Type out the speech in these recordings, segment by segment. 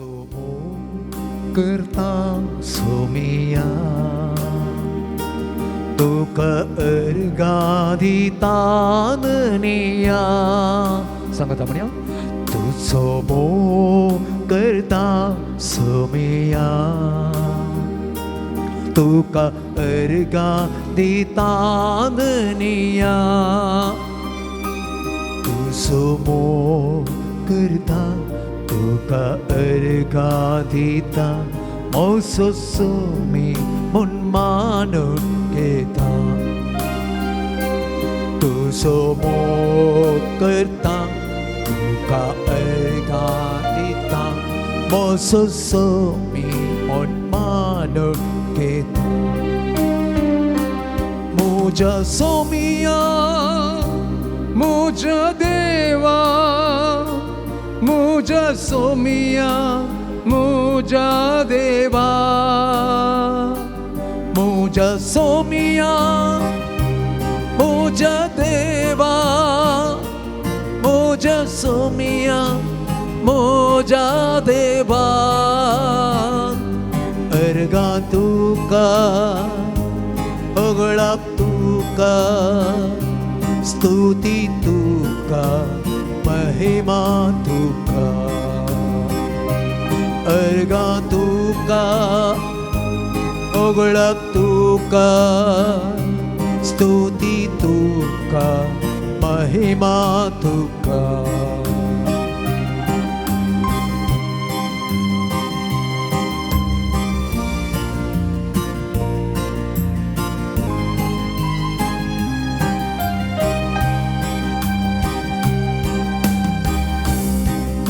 सोमो करता सोमिया तुका अर्गां दिता धनिया. सांगता म्हणया तुजो मोग करता सोमिया तुका अर्गां दिता धनिया. तुजो मोग करता तुका अर्गां दिता मोसो सोमी म्हूण मानून घेता. तुजो मोग करता तुका अर्गां दिता मोसो सोमी म्हूण मानून घेता. मुज्या सोमिया मुज्या देवा मुज्या सोमिया मुज्या देवा मुज्या सोमिया मुज्या देवा मुज्या सोमिया मुज्या देवा. अर्गां तुका होगळप तुका स्तुती तुका महिमा तुका. अर्गां तुका होगळप तुका स्तुती तुका महिमा तुका.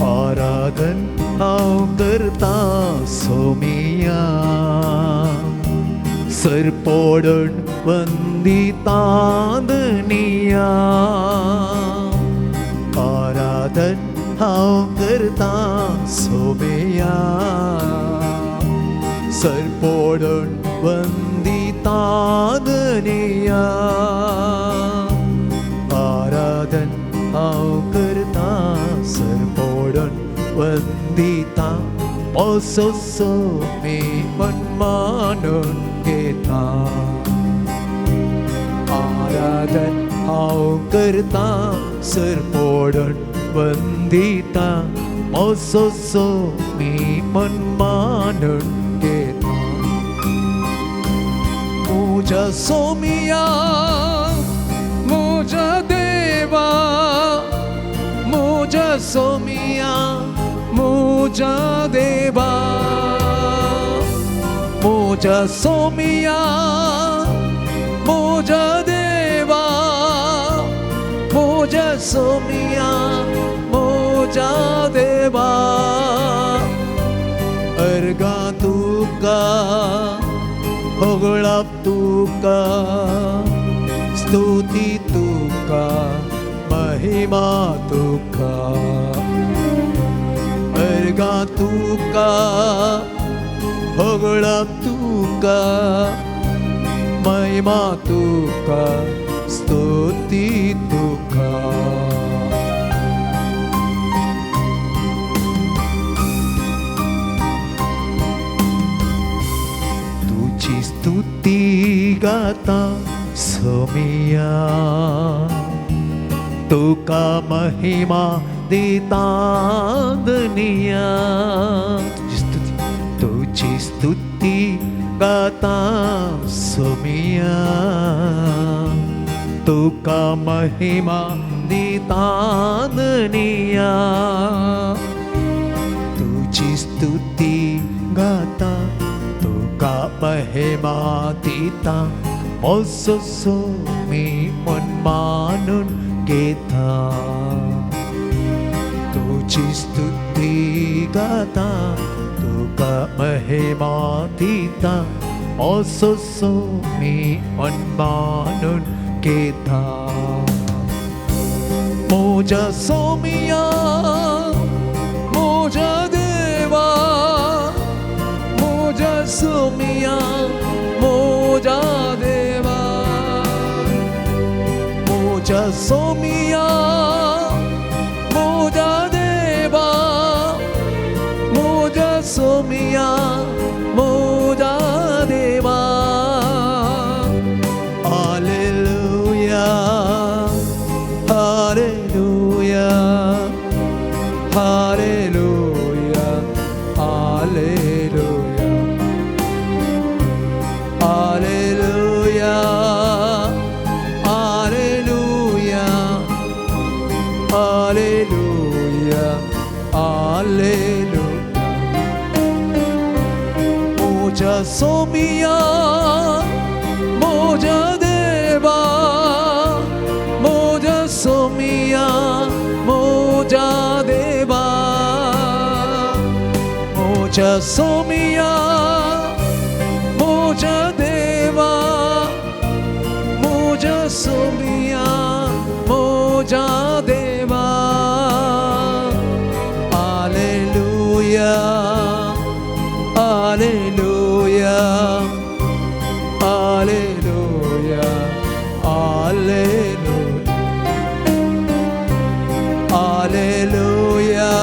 आराधन हांव करता सोमिया सरपोडण वंदिता धनिया. आराधन हांव करता सोमिया सरपोडण वंदिता धनिया. आराधन हांव करता सरपोडण वंदिता मोसो सोमी म्हूण मानून घेता. आराधन हांव करता सरपोडण वंदिता मोसो सोमी म्हूण मानून घेता. मुज्या सोमिया मुज्या देवा मुज्या सोमिया मुज्या देवा मुज्या सोमिया मुज्या देवा मुज्या सोमिया मुज्या देवा. अर्गां तुका होगळप तुका स्तुती तुका महिमा तुका. अर्गां तुका होगळप तुका महिमा तुका स्तुती तुका. तुजी स्तुती गाता सोमिया तुका महिमा दिता धनिया. तुजी स्तुती गाता सोमिया तुका महिमा दिता धनिया. तुजी स्तुती गाता तुका महिमा दिता मोसो सोमी म्हूण मानून घेता. तुजी स्तुती गाता तुका महिमा दिता मोसो सोमी म्हूण मानून घेता. मुज्या सोमिया मुज्या देवा मुज्या सोमिया मुज्या देवा मुज्या सोमिया मुज्या देवा मुज्या मोजा सोमिया मोजा देवा. Hallelujah, hallelujah, hallelujah, hallelujah, hallelujah, hallelujah, hallelujah, hallelujah. मोजा सोमिया मोजा देवा, मोजा सोमिया मोजा देवा, मोजा सोमिया मोजा देवा, मोजा सोमिया मोजा देवा. Hallelujah, hallelujah, hallelujah, hallelujah, hallelujah,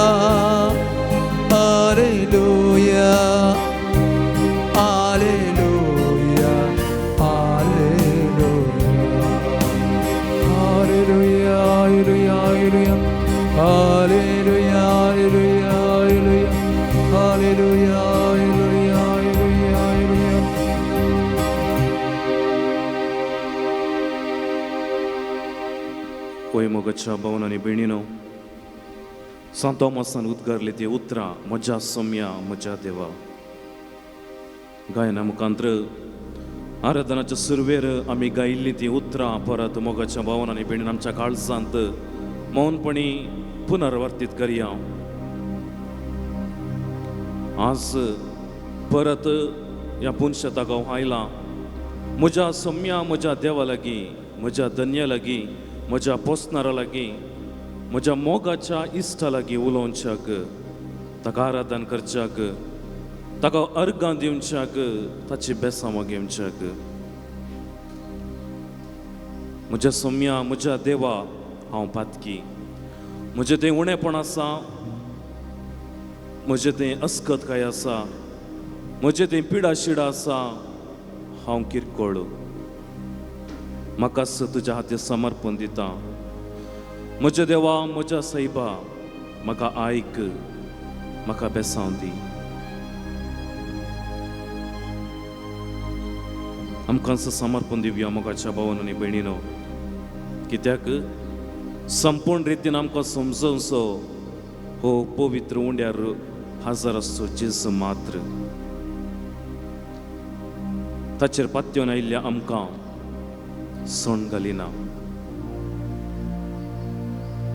hallelujah, hallelujah, hallelujah, hallelujah, hallelujah, hallelujah, hallelujah, hallelujah, hallelujah, hallelujah. होय मोगाच्या भावन आनी भयणीनो, सांत तोमासान उद्गारली ती उतरां, म्हज्या सोम्या म्हज्या देवा. गायना मुखांत्र आराधनाच्या सुरवेर आमी गायिल्ली ती उतरां परत मोगाच्या भावन आनी भयणीन आमच्या काळजांत मौनपणी पुनर्वर्तीत करया. आज परत ह्या पुनशताक हांव आयलां म्हज्या सोम्या म्हज्या देवा लागीं, म्हज्या धन्या लागीं, म्हज्या पोसणारा लागीं, म्हज्या मोगाच्या इश्टा लागीं उलोवच्याक, ताका आराधन करच्याक, ताका अर्गां दिवच्याक, ताची बेसांव घेवच्याक. म्हज्या सोम्या म्हज्या देवा, हांव पातकी, म्हजें तें उणेपण आसा, म्हजें तें अस्कतकाय आसा, म्हजें तें पिडा शिडा आसा, हांव किरकोळ. म्हाकाच तुज्या हातीर समर्पण दिता. म्हज्या देवा, म्हज्या सायबा, म्हाका आयक, म्हाका बेसांव दी. आमकां समर्पण दिवया मोगाच्या भावन आनी भयणीनो, कित्याक संपूर्ण रितीन आमकां समजोवचो हो पवित्र उंड्यार हजर आसचो जेजू मात्र. ताचेर पात्योन आयिल्ल्या आमकां सोण घालिना.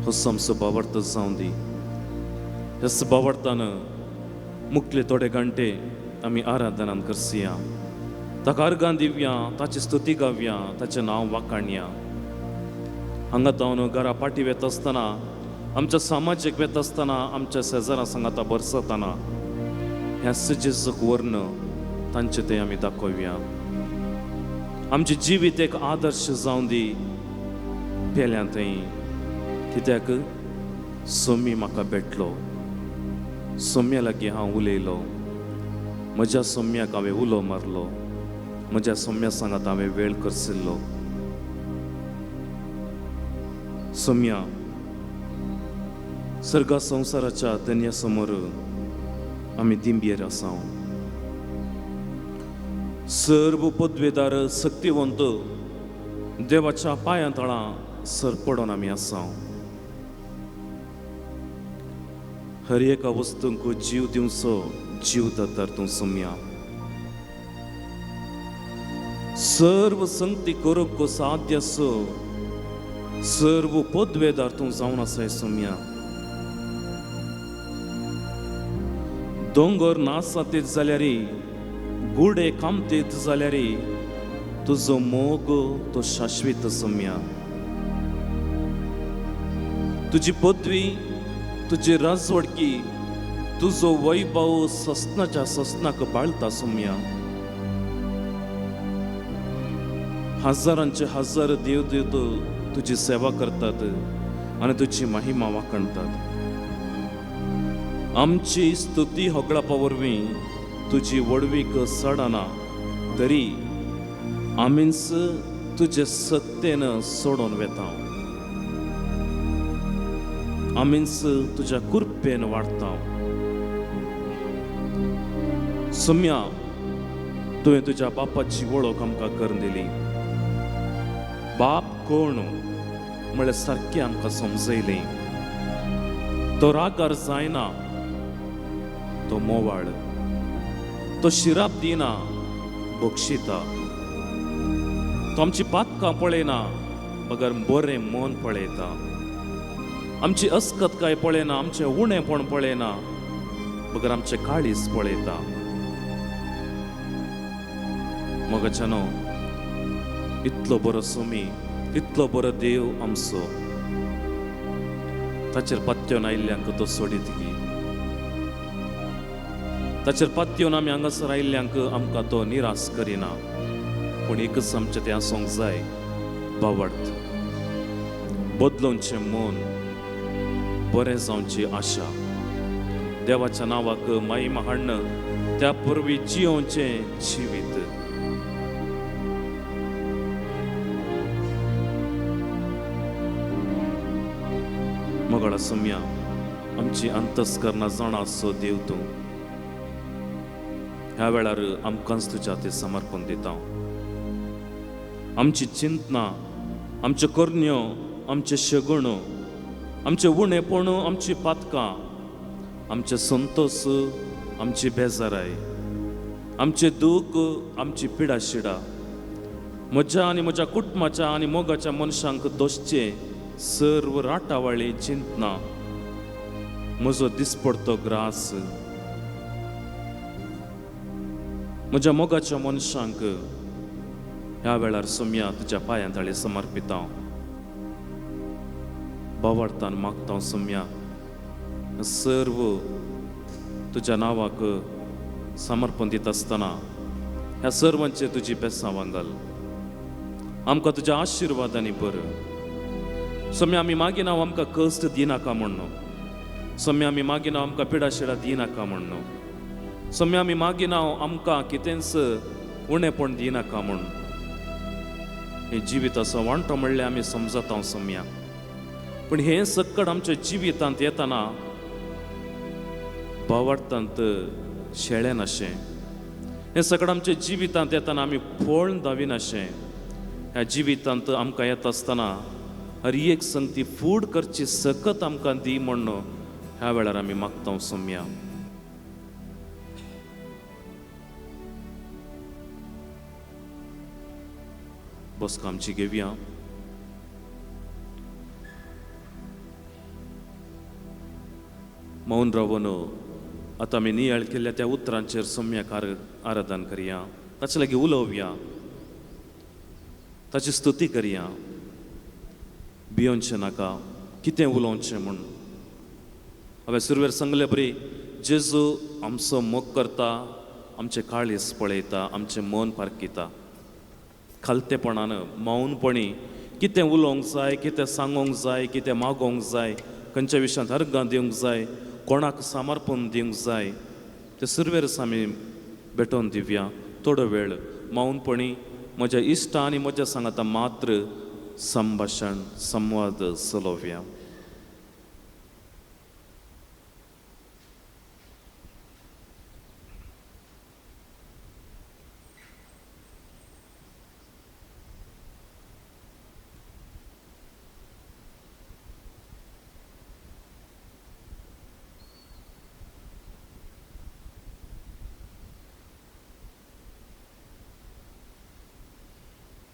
हो आमचो भावार्थ जावं दी. ह्या भावार्थान मुखले थोडे घंटे आमी आराधनान करसया, ताका अर्गां दिवया, ताची स्तुती गावया, ताचें नांव वाखाणया. हांगा तावन घरा पाटी वेता आसतना, आमच्या समाजीक वेता आसतना, आमच्या शेजारा सांगाता बरसतना ह्या जेजूक वर्ण तांचें तें आमी दाखोवया. आमचें जिवीत एक आदर्श जावं दी पेल्या थंय, कित्याक सोमी म्हाका भेटलो, सोम्या लागीं हांव उलयलो, म्हज्या सोम्याक हांवें उलो मारलो, म्हज्या सोम्या सांगात हांवें वेळ करसिल्लो. सोम्या, सर्गा संवसाराच्या धन्या समोर आमी दिंबयेर आसा. सर्व पदवेदार शक्तिवंत देवाच्या पांयां तळां सर पडोन आमी आसा. हर एका वस्तूंक जीव दिवचो जीव दातार तूं सोम्या. सर्व संगती करूंक साध्य असो सर्व पदवेदार तूं जावन आसाय सोम्या. दोंगर नासातीत जाल्यार, गुडे कामतीत जाल्यार, तुजो मोग तो शाश्वीत सोम्या. तुजी पदवी, तुजी राजवडकी, तुजो वैभव ससनाच्या ससनाक बाळता सोम्या. हजारांचे हजार देवदेवत तुजी सेवा करतात आनी तुजी महिमा वाखणतात. आमची स्तुती होगळपा वरवीं तुजी व्हडवीक चडना तरी आमीच तुजे सत्तेन सोडून वेता, आमीच तुज्या कृपेन वाडता। सोम्या, तुवें तुज्या बापाची वळख आमकां करून दिली। बाप कोण म्हळ्यार सारकें आमकां समजयलें। तो रागार जायना, तो मोवाळ, तो शिराप दिना, बक्षिता। तो आमची पातकां पळयना बगर बरें मन पळयता। आमची अस्कत काय पळयना, आमचें उणेपण पळयना बगर आमचें काळीज पळयता। मोगाच्यानो, इतलो बरो सोमी, इतलो बरो देव आमचो, ताचेर पात्योन आयिल्ल्यांक तो सोडीत गी। ताचेर पात्योन आमी हांगासर आयिल्ल्यांक आमकां तो निराश करिना। पूण एकच आमचें तें आसूंक जाय, बावडत बदलोवचें मन, बरें जावची आशा, देवाच्या नांवाक महिमा हाडण, त्या पुर्वी जियोवचें जिवीत। मोगाळा सोम्या, आमची अंतस्करणां जाणा आसचो देव तूं, ह्या वेळार आमकांच तुज्या ते समर्पण दिता। आमची चिंतना, आमच्यो करण्यो, आमचे शगुण, आमचे उणेपण, आमची पातकां, आमचे संतोस, आमची बेजाराय, आमचे दूख, आमची पिडाशिडा, म्हज्या आनी म्हज्या कुटुंबाच्या आनी मोगाच्या मनशांक दोशचे सर्व राटावळी चिंतना, म्हजो दिसपडतो ग्रास, म्हज्या मोगाच्या मनशांक ह्या वेळार सोम्या तुज्या पांयां ताळे समर्पिता। बावडतान मागता सोम्या, सर्व तुज्या नांवाक समर्पण दिता आसतना ह्या सर्वांचेर तुजी बेसांवां घाल, आमकां तुज्या आशिर्वादांनी बरं। सोम्या, आमी मागीर नांव आमकां कश्ट दिनाका म्हणून, सोम्या आमी मागीर नांव आमकां पिडाशिडा दिनाका म्हणून, सोम्या आमी मागीर नांव आमकां कितेंच उणेपण दिनाका म्हणून। हें जिविताचो वांटो म्हणल्यार आमी समजता सोम्या, पूण हें सक्कड आमच्या जिवितांत येतना भावार्थांत शेळेनाशें, हें सगळें आमच्या जिवितांत येतना आमी फळ दाविनाशें। ह्या जिवितांत आमकां येता आसतना हर एक संगती फूड करची सकत आमकां दी म्हण ह्या वेळार आमी मागता सोम्या। बसका आमची घेवया। मौन रावन आतां आमी नियाळ केल्ल्या त्या उतरांचेर सोम्याक आराधन करया, ताचे लागीं उलोवया, ताची स्तुती करया। भियोवचें नाका, कितें उलोवचें म्हूण। हांवें सुरवेर सांगले बरी, जेजू आमचो मोग करता, आमचें काळीज पळयता, आमचें मन पारखिता। खालतेपणान मौनपणी कितें उलोवंक जाय, कितें सांगोंक जाय, कितें मागोवंक जाय, खंयच्या विशयांत अर्गां दिवंक जाय, कोणाक समर्पण दिवंक जाय, ते सुरवेरच आमी भेटोवन दिवया। थोडो वेळ मौनपणी म्हज्या इश्टा आनी म्हज्या सांगाता मात्र संभाशण संवाद चलोवया।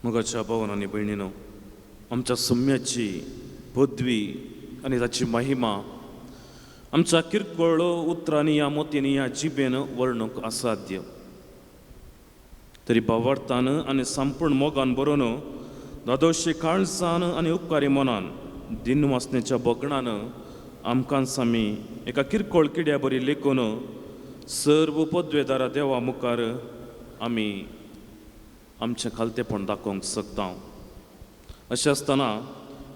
मोगाच्या भावन आनी भयणीनो, आमच्या सौम्याची पदवी आनी ताची महिमा आमच्या किरकोळ उतरांनी ह्या मोतींनी ह्या जिबेन वर्णूंक असाध्य। तरी भावार्थान आनी संपूर्ण मोगान बरोवन दादोशी काळजान आनी उपकारी मनान दिनवासनेच्या बगणान आमकांच आमी एका किरकोळ किड्या बरी लेखून सर्व पदवेदारा देवा मुखार आमी आमचें खालतेपण दाखोवंक शकता। अशें आसतना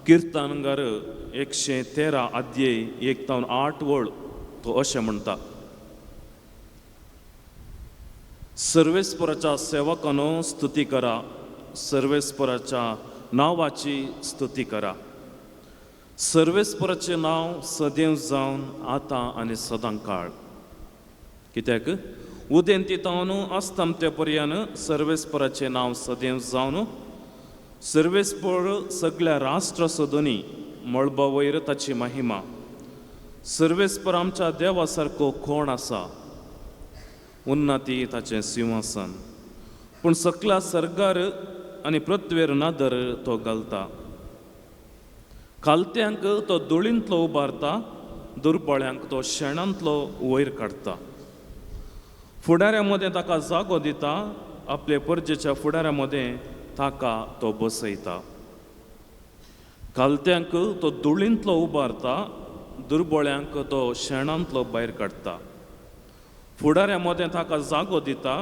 किर्तनगार 113 अध्याय 1 ते 8 वळ तो अशें म्हणटा, सर्वेस्पराच्या सेवकानो स्तुती करा, सर्वेस्पराच्या नांवाची स्तुती करा. सर्वेस्पराचें नांव सदैव जावन आतां आनी सदां काळ. कित्याक उदेंती तावन अस्तमते पर्यंत सर्वेस्पराचें नांव सदैव जावन सर्वेस्पर सगळ्या राष्ट्र सदनी मळबा वयर ताची महिमा. सर्वेस्पर आमच्या देवा सारको कोण आसा? उन्नती ताचें सिंहासन, पूण सकला सरकार आनी पृथ्वेर नदर तो घालता. खालत्यांक तो धुळींतलो उबारता, दुर्बळ्यांक तो शेणांतलो वयर काडटा. फुडाऱ्यां मदें ताका जागो दिता, आपले परजेच्या फुडाऱ्यां मदें ताका तो बसयता. खालत्यांक तो धुळींतलो उबारता, दुर्बळ्यांक तो शेणांतलो भायर काडटा. फुडाऱ्यां मदें ताका जागो दिता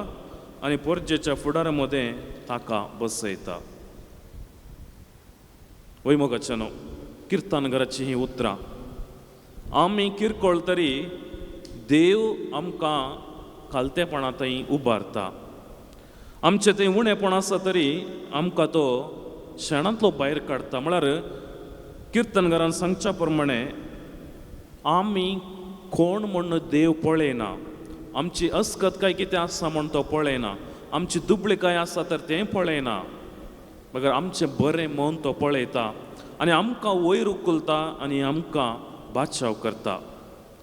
आनी परजेच्या फुडाऱ्यां मदें ताका बसयता. वय मोगाच्यानो, किर्तनघराची ही उतरां. आमी किरकोळ तरी देव आमकां खालतेपणा थंय उबारता. आमचें थंय उणेपण आसा तरी आमकां तो शेणांतलो भायर काडटा. म्हळ्यार किर्तनघरान सांगच्या प्रमाणे आमी कोण म्हूण देव पळयना, आमची अस्कत काय कितें आसा म्हूण तो पळयना, आमची दुबळी काय आसा तर तें पळयना, मगर आमचें बरें मन तो पळयता आनी आमकां वयर उखलता आनी आमकां बादशाव करता.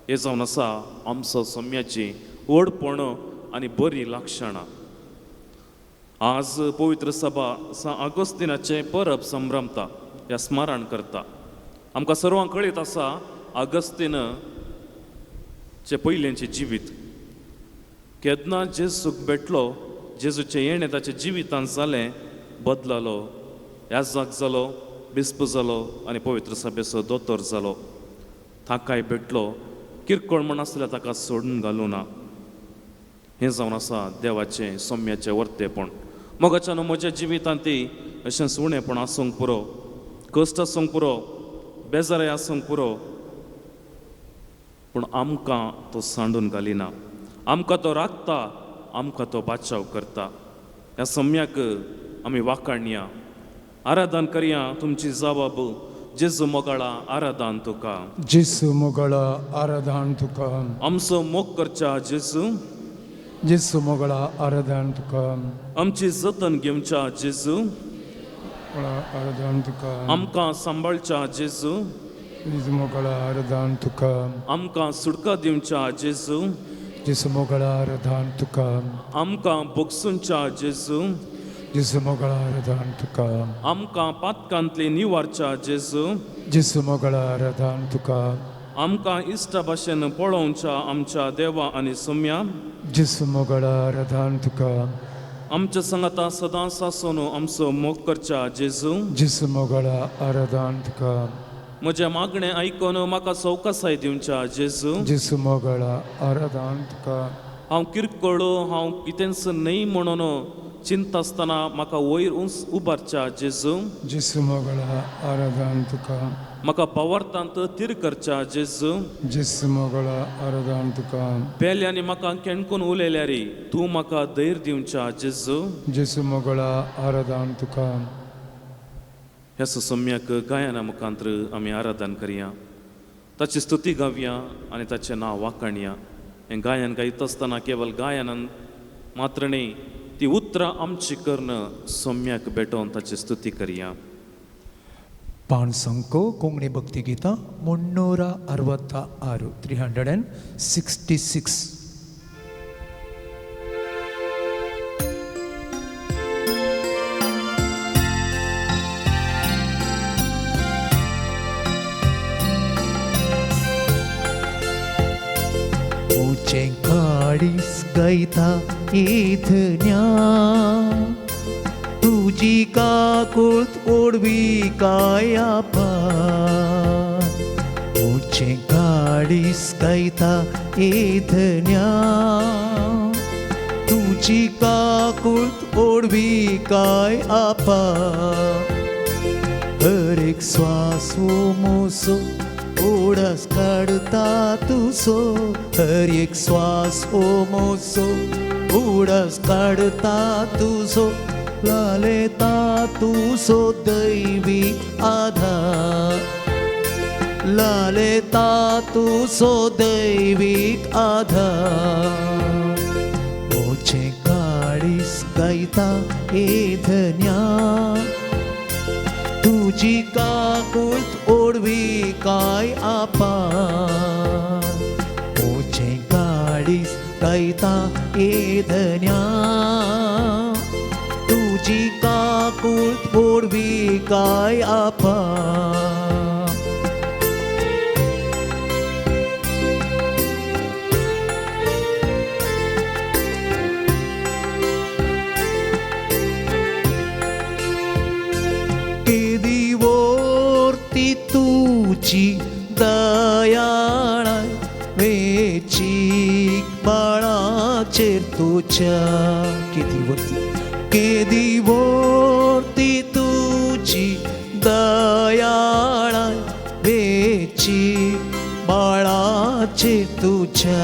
हें जावन आसा आमचो सम्याची व्हडपण आनी बरी लक्षणां. आज पवित्र सभा सा आगोस्तिनाचें परब संभ्रमता या स्मरण करता. आमकां सर्वांक कळीत आसा आगस्तीन चे पयलेंचें जिवीत केन्ना जेजूक भेटलो, जेजूचें येणें ताच्या जिवितांत जालें, बदललो, याजाक जालो, बिस्प जालो आनी पवित्र सभेचो दोतोर जालो. ताकाय भेटलो, किरकोळ म्हण आसल्यार ताका सोडून घालूं ना. हें जावन आसा देवाचें सौम्याचें वर्तेपण. मोगाच्यान म्हज्या जिवितांत ती अशें उणेपण आसूंक पुरो, कश्ट आसूंक पुरो, बेजाराय आसूंक पुरो, पूण आमकां तो सांडून घालिना, आमकां तो राखता, आमकां तो बाचाव करता. ह्या सम्याक आमी वाखाणया, आराधन करया. तुमची जबाब जेजू मोगाळा आराधन तुका, जेसू मोगाळा आराधन तुका, आमचो मोग करच्या जेजू, जेसू मोगाळा आराधन तुका, आमची जतन घेवच्या जेजू, आराधन तुका, आमकां सांबाळच्या जेजू, जेजू मोगाळा आराधन तुका, आमकां सुटका दिवच्या जेजू, जेसू मोगाळा आराधन तुका, आमकां बोगसूनच्या जेजू, जेसू मोगाळा आराधन तुका, आमकां पातकांतली निवारच्या जेजू, जेसू मोगाळा आराधन तुका, आमकां इश्टा भाशेन पळोवच्या आमच्या देवा आनी सोम्या, जेसू मोगाळा आराधन तुका, आमच्या संगाता सदांच आसून आमचो मोग करच्या जेजू, जेसू मोगाळा आराधन तुका, म्हजें मागणें आयकून म्हाका चवकसाय दिवच्या जेजू, जेसू मोगाळा आराधन तुका, हांव किरकोळ, हांव कितेंच न्हय म्हणून चिंता आसतना म्हाका वयर उबारच्या जेजू, जेसू मोगाळा आराधन तुका, म्हाका पवार्थांत तीर करच्या जेजू, जेसू मोगाळा आराधन तुका, पेल्यांनी म्हाका केणकून उलयल्यार तूं म्हाका धैर्य दिवच्या जेजू, जेसू मोगाळा आराधन तुका. ह्या सुसम्याक गायना मुखांत्र आमी आराधन करया, ताची स्तुती गावया आनी ताचें नांव वाखाणया. हें गायन गायता आसतना केवल गायनान मात्र न्ही, ती उतरां आमची करून सौम्याक भेटोवन ताची स्तुती करया. पाणसंको कोंकणी भक्ती गीता 366, 366. उचें काडीस गायता इथन्या तुजी काकूळत ओडवी कायापा, उचें काडीस गायता इथन्या तुजी काकूळत ओडवी काय आपा, हर एक श्वास मोसो उडास काडता तुजो हर एक स्वास हो मोसो उडास काडता तुजो लालेता तुजो दैवी आधार लालेता तुजो दैवीक आधार मोचे काळीस गायता ए धन्या तुजी काकूत ओडवी काय आपा मोचे काळीस गायता ए धन्या तुजी काकूत ओडवी काय आपा तुजी दयाळाय वेचीक बाळाचेर तुज्या केदी वर्ती तुजी दयाळाय वेचीक बाळाचेर तुज्या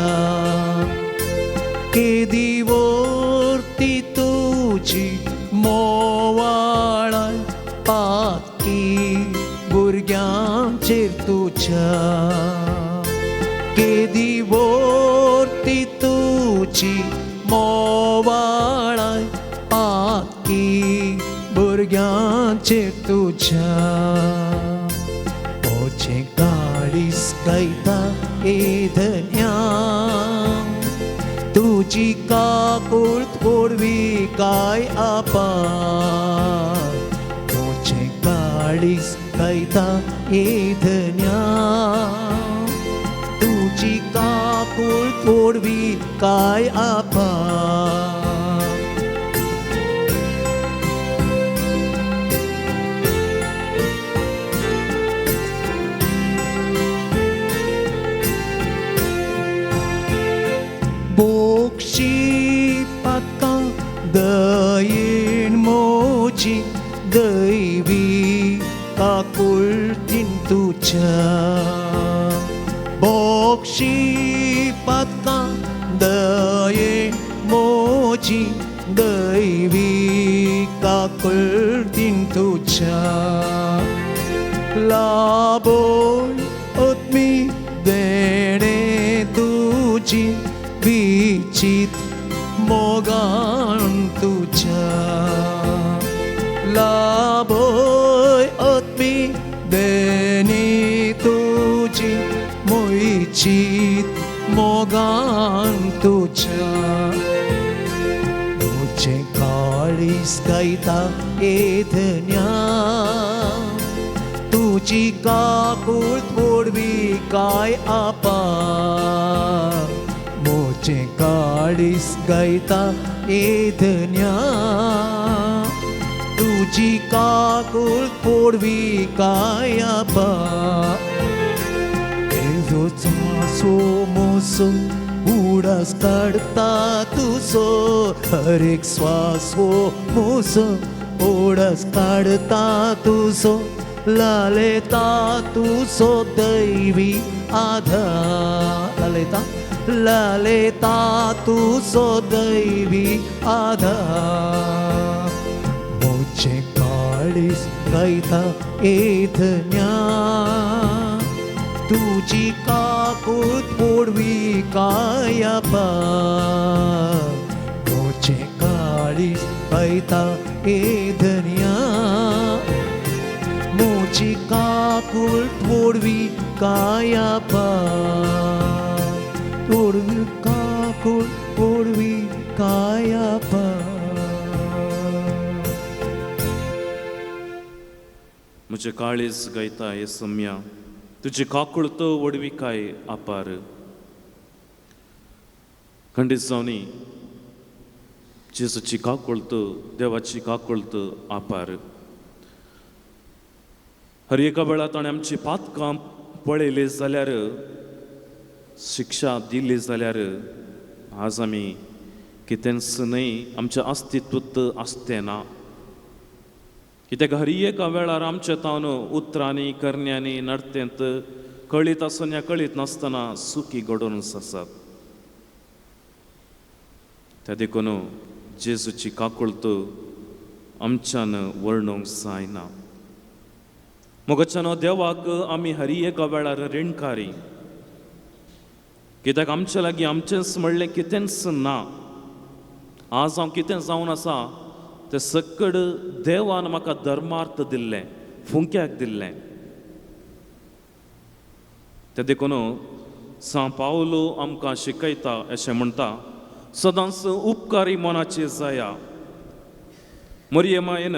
केदी वर्ती तुजी मोवाळाय पाकी भुरग्यांचेर तुज्या केदी वर्ती तुजी मोवाळाय पाकी भुरग्यांचेर तुज्या मोचे काळीस गायता ए धन्या तुजी काकूत ओडवी काय आपा मोचे काळीस गायता ए धन्या तुजी काकूत ओडवी काय आपा बोक्षी पाका दयेन मोजी दैवी काकुळतीन तुज्या बोक्षी पाका दयेन मोजी दैवी काकुळतीन तुज्या लाबोय आत्मी देणे तुजी विचित मोगान तुज्या लाभोय आत्मी देणी तुजी मोयचीत मोगान तुज्या तुजें काळीस गायता ए धन्या तुजी काकूत ओडवी काय आपा मोचे काळीस गायता ए धन्या तुजी काकूत ओडवी काय आपा एजो मोसो उडास काडता तुजो हर एक स्वास हो मोसो उडास काडता तुजो लालेता तुजो दैवी आधार लालेता लालेता तुजो दैवी आधार मोचे काळीस गायता ए धन्या तुजी काकूत ओडवी काय आपा मोचे काळीस गायता ए धन्या मोची काकूत ओडवी काय आपा ओडवी काकूत ओडवी काय आपा म्हजें काळीज गायता हे सम्या तुजी काकूळत ओडवी काय आपार खंडीत जावनी जेजूची काकूळत देवाची काकूळत आपार हर एका वेळा ताणें आमची पातकां पळयली जाल्यार शिक्षा दिली जाल्यार आज आमी कितेंच न्हय आमचें अस्तित्व आसतें ना कित्याक हर एका वेळार आमच्या तावन उतरांनी करण्यांनी नडतेंत कळीत आसून या कळीत नासतना चुकी घडोवनच आसात. त्या देखून जेजूची काकुळत आमच्यान वर्णूंक जायना. मोगाच्यान देवाक आमी हरी एका वेळार रिणकारी, कित्याक आमचे लागीं आमचेंच म्हणलें कितेंच ना. आज हांव कितें जावन आसा तें सकड देवान म्हाका धर्मार्थ दिल्लें, फुंक्याक दिल्लें. तें देखून सांव पावलो आमकां शिकयता अशें म्हणटा, सदांच उपकारी मनाची जाया. मरिये मायेन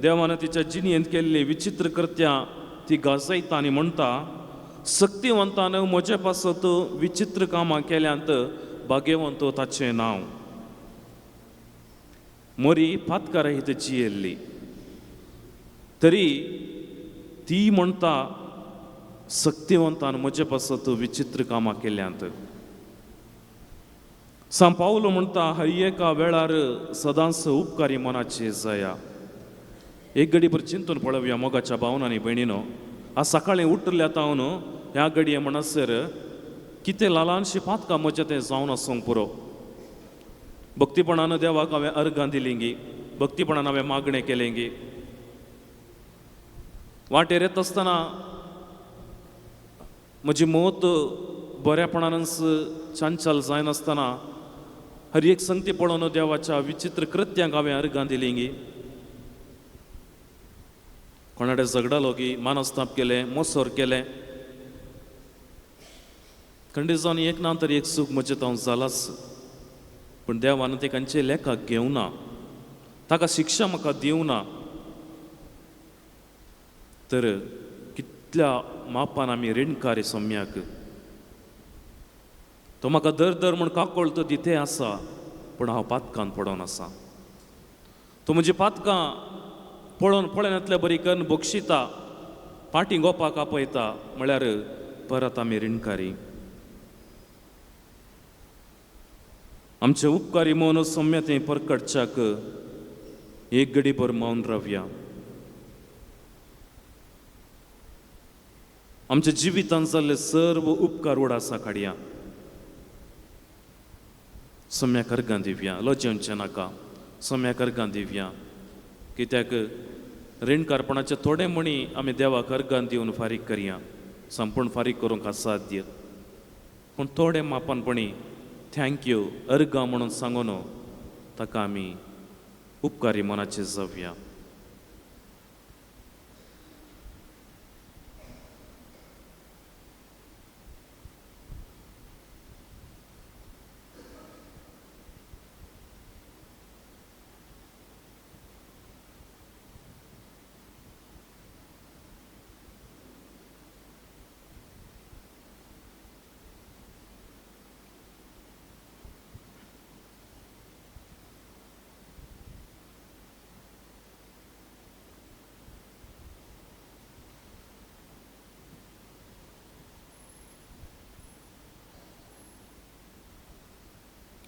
देवान तिच्या जिणेंत केल्ली विचित्र कृत्यां ती गाजयता आनी म्हणटा, सक्तिवंतान म्हजे पासत विचित्र कामां केल्यांत, भाग्यवंत ताचें नांव. मोरी पातकारा ही जियेल्ली तरी ती म्हणटा, सक्तिवंतान म्हजे पासत विचित्र कामां केल्यांत. सांव पावलो म्हणटा, हर एका वेळार सदांच उपकारी मनाची जाया. एक घडीभर चिंतून पळोवया मोगाच्या भावना आनी भयणीनो, आज सकाळीं उठल्या तावन ह्या घडये म्हणसर कितें ल्हानशी पातकां म्हजें तें जावन आसूंक पुरो. भक्तीपणान देवाक हांवें अर्गां दिली गी, भक्तीपणान हांवें मागणें केलें गी, वाटेर येता आसतना म्हजी मत बऱ्यापणानच चांचल जायनासतना हर एक संगती पळोवन देवाच्या विचित्र कृत्यांक हांवें अर्गां दिली गी, कोणाडे झगडालो गी, मानस्ताप केलें, मोसोर केलें, खंडीत जावन एक ना तर एक सूख म्हजें हांव जालाच. पूण देवान ते खंयचे लेखाक घेवना, ताका शिक्षा म्हाका दिवना, तर कितल्या मापान आमी रिणकारी सोम्याक. तो म्हाका दर दर म्हूण काकोळ तो दिते आसा, पूण हांव पातकान पडोवन आसा. तो म्हजी पातकां पळोवन पळयनातल्या बरी करून बक्षिता, पाटी गोपाक आपयता, म्हळ्यार परत आमी रिणकारी. आमचे उपकारी मन सौम्य तें परकडच्याक एक घडीभर मौन रावया. आमच्या जिवितांत जाल्ले सर्व उपकार उडासा काडया, सम्याक अर्गां दिवया, लजेवचें नाका, सम्याक अर्गां दिवया. कित्याक रिणकारपणाचे थोडे म्हणी आमी देवाक अर्गां दिवन फारीक करया, संपूर्ण फारीक करूंक असाध्य, पूण थोडे मापानपणी thank you अर्गां म्हणून सांगून ताका आमी उपकारी मनाचे जावया.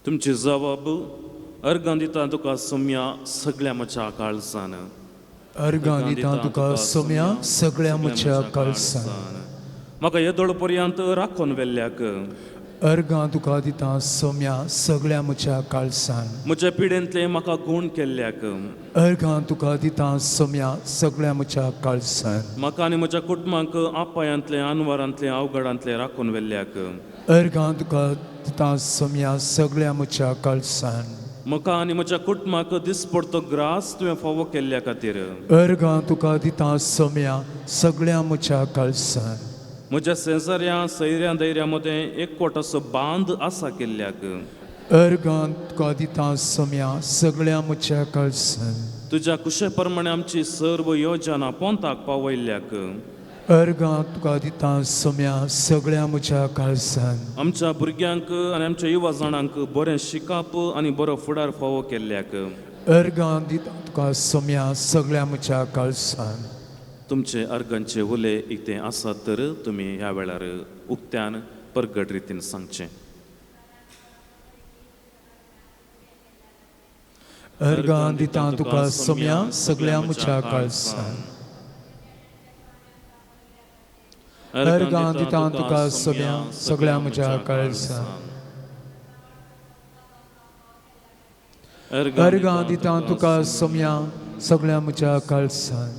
तुमची जबाब अर्गां दिता तुका सोम्या सगळ्या म्हज्या काळजान, अर्गां दिता तुका सोम्या सगळ्या म्हज्या काळजान, म्हाका येदोळ पर्यंत राखून वेल्ल्याक अर्गां तुका दिता सोम्या सगळ्या म्हज्या काळजान, म्हज्या पिडेंतले म्हाका गूण केल्ल्याक अर्गां तुका दिता सोम्या सगळ्या म्हज्या काळजान, म्हाका आनी म्हज्या कुटुंबाक आपायांतले आनवारांतले अवघडांतले राखून वेल्ल्याक अर्गां तुका दिता सोम्या सगळ्या म्हज्या काळजान, म्हाका आनी म्हज्या कुटुंबाक दिसपडतो ग्रास तुवें फावो केल्ल्या खातीर अर्गां तुका दिता सोम्या सगळ्या म्हज्या काळजान, म्हज्या शेजाऱ्यां सैऱ्यां धैर्या मदें एकवटाचो बांद आसा केल्ल्याक अर्गां तुका दिता सोम्या सगळ्या म्हज्या काळजान, तुज्या कुशे प्रमाणे आमची सर्व योजना पोंताक पावयल्ल्याक अर्गां तुका दिता सोम्या सगळ्या म्हज्या काळजान, आमच्या भुरग्यांक आनी आमच्या युवा जाणांक बरें शिकप आनी बरो फुडार फावो केल्ल्याक अर्गां दिता तुका सोम्या सगळ्या म्हज्या काळजान. तुमचे अर्गांचे उले इतें आसात तर तुमी ह्या वेळार उक्त्यान परगट रितीन सांगचें. अर्गां दिता तुका सोम्या सगळ्या म्हज्या काळजान, अर्गां दिता तुका सोम्या सगळ्या म्हज्या काळजान. अर्गां दिता तुका सोम्या सगळ्या म्हज्या काळजान.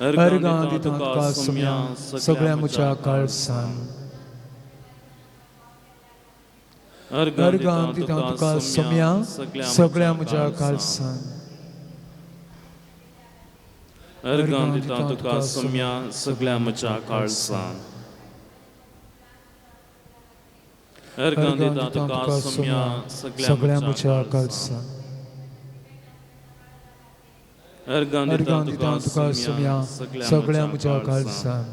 अर्गां दिता तुका सोम्या सगळ्या म्हज्या काळजान. अर्गां दिता तुका सोम्या सगळ्या म्हज्या काळजान. अर्गां दिता तुका सोम्या सगळ्या म्हज्या काळजान. अर्गां दिता तुका सोम्या सगळ्या म्हज्या काळजान. अर्गां दिता तुका सोम्या सगळ्या म्हज्या काळजान.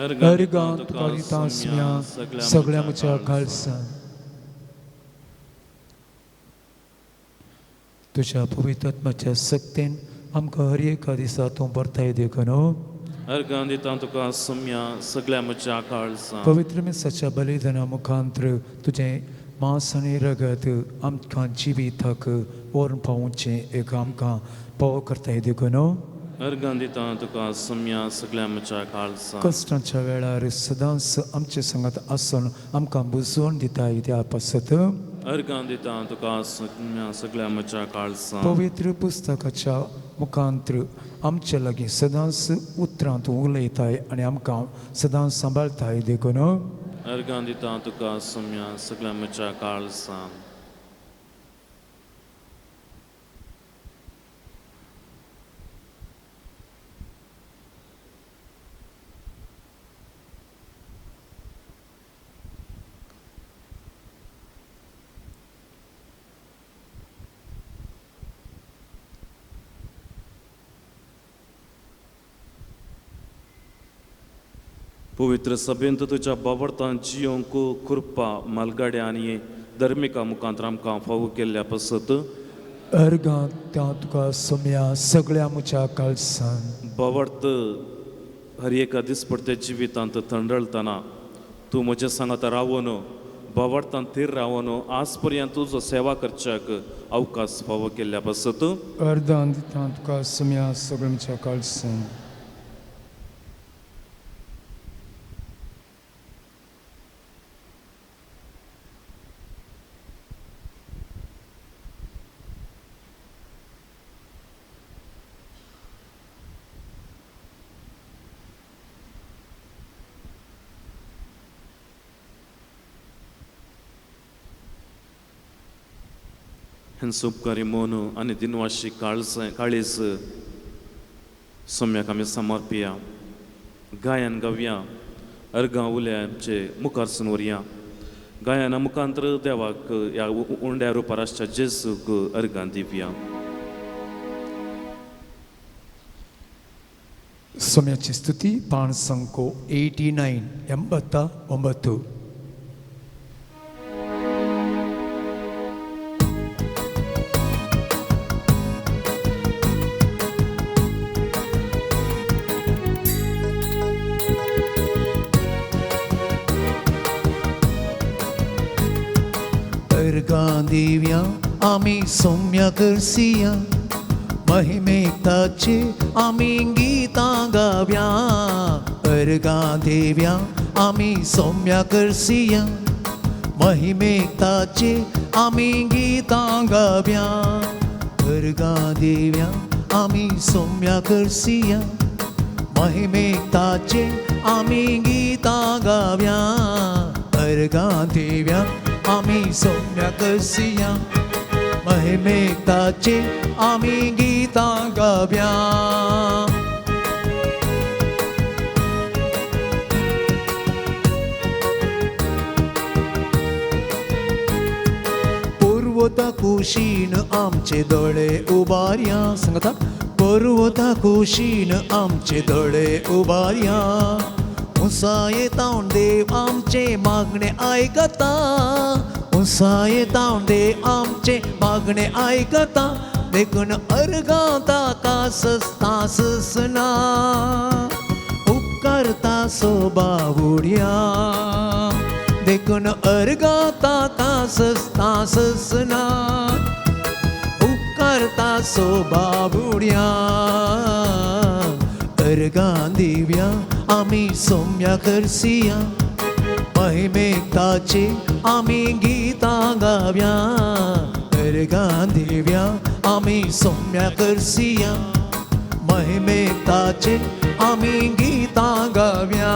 अर्गां तुका दिता सोम्या सगळ्या म्हज्या काळजान. तुज्या पवित्र आत्म्याच्या सक्तेन आमकां हर एका दिसा तूं बरताय देखून. अर्गां दिता तुका सोम्या सगळ्या म्हज्या काळजान. पवित्र मिसाच्या बलिदाना मुखांत्र तुजें मांस आनी रगत आमकां जिविताक व्हरून पावोवचें एक आमकां पावो करताय देखून. अर्गां दिता तुका सोम्या सगळ्या म्हज्या काळजान. कश्टांच्या वेळार सदांच आमचे संगात आसून आमकां बुजवण दिताय त्या पासत. अर्गां दिता तुका सोम्या सगळ्या म्हज्या काळजान. पवित्र पुस्तकाच्या मुखांत्र आमचे लागीं सदांच उतरां तूं उलयताय आनी आमकां सदांच सांबाळताय देखून. अर्गां दिता तुका सोम्या सगळ्या म्हज्या काळजान. पवित्र सभेंत तुज्या बाबडतान जियोंक कृपा मालगाड्या आनी धर्मिका मुखांत आमकां फावो केल्ल्या पासत. अर्गां त्या तुका सोम्या सगळ्या म्हज्या काळजान. बाबडत हर एका दिसपडत्या जिवितांत थंडळतना तूं म्हज्या सांगात रावन बाबडतान थीर रावन आज पर्यंत तुजो सेवा करच्याक अवकाश फावो केल्ल्या पासत. अर्दां दिता तुका सोम्या सगळ्या म्हज्या काळजान. उपकारी मन आनी दिनवाशी काळज काळीज सोम्याक आमी समर्पिया. गायन गावया अर्गां उलया आमचे मुखारसून व्हरया. गायना मुखांत्र देवाक ह्या उंड्या रुपार आसच्या जेजूक अर्गां दिवया. सोम्याची स्तुती पाण संको 89 89. अर्गां दिव्या आमी सोम्या करसिया महिमेक ताचे आमी गीतां गाव्या. अर्गां दिव्या आमी सोम्या करसिया महिमेक ताचे आमी गीतां गाव्या. अर्गां दिव्या आमी सोम्या करसिया महिमेक ताचे आमी गीतां गाव्या. अर्गां दिव्या आमी सोम्या करसिया महिमेक ताचे आमी गीतां गाव्या. पर्वता कुशीन आमचे दोळे उबारया. सांगता पर्वता कुशीन आमचे दोळे उबारया. उंचाये तावन देव आमचे मागणे आयकता. उंचाये तावन देव आमचे मागणे आयकता. देखून अर्गां ताका सस्ता ससना उपकारता सोबावुड्या. देखून अर्गां ताका सस्ता ससना उपकारता सो बाबुड्या. अर्गां दिव्या आमी सोम्या करसिया, महिमेक ताचे आमी गीतां गाव्या. अर्गां दिव्या आमी सोम्या करसिया, महिमेक ताचे आमी गीतां गाव्या.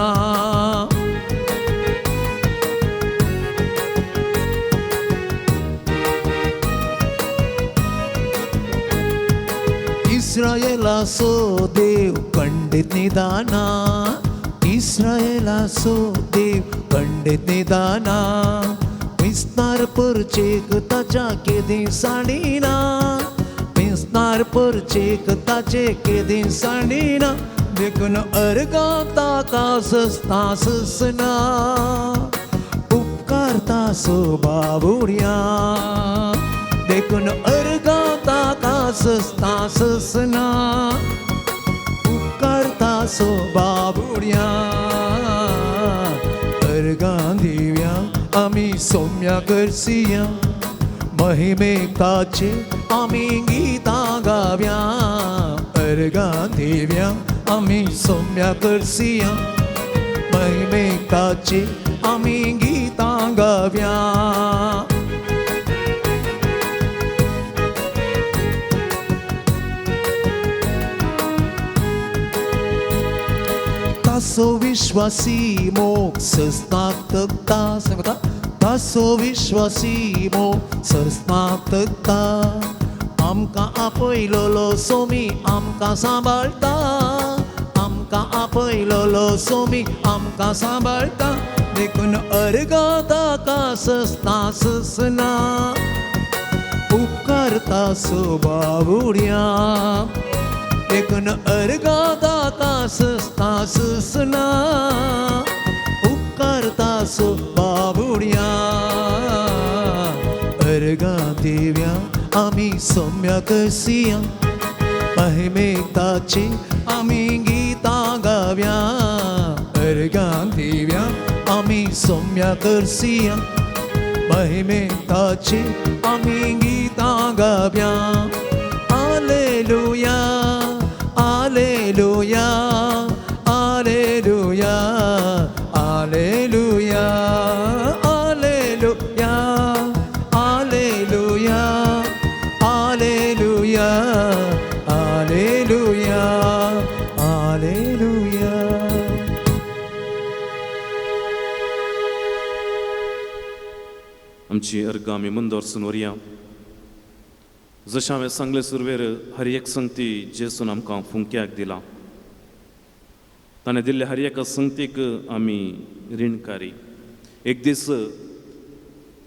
इस्रायेलाचो देव खंडीत निदाना, इस्रायेलाचो देव खंडीत निदाना. विस्तार परचेक ताच्या केदी साणिना, विस्तार परचेक ताचे केदी साणिना. देखून अर्गां ताका सस्ता ससना, उपकारता सो बाबुड्या. देखून अर्गां ताका सस्ता ससना, उपकारता सो बाबुड्या. अर्गां दिव्या आमी सोम्या करसिया, महिमेक ताचे आमी गीतां गाव्या. अर्गां दिव्या आमी सोम्या करसिया, महिमेक ताचे आमी गीतां गाव्या. तासो विश्वासी मोग सस्नाक तकता, सांगता तासो विश्वासी मोग सस्नाक तकता. आमकां आपयलोलो सोमी आमकां सांबाळटा, आमकां आपयलोलो सोमी आमकां सांबाळटा. देखून अर्गां ताका सस्ना ससना, उपकारता सो बाबुड्या. देखून अर्गां ताका सस्ना ससना, उपकारता सो बाबुड्या. अर्गां दिव्या आमी सोम्या करसिया, महिमेक ताचे आमी गीतां गाव्या. अर्गां दिव्या आमी सोम्या करसिया, महिमेक ताचे आमी गीतां गाव्या. Alleluia, alleluia, alleluia, alleluia, alleluia, alleluia, alleluia, alleluia, alleluia. आमची अर्गां आमी मुंदोरसून व्हरया. जशें हांवें सांगलें सुरवेर, हर एक संगती जेसून आमकां फुंक्याक दिला. ताणें दिल्ले हर एका संगतीक आमी रिणकारी. एक दीस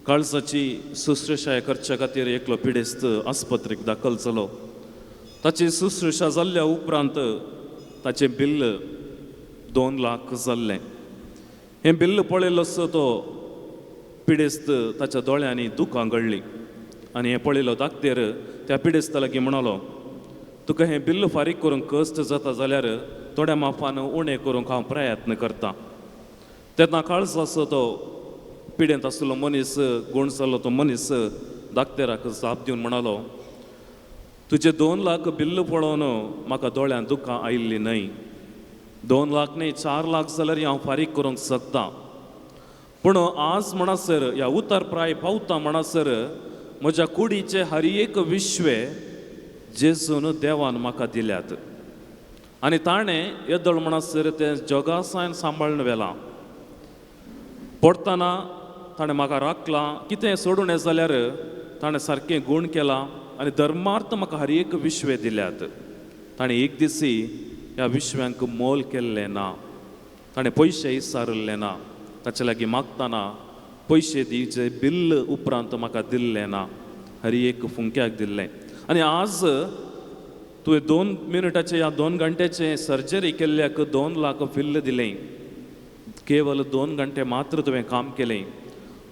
काळजाची शुश्रूषा करच्या खातीर एकलो पिडेस्त आस्पत्रेक दाखल जालो. ताची शुश्रूषा जाल्ल्या उपरांत ताचें बिल्ल 2 लाख जाल्लें. हें बिल्ल पळयलोसो तो पिडेस्त ताच्या दोळ्यांनी दुकां गळ्ळीं आनी हें पळयलो दाक्तेर त्या पिडेस्ता लागीं म्हणालो, तुका हें बिल्ल फारीक करूंक कश्ट जाता जाल्यार थोड्या माफान उणें करूंक हांव प्रयत्न करता. तेन्ना काळजाचो तो पिडेंत आशिल्लो मनीस, गूण जाल्लो तो मनीस दाक्तेराक जाप दिवन म्हणालो, तुजें 2 लाख बिल्ल पळोवन म्हाका दोळ्यांत दुकां आयिल्लीं न्हय. 2 लाख न्हय, 4 लाख जाल्यार हांव फारीक करूंक शकता. पूण आज म्हणसर ह्या उतर प्राय पावता म्हणसर म्हज्या कुडीचे हर एक विश्वे जेजून देवान म्हाका दिल्यात आनी ताणें येदोळ म्हणसर तें जगासायन सांबाळून व्हेलां. पडटना ताणें म्हाका राखलां, कितें सोडून येत जाल्यार ताणें सारकें गूण केलां आनी धर्मार्थ म्हाका हर एक विश्वे दिल्यात. ताणें एक दिसी ह्या विश्व्यांक मोल केल्लें ना, ताणें पयशे इसारिल्ले ना. ताचे लागीं मागतना पयशे दिवचे बिल्ल उपरांत म्हाका दिल्लें ना, हर एक फुंक्याक दिल्लें. आनी आज तुवें 2 मिनटाचें या 2 घंट्याचें सर्जरी केल्ल्याक 2 लाख बिल्ल दिलें. केवल 2 घंटे मात्र तुवें काम केलें.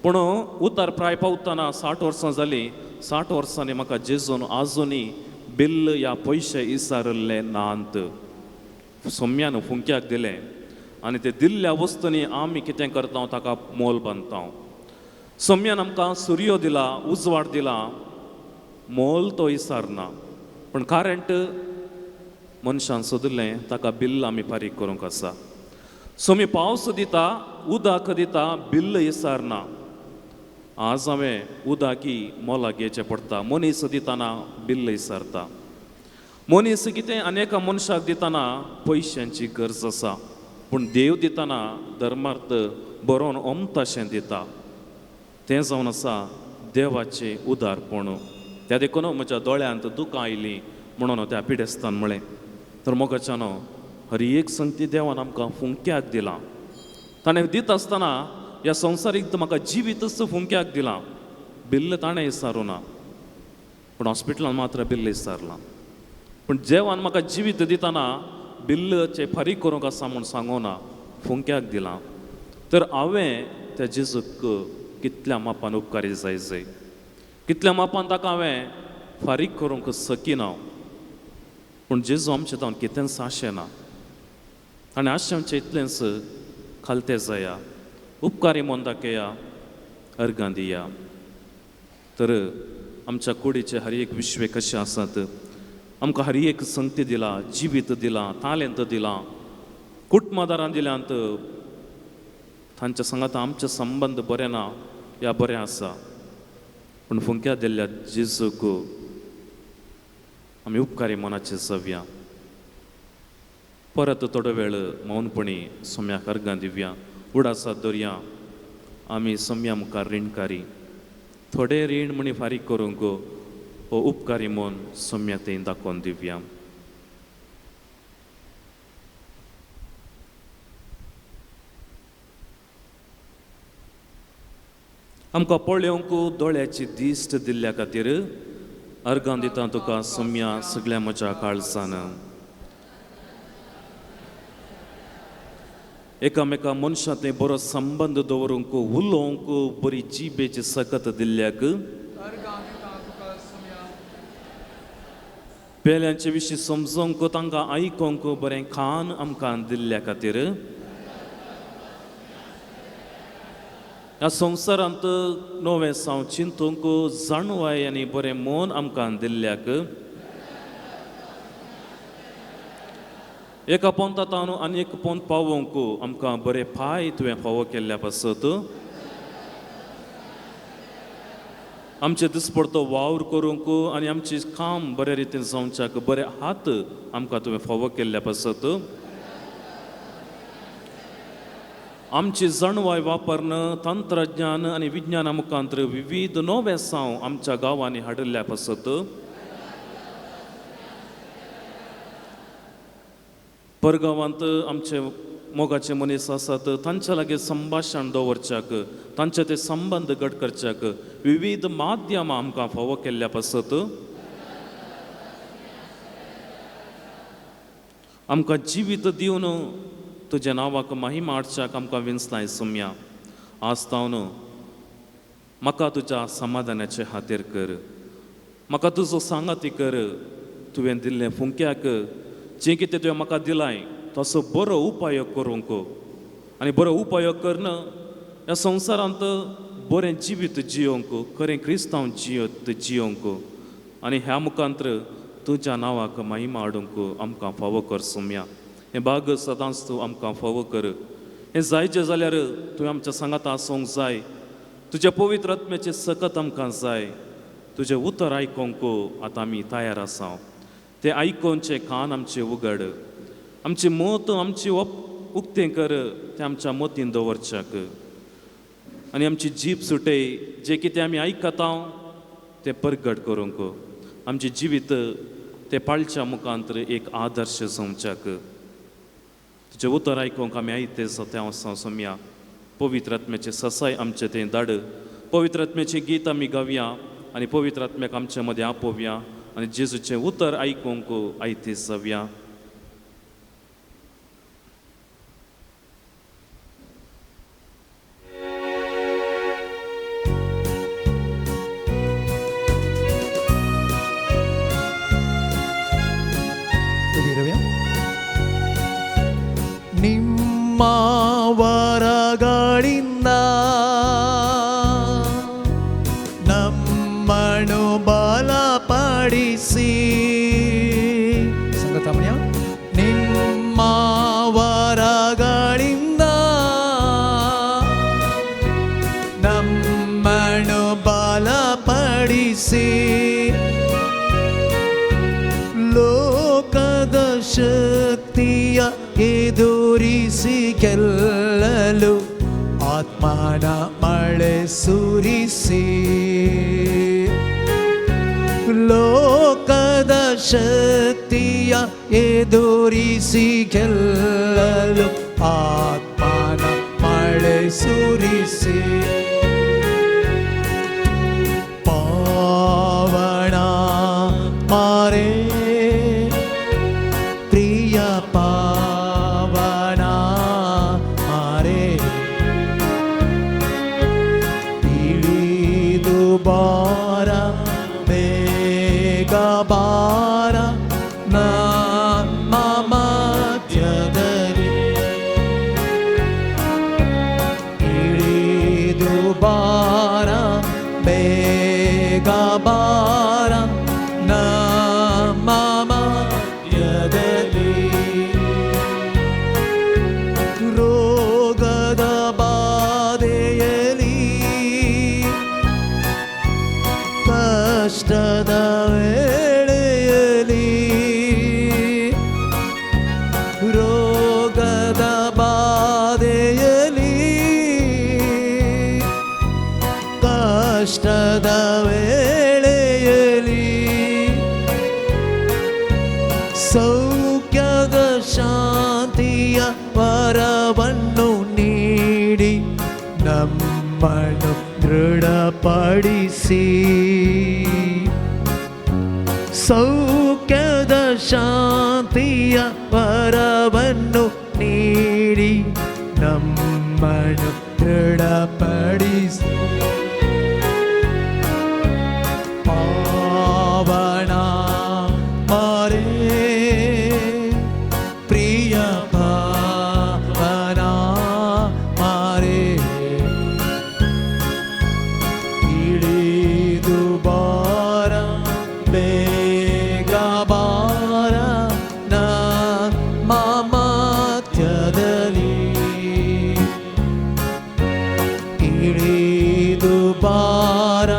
पूण उतार प्राय पावतना 60 वर्सां जालीं. 60 वर्सांनी म्हाका जेजून आजुनूय बिल्ल या पयशे इसारिल्ले नात. सोम्यान फुंक्याक दिलें आनी ते दिल्ल्या वस्तूंनी आमी कितें करता, ताका मोल बांदता. सोम्यान आमकां सुर्यो दिला, उजवाड दिला, मोल तो इसारना, पूण करंट मनशान सोदलें ताका बिल्ल आमी फारीक करूंक आसा. सोमी पावस दिता, उदक दिता, बिल्ल इसारना. आज हांवें उदकी मोलाक घेवचें पडटा. मनीस दितना बिल्ल इसारता. मनीस कितें अनेका मनशाक दितना पयशांची गरज आसा, पूण देव दितना धर्मार्थ बरोवन ओमताशें दिता. तें जावन आसा देवाचें उदारपण. त्या देखून म्हज्या दोळ्यांत दुकां आयलीं म्हणून त्या पिडेस्तान म्हळें. तर मोगाच्यानो, हर एक संगती देवान आमकां फुंक्याक दिलां. ताणें दिता आसतना ह्या संवसारीक म्हाका जिवीतच फुंक्याक दिलां. बिल्ल ताणें इसारूं ना, पूण हॉस्पिटलान मात्र बिल्ल इसारलां. पूण देवान म्हाका जिवीत दितना बिल्लचें फारीक करूंक आसा म्हूण सांगूं ना, फुंक्याक दिलां. तर हांवें त्या जेजूक कितल्या मापान उपकारी जाय जाय, कितल्या मापान ताका हांवें फारीक करूंक सकिना. पूण जेजू आमचें तावन कितेंच आशेना. ताणें आशेंचें इतलेंच खालते जाया, उपकारी मन दाखया, अर्गां दिया. तर आमच्या कुडीचे हर एक विश्वे कशें आसात, आमकां हर एक संगती दिला, जिवीत दिलां, तालेंत दिलां, कुटुंबादारां दिल्यांत. तांच्या सांगात आमचे संबंद बरें ना या बरें आसा, पूण फुंक्या दिल्ल्या जेजूक आमी उपकारी मनाचे जावया. परत थोडो वेळ मौनपणी सोम्याक अर्गां दिवया. उडासात दवरया आमी सोम्या मुखार रिणकारी. थोडे रीण म्हणी फारीक करूंक हो उपकारी मन सोम्या थंय दाखोवन दिवया. आमकां पळोवंक दोळ्याची दिश्ट दिल्ल्या खातीर अर्गां दिता तुका सोम्या सगळ्या म्हज्या काळजान. एकामेका मनशां थंय बरो संबंद दवरूंक, उलोवंक बरी जिबेची सकत दिल्ल्याक, पेल्यांचे विशीं समजोंक, तांकां आयकोंक बरें खाण आमकां दिल्ल्या खातीर, ह्या संवसारांत नवें साव चिंतूंक जाणवाय आनी बरें मन आमकां दिल्ल्याक, एका पोंता आनी एक पोंत पावोवंक आमकां बरे पांय तुवें फावो केल्ल्या पासत, आमचे दिसपडतो वावर करूंक आनी आमचें काम बरे रितीन जावच्याक बरे हात आमकां तुवें फावो केल्ल्या पासत, आमची जाणवाय वापरून तंत्रज्ञान आनी विज्ञाना मुखांतर विविध नवे साव आमच्या गांवांनी हाडिल्ल्या पासत, परगांवांत आमचे मोगाचे मनीस आसात तांच्या लागीं संभाशण दवरच्याक, तांचे ते संबंद घट करच्याक विविध माध्यमां आमकां फावो केल्ल्या पासत, आमकां जिवीत दिवन तुज्या नांवाक महिमा हाडच्याक आमकां विंचलाय सोम्या. आज तावन म्हाका तुज्या समाधानाचे खातीर कर, म्हाका तुजो सांगाती कर. तुवें दिल्लें फुंक्याक जें कितें तुवें म्हाका दिलाय तसो बरो उपाय करूंक आनी बरो उपाय करून ह्या संवसारांत बरें जिवीत जियोवंक, खरें क्रिस्तांव जियत जियोवंक आनी ह्या मुखांतर तुज्या नांवाक महिमा हाडूंक आमकां फावो कर सोम्या. हें भाग सदांच तूं आमकां फावो कर. हें जायचें जाल्यार तुवें आमच्या सांगाता आसूंक जाय. तुज्या पवित्र आत्म्याचें सकत आमकां जाय. तुजें उतर आयकोंक आतां आमी तयार आसा. तें आयकोवचें कान आमचें उगड, आमचें मत आमचें उक्तें कर, तें आमच्या मतीन दवरच्याक आनी आमची जीब सुटय जें कितें आमी आयकता तें परगट करूंक, आमचें जिवीत तें पाळच्या मुखांतर एक आदर्श जावच्याक. तुजें उतर आयकूंक आमी आयते जाता आसा सोम्या. पवित्र आत्म्याचें ससाय आमचें तें धाड. पवित्र आत्म्याचें गीत आमी गावया आनी पवित्र आत्म्याक आमचे मदें आपोवया आनी जेजूचें उतर आयकूंक आयते जावया. ನಿಮ್ಮ ವರಗಳಿಂದ ನಮ್ಮನ್ನು ಬಲಪಡಿಸಿ ಸುರಿಸಿ, ಲೋಕದ ಶಕ್ತಿಯ ಎದುರಿಸಿ ಗೆಲ್ಲಲು ಆತ್ಮನ ಮಳೆ ಸುರಿಸಿ, ಲೋಕದ ಶಕ್ತಿಯ ಎದುರಿಸಿ ಗೆಲ್ಲಲು ಆತ್ಮನ ಮಳೆ ಸುರಿಸಿ. ಪಾವನ ಮಾರೇ ಪ್ರಿಯ ಪಾವನ ಮಾರೇ, ಇಳಿದು ಬಾರ ಬೇಗ ಬಾರ ನಮ್ಮ ಮಧ್ಯದಲ್ಲಿ, ಇಳಿದು ಬಾರ ಬೇಗ ಬಾರ ನಮ್ಮ ಮಧ್ಯದಲ್ಲಿ. ರೋಗದ ಬಾಧೆಯಲಿ, ಕಷ್ಟದ ವೇಳೆಯಲಿ, ರೋಗದ ಬಾಧೆಯಲಿ, ಕಷ್ಟದ ವೇಳೆಯಲಿ, ಸೌಖ್ಯದ ಶಾಂತಿಯ ವರವನ್ನು ನೀಡಿ ನಮ್ಮನ್ನು ದೃಢಪಡಿಸಿ, ಸೌಖ್ಯದ ಶಾಂತಿಯ ವರವನ್ನು ನೀಡಿ ನಮ್ಮನ್ನು ದೃಢಪಡಿಸಿ. ಪಾವನ ಮಾರೇ ಪ್ರಿಯ ಪಾವನ ಮಾರೇ, ಇಳಿದು ಬಾರ ಬೇಗ ಬಾರ ನಮ್ಮ ಮಧ್ಯದಲ್ಲಿ, ಇಳಿದು ಬಾರ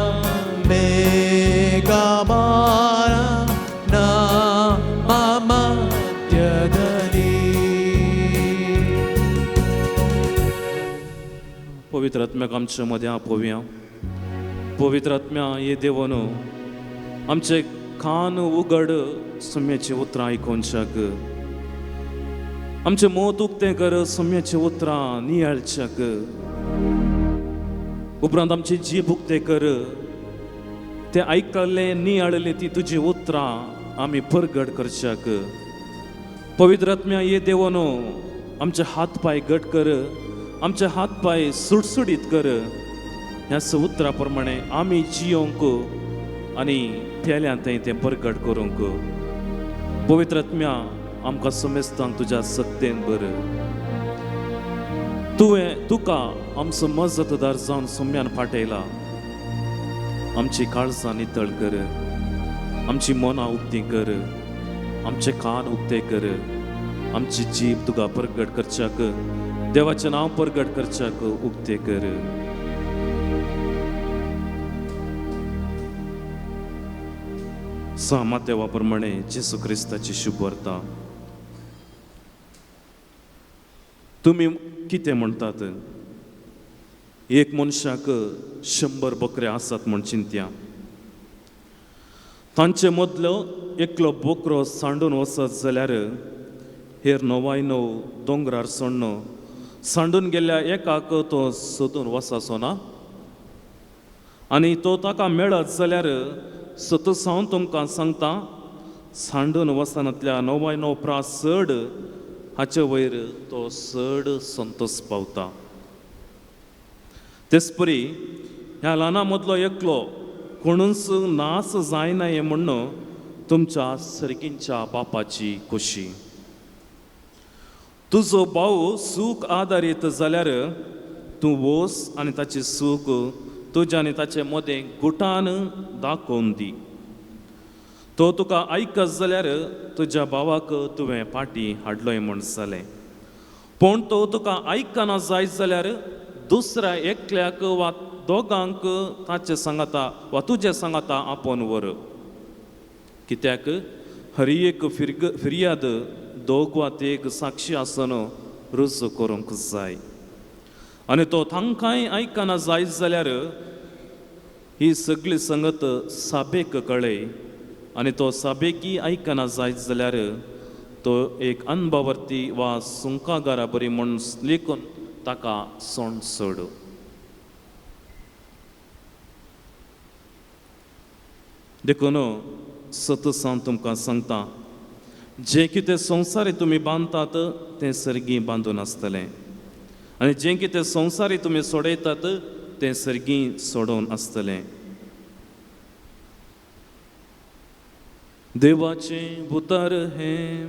ಬೇಗ ಬಾರ ನಮ್ಮ ಮಧ್ಯದಲ್ಲಿ. पवित्र आत्म्याक आमच्या मदें आपोवया. पवित्र आत्म्या हे देवान आमचे कान उगड सम्याची उतरां आयकोवच्याक, आमचें मत उक्तें कर सम्याची उतरां नियाळच्याक, उपरांत आमची जीब उक्तें कर तें आयकल्लें नियाळलें ती तुजी उतरां आमी परगट करच्याक. पवित्र आत्म्या हे देवान आमचे हात पांय घट कर, आमचे हात पांय सुटसुटीत कर, ह्या उतरा प्रमाणे आमी जियोंक आनी पेल्यान थंय तें परगट करूंक. पवित्र आत्म्या आमकां समेस्तांक तुज्या सक्तेन बर, तुवें तुका आमचो मजतदार जावन सोम्यान पाठयला. आमची काळजां नितळ कर, आमची मनां उक्तीं कर, आमचे कान उक्ते कर, आमची जीब तुका परगट करच्याक, देवाचें नांव परगट करच्याक उक्ते कर. मातेवा प्रमाणे जेसू क्रिस्ताची शुभवार्ता. तुमी कितें म्हणटात? एक मनशाक 100 बकरे आसात म्हूण चिंत्या, तांचे मदलो एकलो बोकरो सांडून वचत जाल्यार हेर 99 दोंगरार सोडून सांडून गेल्ल्या एकाक तो सोदून वचाचो ना? आनी तो ताका मेळत जाल्यार सतत हांव तुमकां सांगता, सांडून वचनांतल्या 99 प्रास चड हाचे वयर तो चड संतोष पावता. तेच परी ह्या ल्हाना मदलो एकलो कोणूच नास जायना हें म्हण्ण तुमच्या सर्गींच्या बापाची खोशी. तुजो भाव सूख आदारीत जाल्यार तूं वोस आनी ताची सूख तुज्या आनी ताचे मदें गुटान दाखोवन दी. तो तुका आयकत जाल्यार तुज्या भावाक तुवें फाटीं हाडलोय म्हूण जालें. पूण तो तुका आयकना जायत जाल्यार दुसऱ्या एकल्याक वा दोगांक ताचे सांगाता वा तुजे सांगाता आपोवन व्हर. कित्याक हर एक फिर्याद दोग वा तेग साक्षी आसून रुजू करूंक जाय. आनी तो तांकांय आयकना जायत जाल्यार ही सगळी संगत साबेक कळय, आनी तो साबेकी आयकना जायत जाल्यार तो एक अनभावर्ती वा सुंकागारा बरी म्हूण लेखून ताका सोंड सोड. देखून सतसान तुमकां सांगता, जें कितें संवसारी तुमी बांदतात तें सर्गी बांदून आसतलें, आनी जें कितें संवसारी तुमी सोडयतात तें सर्गी सोडोवन आसतलें. देवाचें उतर हें.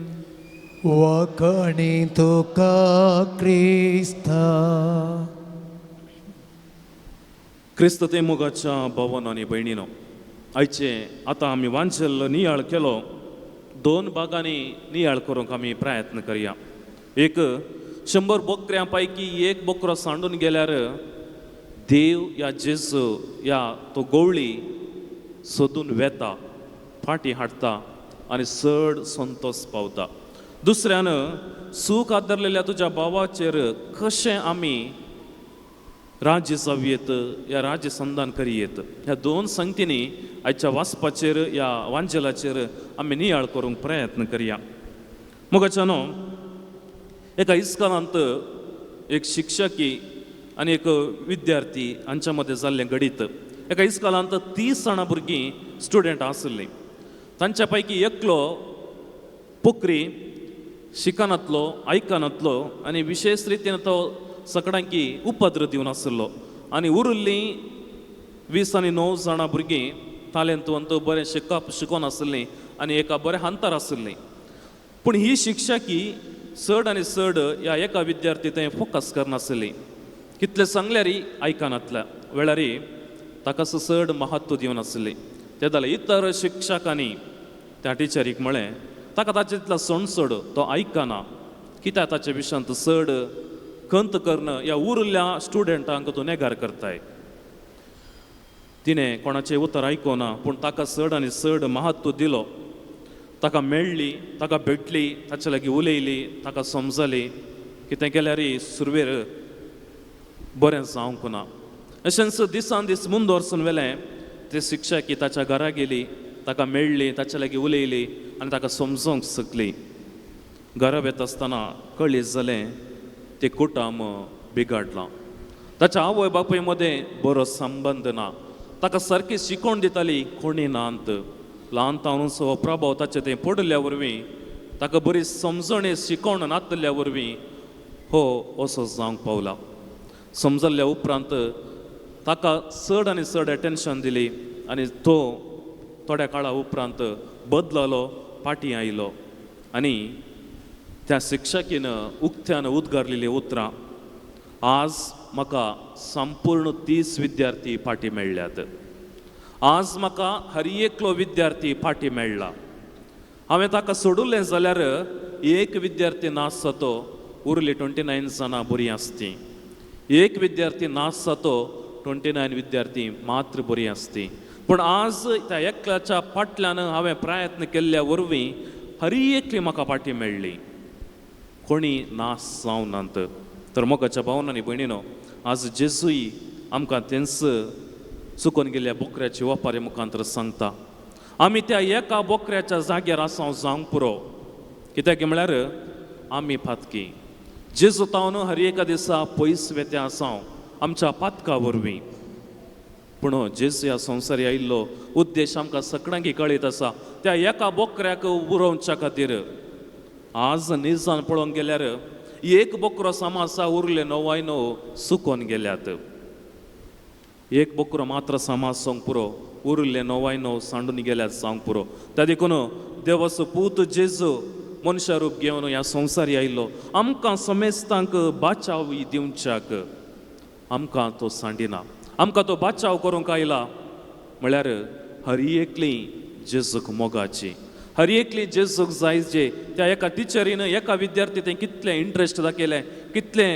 वाखाणी तुका क्रिस्ता. क्रिस्त ते मोगाच्या भवन आनी भयणीनो, आयचे आतां आमी वांचेल्लो नियाळ केलो. दोन भागांनी नियाळ करूंक आमी प्रयत्न करया. एक, 100 बोकऱ्यां पैकी एक बोकरो सांडून गेल्यार देव या जेजू या तो गोवळी सोदून वेता, फाटी हाडटा आनी चड संतोश पावता. दुसऱ्यान, सूख आदरलेल्या तुज्या भावाचेर कशें आमी राज्य जावयेत या राज्य संधान करयेत, ह्या दोन संगतींनी आयच्या वाचपाचेर ह्या वांजेलाचेर आमी नियाळ करूंक प्रयत्न करया. मोगाच्या न्हू, एका इस्कॉलांत एक शिक्षकी आनी एक विद्यार्थी हांच्या मदें जाल्लें घडीत. एका इस्कॉलांत 30 जाणां भुरगीं स्टुडंट आशिल्लीं. तांच्या पैकी एकलो पोकरी, शिकनातलो, आयकनातलो आनी विशेश रितीन तो सगळ्यांकी उपद्र दिवन आशिल्लो. आनी उरिल्लीं 20 आनी 9 जाणां भुरगीं तालेंतवंत, बरें शिकप शिकोन आशिल्लीं आनी एका बऱ्या हांतार आशिल्लीं. पूण ही शिक्षकी चड आनी चड ह्या एका विद्यार्थी थंय फोकस करनाशिल्ली. कितलें सांगल्यारय आयकनातल्या वेळारय ताका चड महत्व दिवन आशिल्ली. ते जाल्यार इतर शिक्षकांनी त्या टिचरीक म्हळें, ताका ताचे तितलो सोणसोड, तो आयकना, कित्याक ताचे विशयांत चड खंत करून ह्या उरिल्ल्या स्टुडंटांक तूं नेगार करताय. तिणें कोणाचें उतर आयकुना, पूण ताका चड आनी चड महत्व दिलो. ताका मेळ्ळी, ताका भेटली, ताचे लागीं उलयली, ताका समजली. कितें केल्यारय सुरवेर बरें जावंक ना. अशेंच दिसान दीस मुंदोरसून वेलें ते शिक्षकी ताच्या घरा गेली, ताका मेळ्ळी, ताचे लागीं उलयली आनी ताका समजोवंक शकली. घरा वेता आसतना कळीत जालें तें कुटुंब बिगाडलां. ताच्या आवय बापूय मदें बरो संबंद ना. ताका सारकी शिकोवण दिताली कोणी नात. ल्हान तावनूच हो प्रभाव ताचे थंय पडिल्ल्या वरवीं, ताका बरी समजणी शिकोवण नातिल्ल्या वरवीं हो असो जावंक पावला. समजल्ल्या उपरांत ताका चड आनी चड एटेन्शन दिली आनी तो थोड्या काळा उपरांत बदललो, फाटीं आयलो. आनी त्या शिक्षकीन उक्त्यान उद्गारलेलीं उतरां, आज म्हाका संपूर्ण 30 विद्यार्थी फाटीं मेळ्ळ्यात. आज म्हाका हर एकलो विद्यार्थी फाटीं मेळ्ळा. हांवें ताका सोडुलें जाल्यार एक विद्यार्थी नास जातो, उरली 29 जाणां बरीं आसती. एक विद्यार्थी नास जातो, 29 विद्यार्थी मात्र बरीं आसती. पूण आज त्या एकल्याच्या फाटल्यान हांवें प्रयत्न केल्ल्या वरवीं हर एकली म्हाका फाटीं मेळ्ळी, कोणी नास जावनात. तर मोगाच्या भावन आनी भयणीनो, आज जेजूय आमकां तेंच चुकोन गेल्ल्या बोकऱ्याची वपारी मुखांतर सांगता, आमी त्या एका बोकऱ्याच्या जाग्यार आसा जावंक पुरो. कित्याक म्हळ्यार आमी पातकी. जेजू तावन हर एका दिसा पयस वेते आसा आमच्या पातका वरवीं. पूण जेजू ह्या संवसारी आयिल्लो उद्देश आमकां सगळ्यांक कळीत आसा, त्या एका बोकऱ्याक उरोवच्या खातीर. आज निजान पळोवंक गेल्यार एक बोकरो सामा आसा, उरले 9 सुकोन गेल्यात. एक बोकरो मात्र सामा आसूंक पुरो, उरिल्ले 9 सांडून गेल्यात जावंक पुरो. त्या देखून देवाचो पूत जेजू मनशा रूप घेवन ह्या संवसारी आयिल्लो आमकां समेस्तांक बाचाव दिवच्याक. आमकां तो सांडिना, आमकां तो बाचाव करूंक आयला. म्हळ्यार हर एकली जेजूक मोगाची, हर एकली जेजूक जाय. जे त्या एका टिचरीन एका विद्यार्थी तें कितलें इंट्रस्ट दाखयलें, कितलें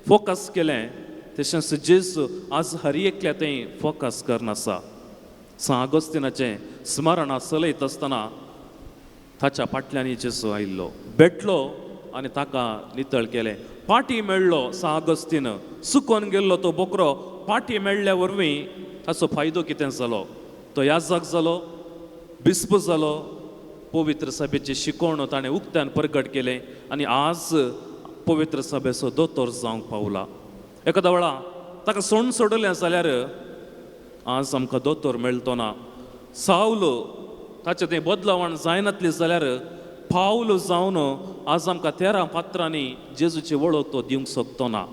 फोकस केलें, तशेंच जेजू आज हर एकल्या थंय फोकस करना आसा. सांत आगोस्तिनाचें स्मरण चलयत आसतना ताच्या फाटल्यान जेजू आयिल्लो, भेटलो आनी ताका नितळ केलें. पाटी मेळ्ळो सांत आगोस्तीन, सुकोन गेल्लो तो बोकरो पाटी मेळ्ळ्या वरवीं ताचो फायदो कितें जालो? तो याजक जालो, बिस्प जालो, पवित्र सभेची शिकवण ताणें उक्त्यान परगट केलें आनी आज पवित्र सभेचो दोतोर जावंक पावला. एखाद्या वेळा ताका सोण सोडलें जाल्यार आज आमकां दोतोर मेळटो ना. सावल ताचें तें बदलावण जायनातलें जाल्यार पावल जावन आज आमकां 13 पात्रांनी जेजूची वळख तो दिवंक शकतो ना.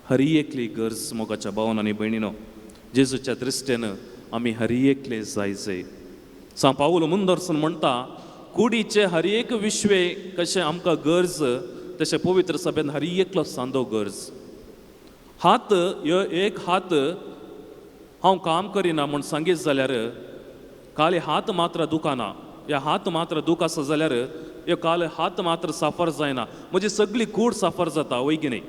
हरी एकली गरज मोगाच्या भावन आनी भयणीनो, जेजूच्या दृश्टेन आमी हरी एकले जाय जाय. सांत पावल मुंदरसून म्हणटा, कुडीचे हर एक विश्वे कशें आमकां गरज तशें पवित्र सभेन हरी एकलो सांदो गरज. हात ह्यो एक हात हांव काम करिना म्हूण सांगीत जाल्यार काल हात मात्र दुखाना, ह्या हात मात्र दूख आसा जाल्यार ह्यो काल हात मात्र साफर जायना, म्हजी सगळी कूड साफर जाता, वय की न्ही?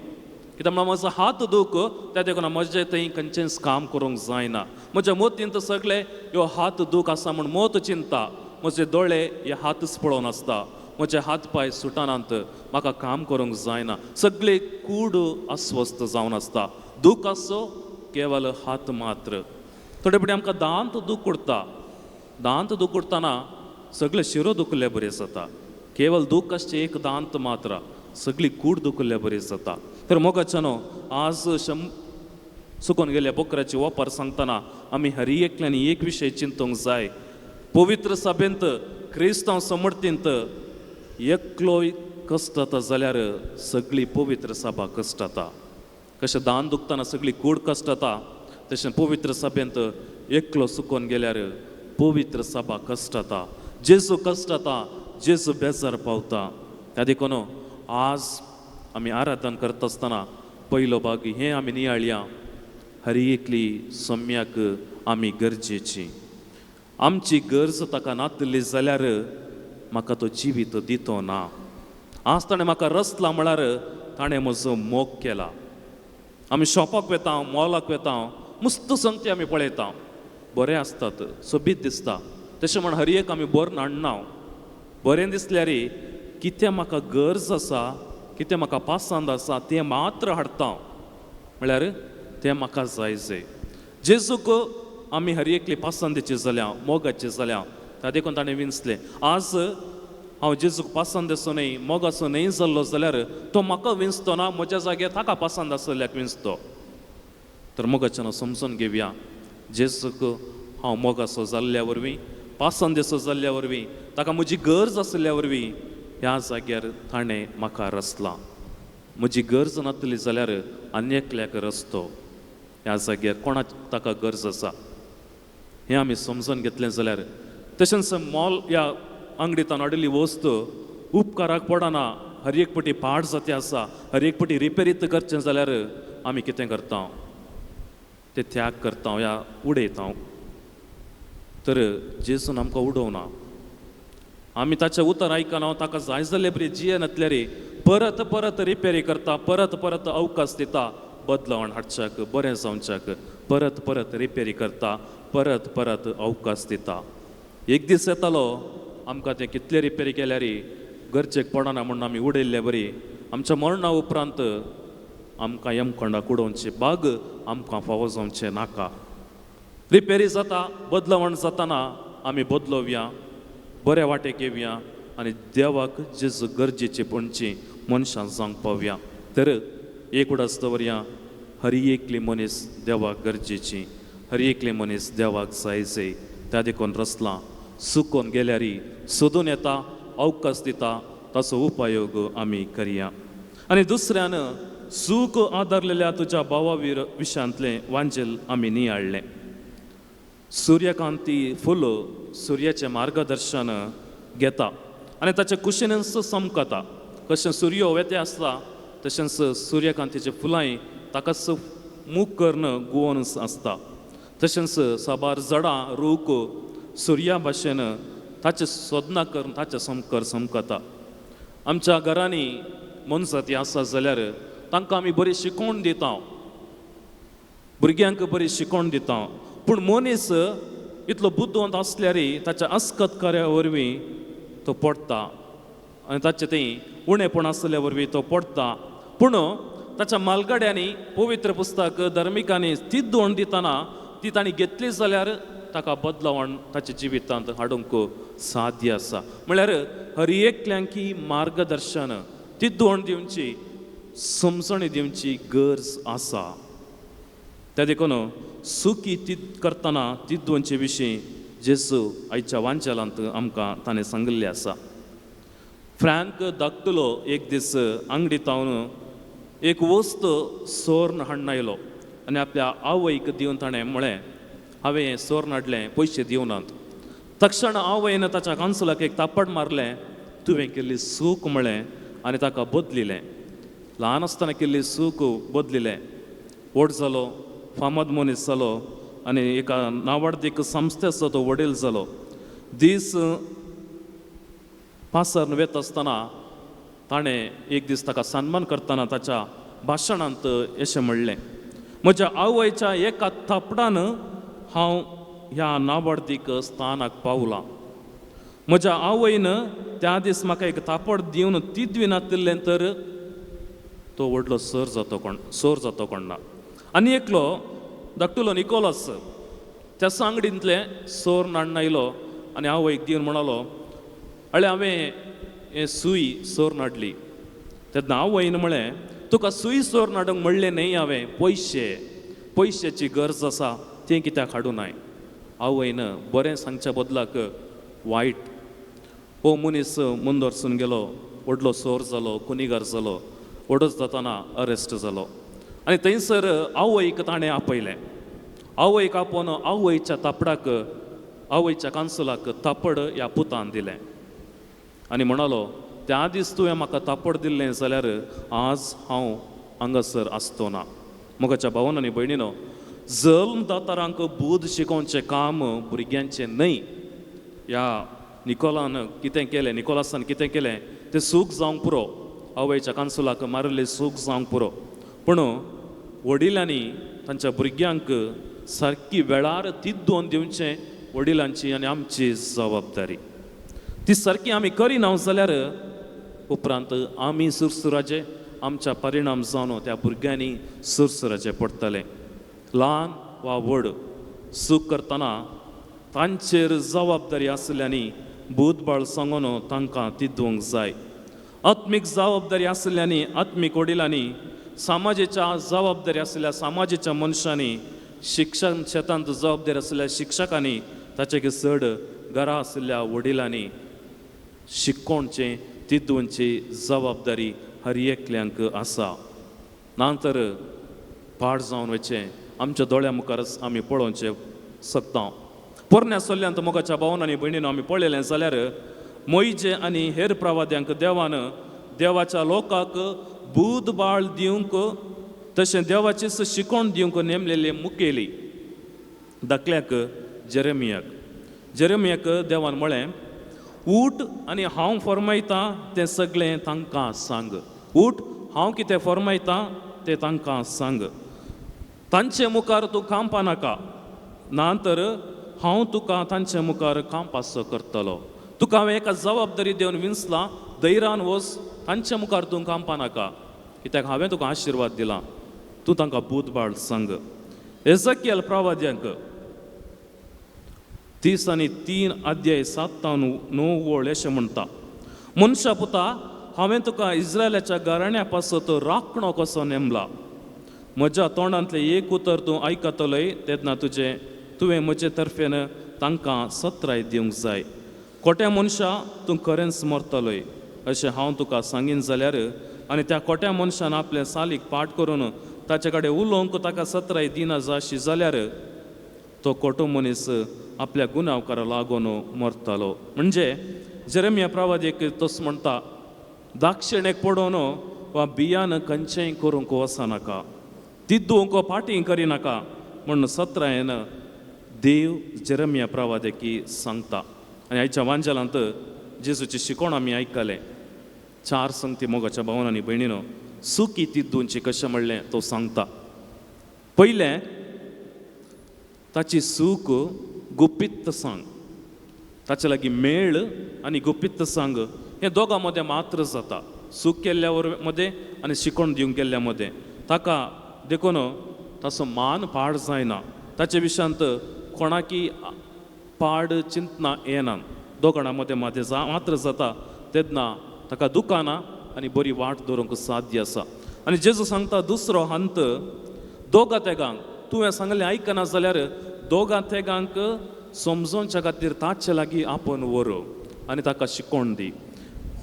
कित्याक म्हणल्यार म्हजो हात दूख त्या देखून म्हजें थंय खंयचेंच काम करूंक जायना. म्हज्या मोतींत सगळे ह्यो हात दूख आसा म्हूण मोत चिंता, म्हजे दोळे हे हातच पळोवन आसता, म्हजे हात पांय सुटनात, म्हाका काम करूंक जायना, सगळे कूड अस्वस्थ जावन आसता. दूख आसचो केवल हात मात्र. थोडे फावटी आमकां दांत दूख उरता, दांत दूख उरतना सगळे शिरो दुखले बरें जाता. केवल दूख आसचें एक दांत मात्र, सगळी कूड दुखले बरी जाता. तर मोगाच्यानो आज सुकोन गेल्या बोकराची वापर सांगतना आमी हरी एकल्यानी एक विशय चिंतूंक जाय. पवित्र सभेंत क्रिस्तांव समर्थींत एकलो कश्ट जाता जाल्यार सगळी पवित्र सभा कश्ट जाता. कशें दान दुखतना सगळी कूड कश्ट जाता तशें पवित्र सभेंत एकलो सुकोन गेल्यार पवित्र सभा कश्ट जाता. जेजू कश्ट जाता, जेजू बेजार पावता. त्या देखून आज आमी आराधन करता आसतना पयलो भाग हें आमी नियाळया, हरी एकली सम्याक आमी गरजेची. आमची गरज ताका नातली जाल्यार म्हाका तो जिवीत दितो ना. आज ताणें म्हाका रसला म्हळ्यार ताणें म्हजो मोग केला. आमी शॉपाक वेता, मॉलाक वेता, मस्त संगती आमी पळयता, बरें आसतात, सोबीत दिसता. तशें म्हण हर एक आमी बरें हाडना. बरें दिसल्यार कितें म्हाका गरज आसा, कितें म्हाका पसंद आसा तें मात्र हाडटा, म्हळ्यार तें म्हाका जाय जाय. जेजूक आमी हर एकली पसंदेची जाल्या, मोगाची जाल्या, त्या देखून ताणें विंचलें. आज हांव जेजूक पसंद आसो न्हय, मोगाचो न्हय जाल्लो जाल्यार तो म्हाका विंचतो ना, म्हज्या जाग्यार ताका पसंद आसल्याक विंचतो. तर मोगाच्यान समजून घेवया, जेजूक हांव मोगाचो जाल्ल्या वरवीं, पसंदेचो जाल्ल्या वरवीं, ताका म्हजी गरज आशिल्ल्या वरवीं ह्या जाग्यार ताणें म्हाका रचला. म्हजी गरज नातली जाल्यार आनी एकल्याक रचतो. ह्या जाग्यार कोणाक ताका गरज आसा हें आमी समजून घेतलें जाल्यार, तशेंच मॉल ह्या आंगडींतान हाडिल्ली वस्तू उपकाराक पडना, हर एक पटी पाड जाती आसा, हर एक पटी रिपेरीत करचें जाल्यार आमी कितें करता, ते त्याग करता या उडयता. तर जेजून आमकां उडोवना. आमी ताचें उतर आयकना, ताका जाय जाल्ले बरी जियेनातल्यार परत परत रिपेरी करता, परत परत अवकाश दिता बदलावण हाडच्याक, बरें जावच्याक, परत परत रिपेरी करता, परत परत अवकाश दिता. एक दीस येतालो आमकां तें कितले रिपेरी केल्यार गरजेक पडना म्हणून आमी उडयल्ले बरी आमच्या मरणा उपरांत आमकां यमखंडाक उडोवचे बाग आमकां फावो जावचें नाका. रिपेरी जाता, बदलावण जाताना आमी बदलोवया, बऱ्या वाटेक येवया आनी देवाक जेजू गरजेची पणची मनशां जावंक पावया. तर एक उडास दवरया, हरी एकली मनीस देवाक गरजेची, हर एकली मनीस देवाक जाय जाय. त्या देखून रसलां सुकोन गेल्यार सोदून येता, अवकाश दिता, ताचो उपयोग आमी करया. आनी दुसऱ्यान सूख आदारलेल्या तुज्या भावा विशयांतलें वांजेल आमी नियाळ्ळें. सुर्यकांती फुल सुर्याचें मार्गदर्शन घेता आनी ताचे कुशीनच चमकता. कशें सुर्यो वेते आसता तशेंच सुर्यकांतीचे फुलांय ताकाच मूख करून गुवोन आसता. तशेंच साबार झाडां रूख सुर्या भाशेन ताचें सोदना करून ताचें समकर चमकता. आमच्या घरांनी मनजाती आसा जाल्यार तांकां आमी बरी शिकोवण दिता. भुरग्यांक बरी शिकोवण दिता. पूण मनीस इतलो बुद्धवंत आसल्यारय ताच्या अस्कत कार्या वरवीं तो पडटा आनी ताचें तें उणेपण आसल्या वरवीं तो पडटा. पूण ताच्या मालगाड्यांनी पवित्र पुस्तक धर्मिकांनी तिद्दवण दितना ती तांणी घेतली जाल्यार ताका बदलावण ताच्या जिवितांत हाडूंक साध्य आसा. म्हळ्यार हर एकल्यांकी मार्गदर्शन तिद्दवण दिवची, समजणी दिवची गरज आसा. त्या देखून सुकी ती करतना तिद्दवंचे विशीं जेजू आयच्या वांचलांत आमकां ताणें सांगिल्लें आसा. फ्रँक धाकटुलो एक दीस आंगडी तावन एक वस्त सोर्न हाडून आयलो आनी आपल्या आवयक दिवन ताणें म्हळें, हांवें हें सोर्न हाडलें, पयशे दिवनात. तक्षण आवयन ताच्या कानसुलाक एक थापड मारलें, तुवें केल्ली चूक म्हळें आनी ताका बदलिलें. ल्हान आसतना केल्ली चूक बदलिलें. व्हड जालो, फामाद मनीस जालो आनी एका नावाडदीक संस्थेचो तो वडील जालो. दीस पासर वेता आसतना ताणें एक दीस ताका सन्मान करतना ताच्या भाशणांत अशें म्हणलें, म्हज्या आवयच्या एका थापडान हांव ह्या नावाडदीक स्थानाक पावलां. म्हज्या आवयन त्या दीस म्हाका एक थापड दिवन तिद्वी नातिल्लें तर तो व्हडलो सर जातो कोण सोर जातो कोण ना. आनी एकलो धाकटुलो निकोलस त्या सांगडींतलें सोर नाडून आयलो आनी आवयक दिवन म्हणालो, अळे हांवें हें सूय सोर नाडली. तेन्ना आवयन म्हळें, तुका सूय सोर नाडूंक म्हणलें न्हय हांवें, पयशे पयशाची गरज आसा तें कित्याक हाडूं नाय. आवयन बरें सांगच्या बदलाक वायट. हो मनीस मुंदरसून गेलो, व्हडलो सोर जालो, कुनिगार जालो, व्हडच जातना अरेस्ट जालो आनी थंयसर आवयक ताणें आपयलें. आवयक आपोवन आवयच्या थापडाक, आवयच्या कानसुलाक थापड ह्या पुतान दिलें आनी म्हणालो, त्या दीस तुवें म्हाका थापड दिल्लें जाल्यार आज हांव हांगासर आसतो ना. मोगाच्या भावान आनी भयणीनो, जल्म दातारांक बूद शिकोवचें काम भुरग्यांचें न्हय. ह्या निकोलान कितें केलें, निकोलासान कितें केलें तें सूख जावंक पुरो, आवयच्या कानसुलाक मारिल्लें सूख जावंक पुरो. पूण वडिलांनी तांच्या भुरग्यांक सारकी वेळार तिद्दोवन दिवचें वडिलांची आनी आमची जबाबदारी. ती सारकी आमी करिना जाल्यार उपरांत आमी सुरसुराचे आमच्या परिणाम जावन त्या भुरग्यांनी सुरसुराचे पडटले. ल्हान वा व्हड चूक करतना तांचेर जबाबदारी आशिल्ल्यांनी बूदबाळ सांगून तांकां तिद्दोवंक जाय. आत्मीक जबाबदारी आशिल्ल्यांनी आत्मीक वडिलांनी, समाजेच्या जबाबदारी आशिल्ल्या समाजेच्या मनशांनी, शिक्षण शेतांत जबाबदारी आशिल्ल्या शिक्षकांनी, ताचे चड घरा आशिल्ल्या वडिलांनी शिकोवचें तिद्दोवची जबाबदारी हर एकल्यांक आसा. ना तर पाड जावन वचचें आमच्या दोळ्या मुखारच आमी पळोवचें शकता. पोरण्या सल्ल्यांत मोगाच्या भावन आनी भयणीन आमी पळयलें जाल्यार मोयजे आनी हेर प्रवाद्यांक देवान देवाच्या लोकांक बूद बाळ दिवंक तशें देवाचीच शिकोवण दिवंक नेमलेली मुखेली धाकल्याक जेरेमियाक. जेरेमियाक देवान म्हळें, उठ आनी हांव फर्मायतां तें सगळें तांकां सांग. उठ, हांव कितें फर्मायतां तें तांकां सांग. तांचे मुखार तूं कांपा नाका, ना तर हांव तुका तांचे मुखार कांपासो करतलो. तुका हांवें एका जबाबदारी दिवन विंचलां, धैर्यान वच, तांचे मुखार तूं कांपा नाका, कित्याक हांवें तुका आशिर्वाद दिला. तूं तांकां बूदबाळ सांग. एजकियल प्रवाद्यांक 33 अध्याय 7 9 वळ अशें म्हणटा, मनशा पुता, हांवें तुका इस्रायलाच्या घराण्या पासत राखणो कसो नेमला. म्हज्या तोंडांतलें एक उतर तूं आयकतलोय तेन्ना तुजें तुवें म्हजे तर्फेन तांकां सत्राय दिवंक जाय. खोट्या मनशा, तूं खरेंच मरतलोय अशें हांव तुका सांगीन जाल्यार आनी त्या खोट्या मनशान आपलें सालीक पाठ करून ताचे कडेन उलोवंक ताका सत्राय दिना जाशी जाल्यार तो खोटो मनीस आपल्या गुन्यांवकारा लागून मरतलो. म्हणजे जेरेमिया प्रवादीक तस म्हणटा, दाक्षिणेक पडोवन वा बियान खंयचेंय करूंक वचनाका, तिद्दूंक फाटीं करिनाका म्हूण सत्रायेन देव जेरेमिया प्रवादेकी सांगता. आनी आयच्या वांजेलांत जेजूची शिकोवण आमी आयकलें. 4 संगती मोगाच्या भावन आनी भयणीनो, सुकी तिद्दूंची कशें म्हणलें तो सांगता. पयलें, ताची सूख गुपीत सांग, ताचे लागीं मेळ आनी गुपीत सांग. हें दोगां मदें मात्र जाता, सूख केल्ल्या मदें आनी शिकोवन दिवंक गेल्ल्या मदें. ताका देखून ताचो मान पाड जायना, ताचे विशयांत कोणाकी पाड चिंतना येना. दोगां मदें मदें मात्र जाता तेन्ना ताका दुकानां आनी बरी वाट दवरूंक साध्य आसा. आनी जेजू सांगता दुसरो हंत, दोगां तेगांक तुवें सांगलें आयकना जाल्यार दोगां तेगांक समजोवच्या खातीर ताचे लागीं आपोवन व्हर आनी ताका शिकोवन दी.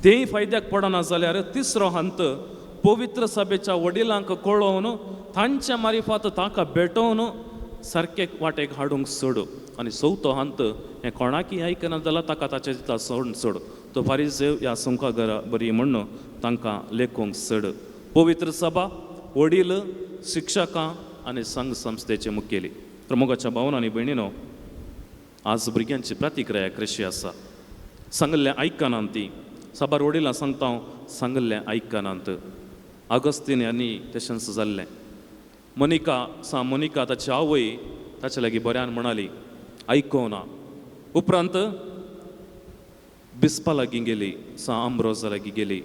तेय फायद्याक पडना जाल्यार तिसरो हंत, पवित्र सभेच्या वडिलांक कळोवन तांच्या मारिफात ताका भेटोवन सारके वाटेक हाडूंक सोड. आनी चवथो हंत, हें कोणाकी आयकना जाल्यार ताका ताचे दिता सोडून सोड, तो फारीजेव ह्या सुंकाघरा बरी म्हण्ण तांकां लेखूंक सोड. पवित्र सभा, वडील, शिक्षकां आनी संघ संस्थेचे मुखेली. तर मोगाच्या भावन आनी भयणीनो, आज भुरग्यांची प्रतिक्रिया कशी आसा? सांगिल्लें आयकनात ती. साबार वडिलां सांगता हांव, सांगिल्लें आयकनात. आगस्तीन आनी तशेंच जाल्लें. मोनिका, सा मोनिका ताची आवय ताचे लागीं बऱ्यान म्हणाली, आयकोना. उपरांत बिस्पा लागीं गेली, सा आंब्रोजा लागीं गेली.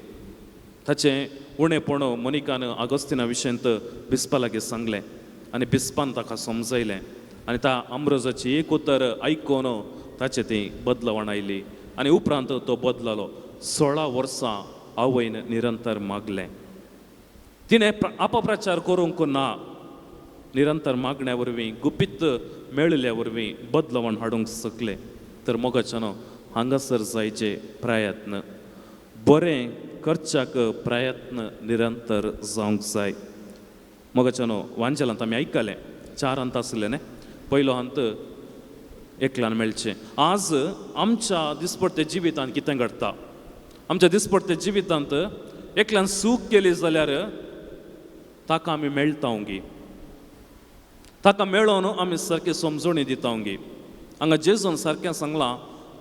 ताचें उणेपण मोनिकान आगस्तिना विशयांत बिस्पा लागीं सांगलें आनी बिस्पान ताका समजयलें आनी त्या आंब्रोजाची एक उतर आयकून ताचें ती बदलवण आयली आनी उपरांत तो बदललो. 16 वर्सां आवयन निरंतर मागलें, तिणें अपप्रचार करूंक ना, निरंतर मागण्या वरवीं गुपीत मेळिल्ल्या वरवीं बदलवण हाडूंक शकलें. तर मोगाच्यान हांगासर जायचे प्रयत्न, बरें करच्याक प्रयत्न निरंतर जावंक जाय. मोगाच्यान वांजेलांत आमी आयकलें, 4 हंत आसले न्ही. पयलो हंत एकल्यान मेळचें. आज आमच्या दिसपडते जिवितांत कितें घडटा? आमच्या दिसपडते जिवितांत एकल्यान सूख केली जाल्यार ताका आमी मेळटा गी, ताका मेळोवन आमी सारकी समजणी दिता गी. हांगा जेजून सारकें सांगलां,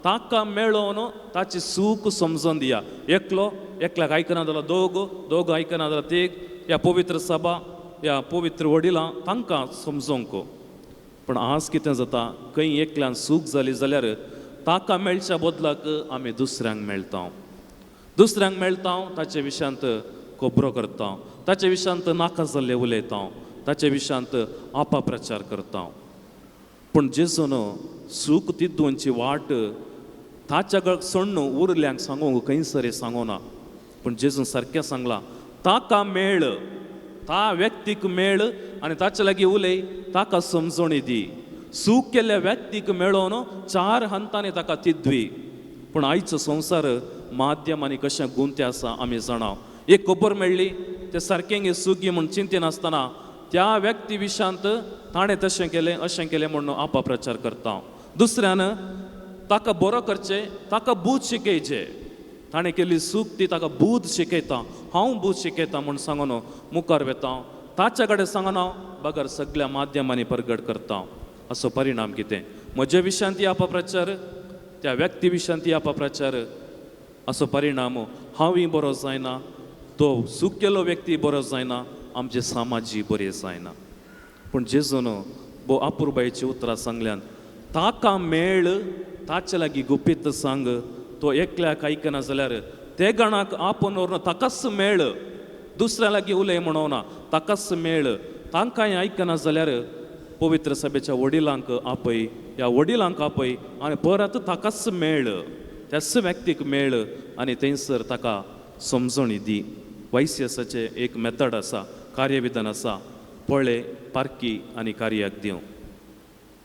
ताका मेळोवन ताची सूख समजून दिया. एकलो एकल्याक आयकना जाल्यार दोग, दोग आयकना जाल्यार तीग, ह्या पवित्र सभा, ह्या पवित्र वडिलां तांकां समजोवंक. पूण आज कितें जाता, खंय एकल्यान सूख जाली जाल्यार ताका मेळच्या बदलाक आमी दुसऱ्यांक मेळटा, दुसऱ्यांक मेळटा, ताचे विशयांत खबरो करता, ताचे विशयांत नाका जाल्लें उलयता, ताचे विशयांत अपप्रचार करता. पूण जेजून सूख तिद्दोवची वाट ताच्या गळक सोडून उरल्यांक सांगूंक खंयसर सांगूना. पूण जेजून सारकें सांगलां, ताका मेळ, ता व्यक्तीक मेळ आनी ताचे लागीं उलय, ताका समजणी दी. सूख केल्ल्या व्यक्तीक मेळोवन 4 हंतांनी ताका तिद्वी. पूण आयचो संवसार माध्यम आनी कशें गुंते आसा आमी जाणा. एक खबर मेळ्ळी ते सारकें सुगी म्हूण चिंतिनासतना त्या व्यक्ती विशयांत ताणें तशें केलें अशें केलें म्हणून अपप्रचार करता. दुसऱ्यान ताका बरो करचें, ताका बूद शिकयचें, ताणें केल्ली सूख ती ताका बूद शिकयता, हांव बूद शिकयता म्हूण सांगून मुखार वेता, ताच्या कडेन सांगना बगर सगळ्या माध्यमांनी परगट करता. असो परिणाम कितें? म्हज्या विशयांत अपप्रचार, त्या व्यक्ती विशयांत अपप्रचार, असो परिणाम हांवूय बरो जायना, तो सूख केलो व्यक्ती बरो जायना, आमचे समाजी बरें जायना. पूण जेजून भोव अपुरबायेची उतरां सांगल्यान, ताका मेळ, ताचे लागीं गुपीत सांग, तो एकल्याक आयकना जाल्यार ते गणाक आपोवन व्हरून ताकाच मेळ, दुसऱ्या लागीं उलय म्हणोना, ताकाच मेळ. तांकांय आयकना जाल्यार पवित्र सभेच्या वडिलांक आपय, ह्या वडिलांक आपय आनी परत ताकाच मेळ, त्याच व्यक्तीक मेळ आनी थंयसर ताका समजणी दी. वायसीएसाचें एक मेथड आसा, कार्यविधान आसा, पळय, पारखी आनी कार्याक दिवं.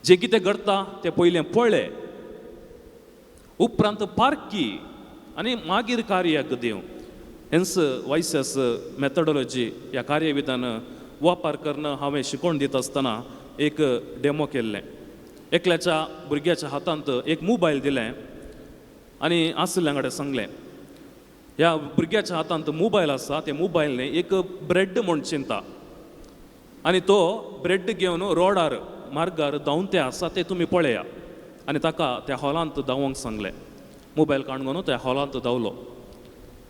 जें कितें घडटा तें पयलें पळय, उपरांत पारखी आनी मागीर कार्याक दिवं. हेंच वायसीएस मेथडोलॉजी ह्या कार्यविधान वापर करून हांवें शिकोवन दिता आसतना एक डेमो केल्लें. एकल्याच्या भुरग्याच्या हातांत एक मोबायल दिलें आनी आशिल्ल्या कडेन सांगलें, ह्या भुरग्याच्या हातांत मोबायल आसा, ते मोबायल न्ही एक ब्रेड म्हूण चिंता आनी तो ब्रेड घेवन रोडार मार्गार धांवते आसा ते तुमी पळया. आनी ताका त्या हॉलांत धांवोंक सांगलें. मोबायल काडून त्या हॉलांत धांवलो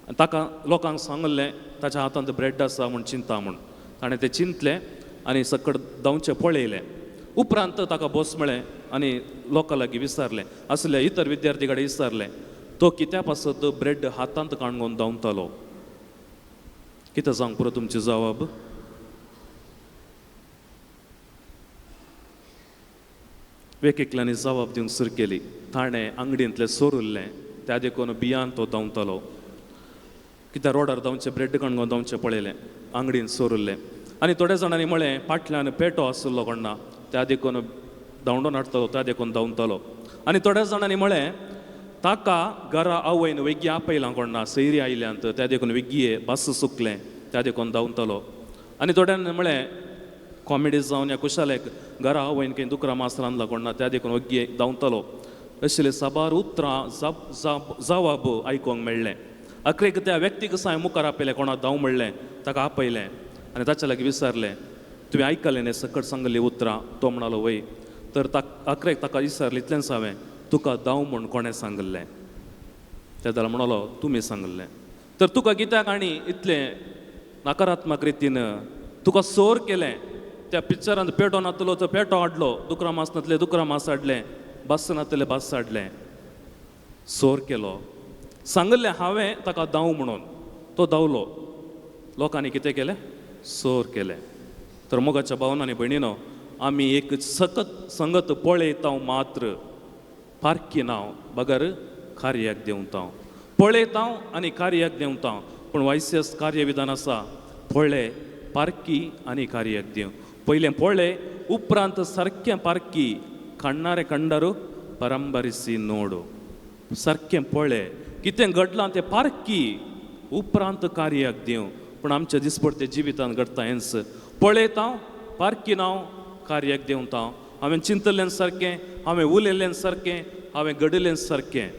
आनी ताका लोकांक सांगलें ताच्या हातांत ब्रेड आसा म्हूण चिंता म्हूण. ताणें तें चिंतलें आनी सकट धांवचें पळयलें. उपरांत ताका बोस मेळ्ळें आनी लोकां लागीं विचारलें, आसल्या इतर विद्यार्थी कडेन विचारलें, तो कित्या पासत ब्रेड हातांत काणगोवन धांवतालो? कितें जावंक पुरो तुमची जवाब? एक एकल्यांनी जवाब दिवंक सुरू केली. ताणें आंगडींतलें सोरुल्लें, त्या देखून बियान तो धांवतालो. कित्याक रोडार धांवचें ब्रेड काणगोवन धांवचें पळयलें, आंगडीन सोरुल्लें. आनी थोड्या जाणांनी म्हळें, फाटल्यान पेटो आशिल्लो कोण्णा, त्या देखून धांवडोन हाडटलो, त्या देखून धांवतालो. आनी थोड्या जाणांनी म्हळें, ताका घरा आवयन वेगळी आपयलां कोण्णा, सैरी आयल्यांत, त्या देखून वेगळी बस सुकलें, त्या देखून धांवतालो. आनी थोड्यांनी म्हळें, कॉमेडी जावन या खुशालेक घरा आवयन खंय दुकरा मास रांदला कोण्णा, त्या देखून वग्गी धांवतालो. अशें साबार उतरां जवाब आयकूंक मेळ्ळें. अखेरेक त्या व्यक्तीक हांवें मुखार आपयलें, कोणा धांव म्हणलें, ताका आपयलें आनी ताच्या लागीं विचारलें, तुवें आयकलें न्ही सकट सांगली उतरां? तो म्हणालो, वय. तर अखेरेक ताका विचारलें इतलेंच हांवें, तुका धांव म्हूण कोणें सांगिल्लें? त्या जाल्यार म्हणालो, तुमी सांगिल्लें. तर तुका कित्याक आनी इतलें नकारात्मक रितीन तुका सोर केलें? त्या पिक्चरांत पेटो नातलो तो पेटो हाडलो, दुकरा मास नातलें दुकरा मास हाडलें, बस नातलें बस हाडलें, सोर केलो. सांगिल्लें हांवें ताका धांव म्हणून, तो धांवलो. लोकांनी कितें केलें? सोर केलें. तर मोगाच्या भावना आनी भयणीनो, आमी एक सकत संगत पळयता मात्र पारखी नांव बगर कार्याक देंवता, पळयता आनी कार्याक देंवता. पूण वायसियस कार्यविधान आसा, पळय, पारखी आनी कार्याक देव. पयलें पळय, उपरांत सारकें पारखी. काडणारे कंडारू परंबरिसी नोडू. सारकें पळय कितें घडलां तें पारखी, उपरांत कार्याक दिवं. पूण आमच्या दिसपडते जिवितांत घडटा हेंच, पळयता, पारखी नांव, कार्याक देंवता. हांवें चिंतलें सारकें, हांवें उलयलें सारकें, हांवें घडिल्लें सारकें.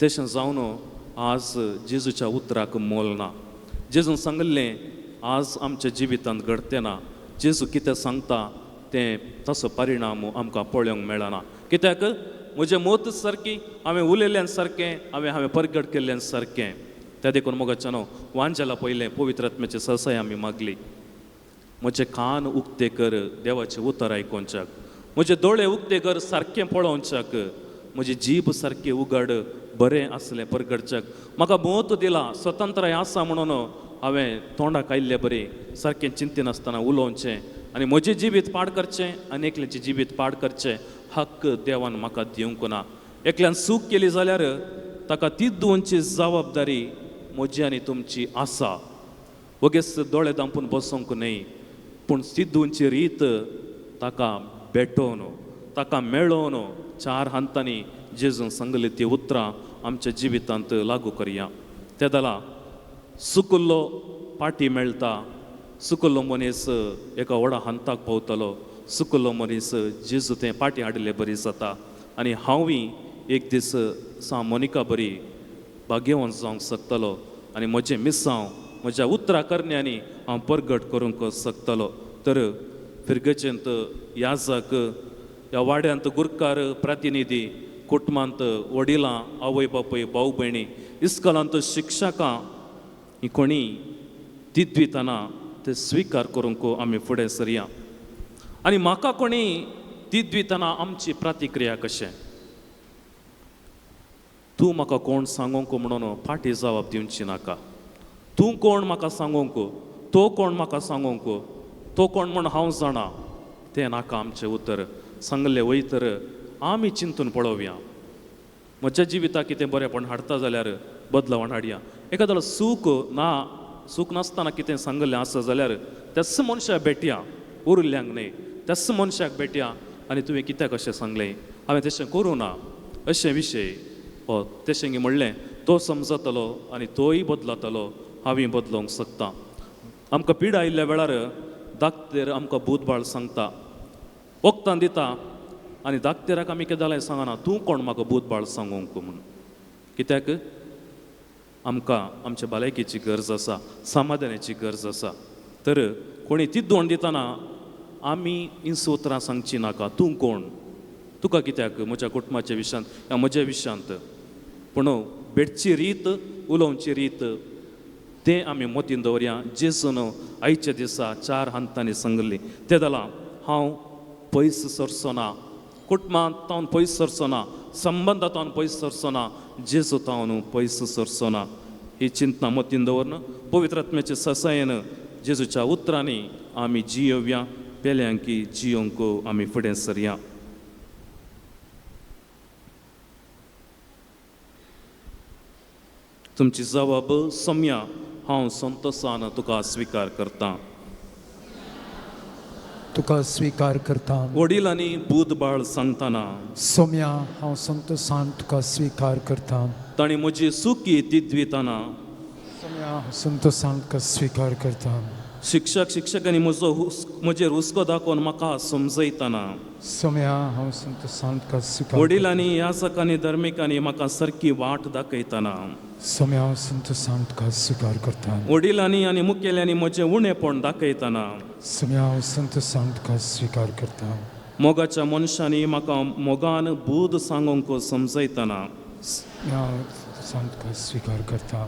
तशें जावन आज जेजूच्या उतराक मोल ना. जेजून सांगिल्लें आज आमच्या जिवितांत घडतें ना. जेजू कितें सांगता तें तसो परिणाम आमकां पळोवंक मेळना. कित्याक म्हजें मत सारकी, हांवें उलयल्ल्यान सारकें, हांवें परगट केल्ल्यान सारकें. त्या देखून मोगाच्या न्हू वांजेला पयलें पवित्र आत्म्याची सहसाय आमी मागली. म्हजे कान उक्ते कर देवाचें उतर आयकोवच्याक, म्हजे दोळे उक्ते कर सारकें पळोवच्याक, म्हजी जीब सारकी उगड बरें आसलें परगटच्याक. म्हाका मत दिलां, स्वतंत्राय आसा म्हणून हांवें तोंडाक आयिल्लें बरें सारकें चिंतिनासतना उलोवचें आनी म्हजें जिवीत पाड करचें आनी एकल्याचें जिवीत पाड करचें हक्क देवान म्हाका दिवंक ना. एकल्यान चूक केली जाल्यार ताका ती दिवची जबाबदारी म्हजी आनी तुमची आसा. वगेच दोळे दांपून बसोंक न्हय, पूण ती दिवची रीत ताका भेटोवन ताका मेळोवन चार हातांनी जेजून सांगली ती उतरां आमच्या जिवितांत लागू करया. ते दला सुकुल्लो पाटी मेळटा, सुकुल्लो मनीस एका व्हडा हांताक पावतलो. सुकुल्लो मनीस जेजू तें पाटी हाडिल्ले बरी जाता आनी हांवूय एक दीस सा मोनिका बरी भाग्यवंत जावंक शकतलो आनी म्हजें मिसांव म्हज्या उतरा करण्यांनी हांव परगट करूंक शकतलो. तर फिरगजेंत याजक, ह्या वाड्यांत गुरकार प्रतिनिधी, कुटुंबांत वडिलां, आवय बापूय, भाव भयणी, इस्कोलांत शिक्षकां, ही कोणी तिद्विताना ते स्विकार करूंक आमी फुडें सरया. आनी म्हाका कोणी तिद्विताना आमची प्रतिक्रिया कशें? तूं म्हाका कोण सांगूंक म्हणून फाटी जबाब दिवची नाका. तूं कोण म्हाका सांगूंक, तो कोण म्हाका सांगूंक, तो कोण म्हूण हांव जाणा, तें नाका. आमचें उतर सांगलें वय तर आमी चिंतून पळोवया. म्हज्या जिविताक कितें बरेंपण हाडटा जाल्यार बदलावण हाडया. एखादो सूख ना, सूख नासतना कितें सांगलें आसा जाल्यार त्याच मनशाक भेटया, उरिल्ल्यांक न्हय, त्याच मनशाक भेटया आनी तुवें कित्याक अशें सांगलें, हांवें तशें करूं ना अशें विशय हो तशें म्हणलें तो समजतलो आनी तोय बदलतलो, हांवूय बदलोवंक शकता. आमकां पिडा आयिल्ल्या वेळार दाक्तेर आमकां भूतबाळ सांगता, वखदां दिता आनी दाक्तेराक आमी कितें जालें सांगना, तूं कोण म्हाका भूतबाळ सांगूंक म्हूण. कित्याक आमकां आमच्या भलायकेची गरज आसा, समाधानाची गरज आसा. तर कोणी तिद्दोण दितना आमी इंस उतरां सांगची नाका, तूं कोण, तुका कित्याक म्हज्या कुटुंबाच्या विशयांत या म्हज्या विशयांत. पूण भेटची रीत, उलोवची रीत तें आमी मतीन दवरया. जेजून आयच्या दिसा चार हातांनी सांगली ते जालां. हांव पयस सरचो ना, कुटुंबांत तावन पयस सरचो ना, संबंदां तावन पयस सरचो ना, जेजू तावन पयस सरचो ना. ही चिंतना मतीन दवरन पवित्र आत्म्याचे ससायेन जेजूच्या उतरांनी आमी जियोवया, पेल्यांकी जियोंक आमी फुडें सरया. तुमची जबाब सोम्या हांव संतोसान तुका स्विकार करता. तुका स्वीकार करता. वडिलांनी बूद बाळ सांगतना सोम्या हांव संतोसान तुका स्वीकार करता. तांणी म्हजी सुकी दिद्वितना सोम्या हांव संतोसान तुका स्वीकार करता. शिक्षक शिक्षकांनी म्हजो म्हजेर हुस्को दाखोवन म्हाका समजयतना सोम्या हांव संतोसान तुका स्वीकार. वडिलांनी याचकांनी धर्मिकांनी म्हाका सारकी वाट दाखयतना सोम्या हांव संतोसान तुका स्वीकार करता. वडिलांनी आनी मुखेल्यांनी म्हजें उणेपण दाखयतना सोम्या हांव संतोसान तुका स्वीकार करता. मोगाच्या मनशांनी म्हाका मोगान बूद सांगूंक समजयतना सोम्या हांव संतोसान तुका स्वीकार करता.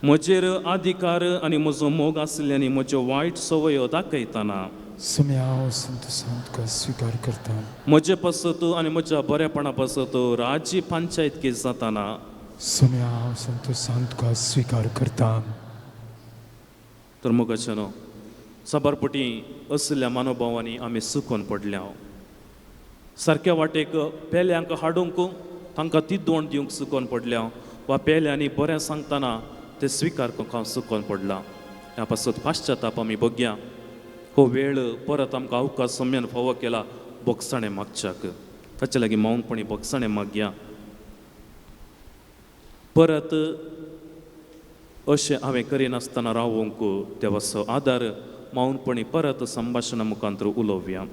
म्हजेर अधिकार आनी म्हजो मोग आशिल्ल्यांनी म्हज्यो वायट संवयो दाखयतना सोम्या हांव संतोसान तुका स्वीकार करता. म्हजे पासत आनी म्हज्या बरेपणा पासत राजी पंचायत जातना सोम्या हांव संतोसान तुका स्वीकार करता. तर मोगाचे न्हू साबारपटी असल्या मनोभावांनी आमी सुकून पडल्या. सारक्या वाटेक पेल्यांक हाडूंक तांकां ती दोण दिवंक सुकून पडल्या वा पेल्यांनी बरें सांगतना ते स्विकार करूंक हांव सुकून पडला. ह्या पासत पाश्चाताप आमी बगया. हो वेळ परत आमकां अवकाश सम्यान फावो केला बोगसाणें मागच्याक, ताचे लागीं मौनपणी बोगसाणें मागया. परत अशें हांवें करिनासतना रावूंक देवाचो आदार मौनपणी परत संभाशणा मुखांतर उलोवया.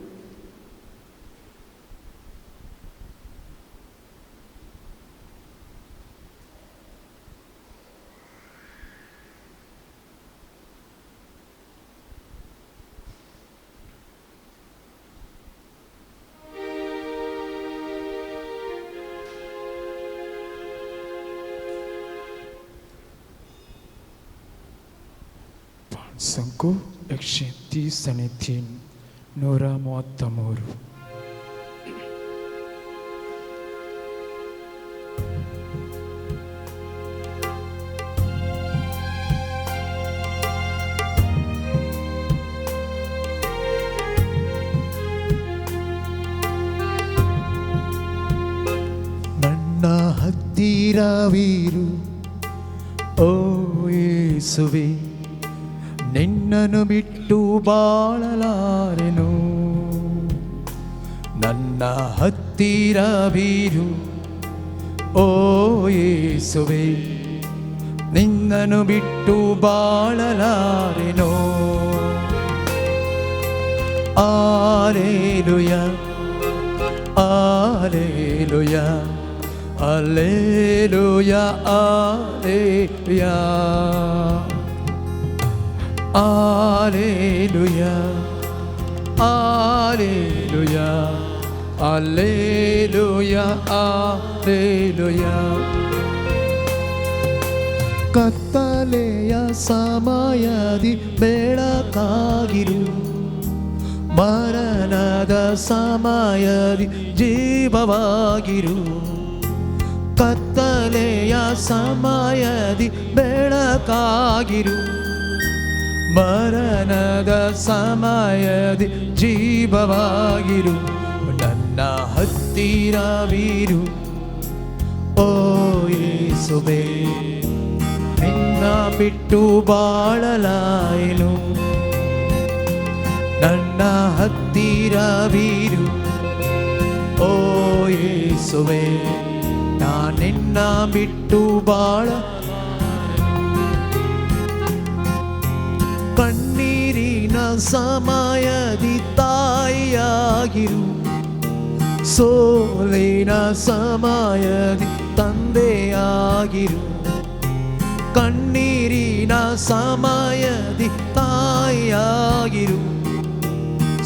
संको 133 133. ನನ್ನ ಹತ್ತಿರವಿರು ಓ ಯೇಸುವೆ, ನಿನ್ನನ್ನು ಬಿಟ್ಟು ಬಾಳಲಾರೆನು. ನನ್ನ ಹತ್ತಿರವಿರು ಓ ಯೇಸುವೆ, ನಿನ್ನನ್ನು ಬಿಟ್ಟು ಬಾಳಲಾರೆನು. Alleluia alleluia alleluia alleluia alleluia alleluia alleluia alleluia. ಕತ್ತಲೆಯ ಸಮಯದಿ ಬೆಳಕಾಗಿರು, ಮರಣದ ಸಮಯದಿ ಜೀವವಾಗಿರು. ಕತ್ತಲೆಯ ಸಮಯದಿ ಬೆಳಕಾಗಿರು, ಮರಣದ ಸಮಯದಿ ಜೀವವಾಗಿರು. ನನ್ನ ಹತ್ತಿರವಿರು ಓ ಯೇಸುವೇ, ನಿನ್ನ ಬಿಟ್ಟು ಬಾಳಲಾಯನು. ನನ್ನ ಹತ್ತಿರವಿರು ಓ ಯೇಸುವೇ, ನಾ ನಿನ್ನ ಬಿಟ್ಟು ಬಾಳ. ಕಣ್ಣೀರಿನ ಸಮಯದಿ ತಾಯಿಯಾಗಿರು, ಸೋಲಿನ ಸಮಯದಿ ತಂದೆಯಾಗಿರು. ಕಣ್ಣೀರಿನ ಸಮಯದಿ ತಾಯಿಯಾಗಿರು,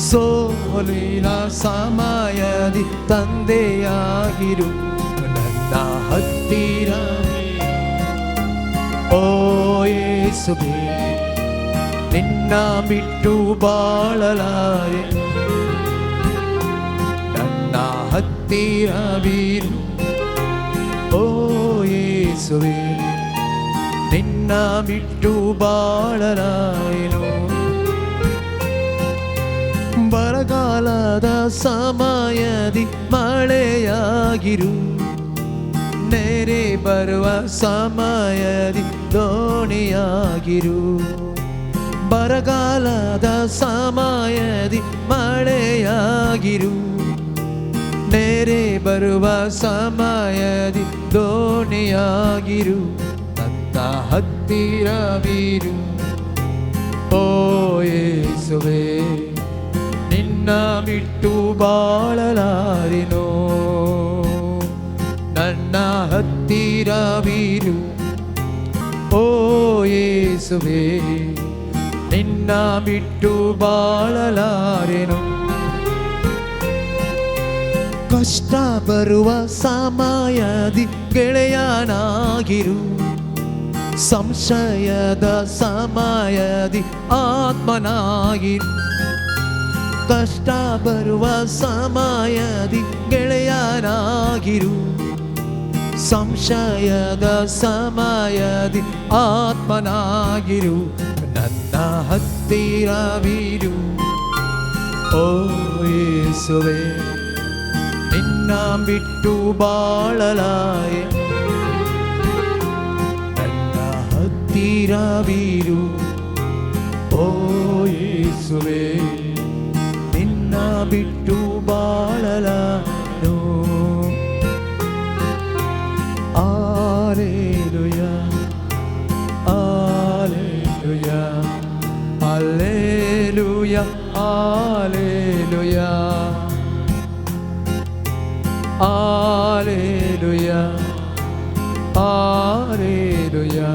ಸೋಲಿನ ಸಮಯದಿ ತಂದೆಯಾಗಿರು. ನನ್ನ ಹತ್ತಿರ ಓ ಯೇಸುವೇ, ನಿನ್ನ ಬಿಟ್ಟು ಬಾಳಲಾರೆ. ಹತ್ತಿರವಿರು, ಓ ಯೇಸುವೆ ನಿನ್ನ ಬಿಟ್ಟು ಬಾಳಲಾರೆನು. ಬರಗಾಲದ ಸಮಯದಿ ಮಳೆಯಾಗಿರು, ನೆರೆ ಬರುವ ಸಮಯದಿ ದೋಣಿಯಾಗಿರು. ಬರಗಾಲದ ಸಮಯದಿ ಮಳೆಯಾಗಿರು, ನೆರೆ ಬರುವ ಸಮಯದಿ ದೋಣಿಯಾಗಿರು. ನನ್ನ ಹತ್ತಿರವಿರು, ಓ ಯೇಸುವೆ ನಿನ್ನ ಬಿಟ್ಟು ಬಾಳಲಾರೆನು. ನನ್ನ ಹತ್ತಿರವಿರು, ಓ ಯೇಸುವೆ ನಿನ್ನ ಬಿಟ್ಟು ಬಾಳಲಾರೆನು. ಕಷ್ಟ ಬರುವ ಸಮಯದಿ ಗೆಳೆಯನಾಗಿರು, ಸಂಶಯದ ಸಮಯದಿ ಆತ್ಮನಾಗಿರು. ಕಷ್ಟ ಬರುವ ಸಮಯದಿ ಗೆಳೆಯನಾಗಿರು, ಸಂಶಯದ ಸಮಯದಿ ಆತ್ಮನಾಗಿರು. ನನ್ನ ಹತ್ತಿರವಿರು, ಓ ಯೇಸುವೆ ನಿನ್ನ ಬಿಟ್ಟು ಬಾಳಲಾರೆ. ನನ್ನ ಹತ್ತಿರವಿರು, ಓ ಯೇಸುವೆ ನಿನ್ನ ಬಿಟ್ಟು ಬಾಳಲಾನು. Alleluia, alleluia, alleluia, alleluia, alleluia, alleluia,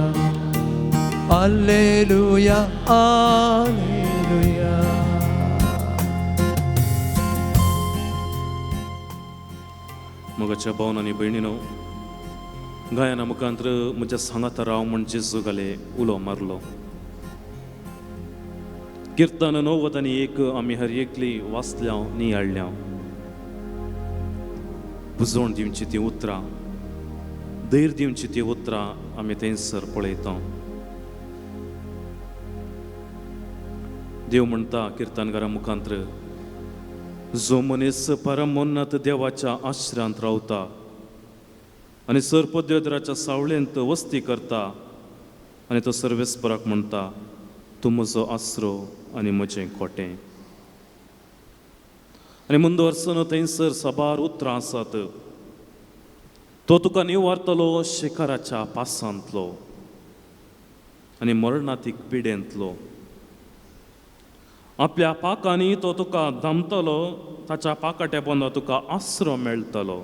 alleluia, alleluia. मोगाच्या भावन आनी भयणीनो, गायना मुखांत्र म्हज्या सांगाता राव म्हण जेजू घाले उलो मारलो. किर्तन 91 आमी हर एकली वाचल्या नियाळ्ळ्या. बुजवण दिवची ती उतरां, धैर्य दिवची ती उतरां आमी थंयसर पळयता. देव म्हणटा किर्तनकारा मुखांत्र, जो मनीस परमोन्नत देवाच्या आश्रयांत रावता आनी सर्पदेवदराच्या सावळेंत वस्ती करता आनी तो सर्वेस्पराक म्हणटा, तूं म्हजो आसरो आनी म्हजें कोटें. आनी मुंद वर्सान थंयसर साबार उतरां आसात. तो तुका निवारतलो शिखराच्या पासांतलो आनी मरणातीक पिडेंतलो. आपल्या पाकांनी तो तुका दामतलो, ताच्या पाकाट्या पोंदा तुका आसरो मेळटलो.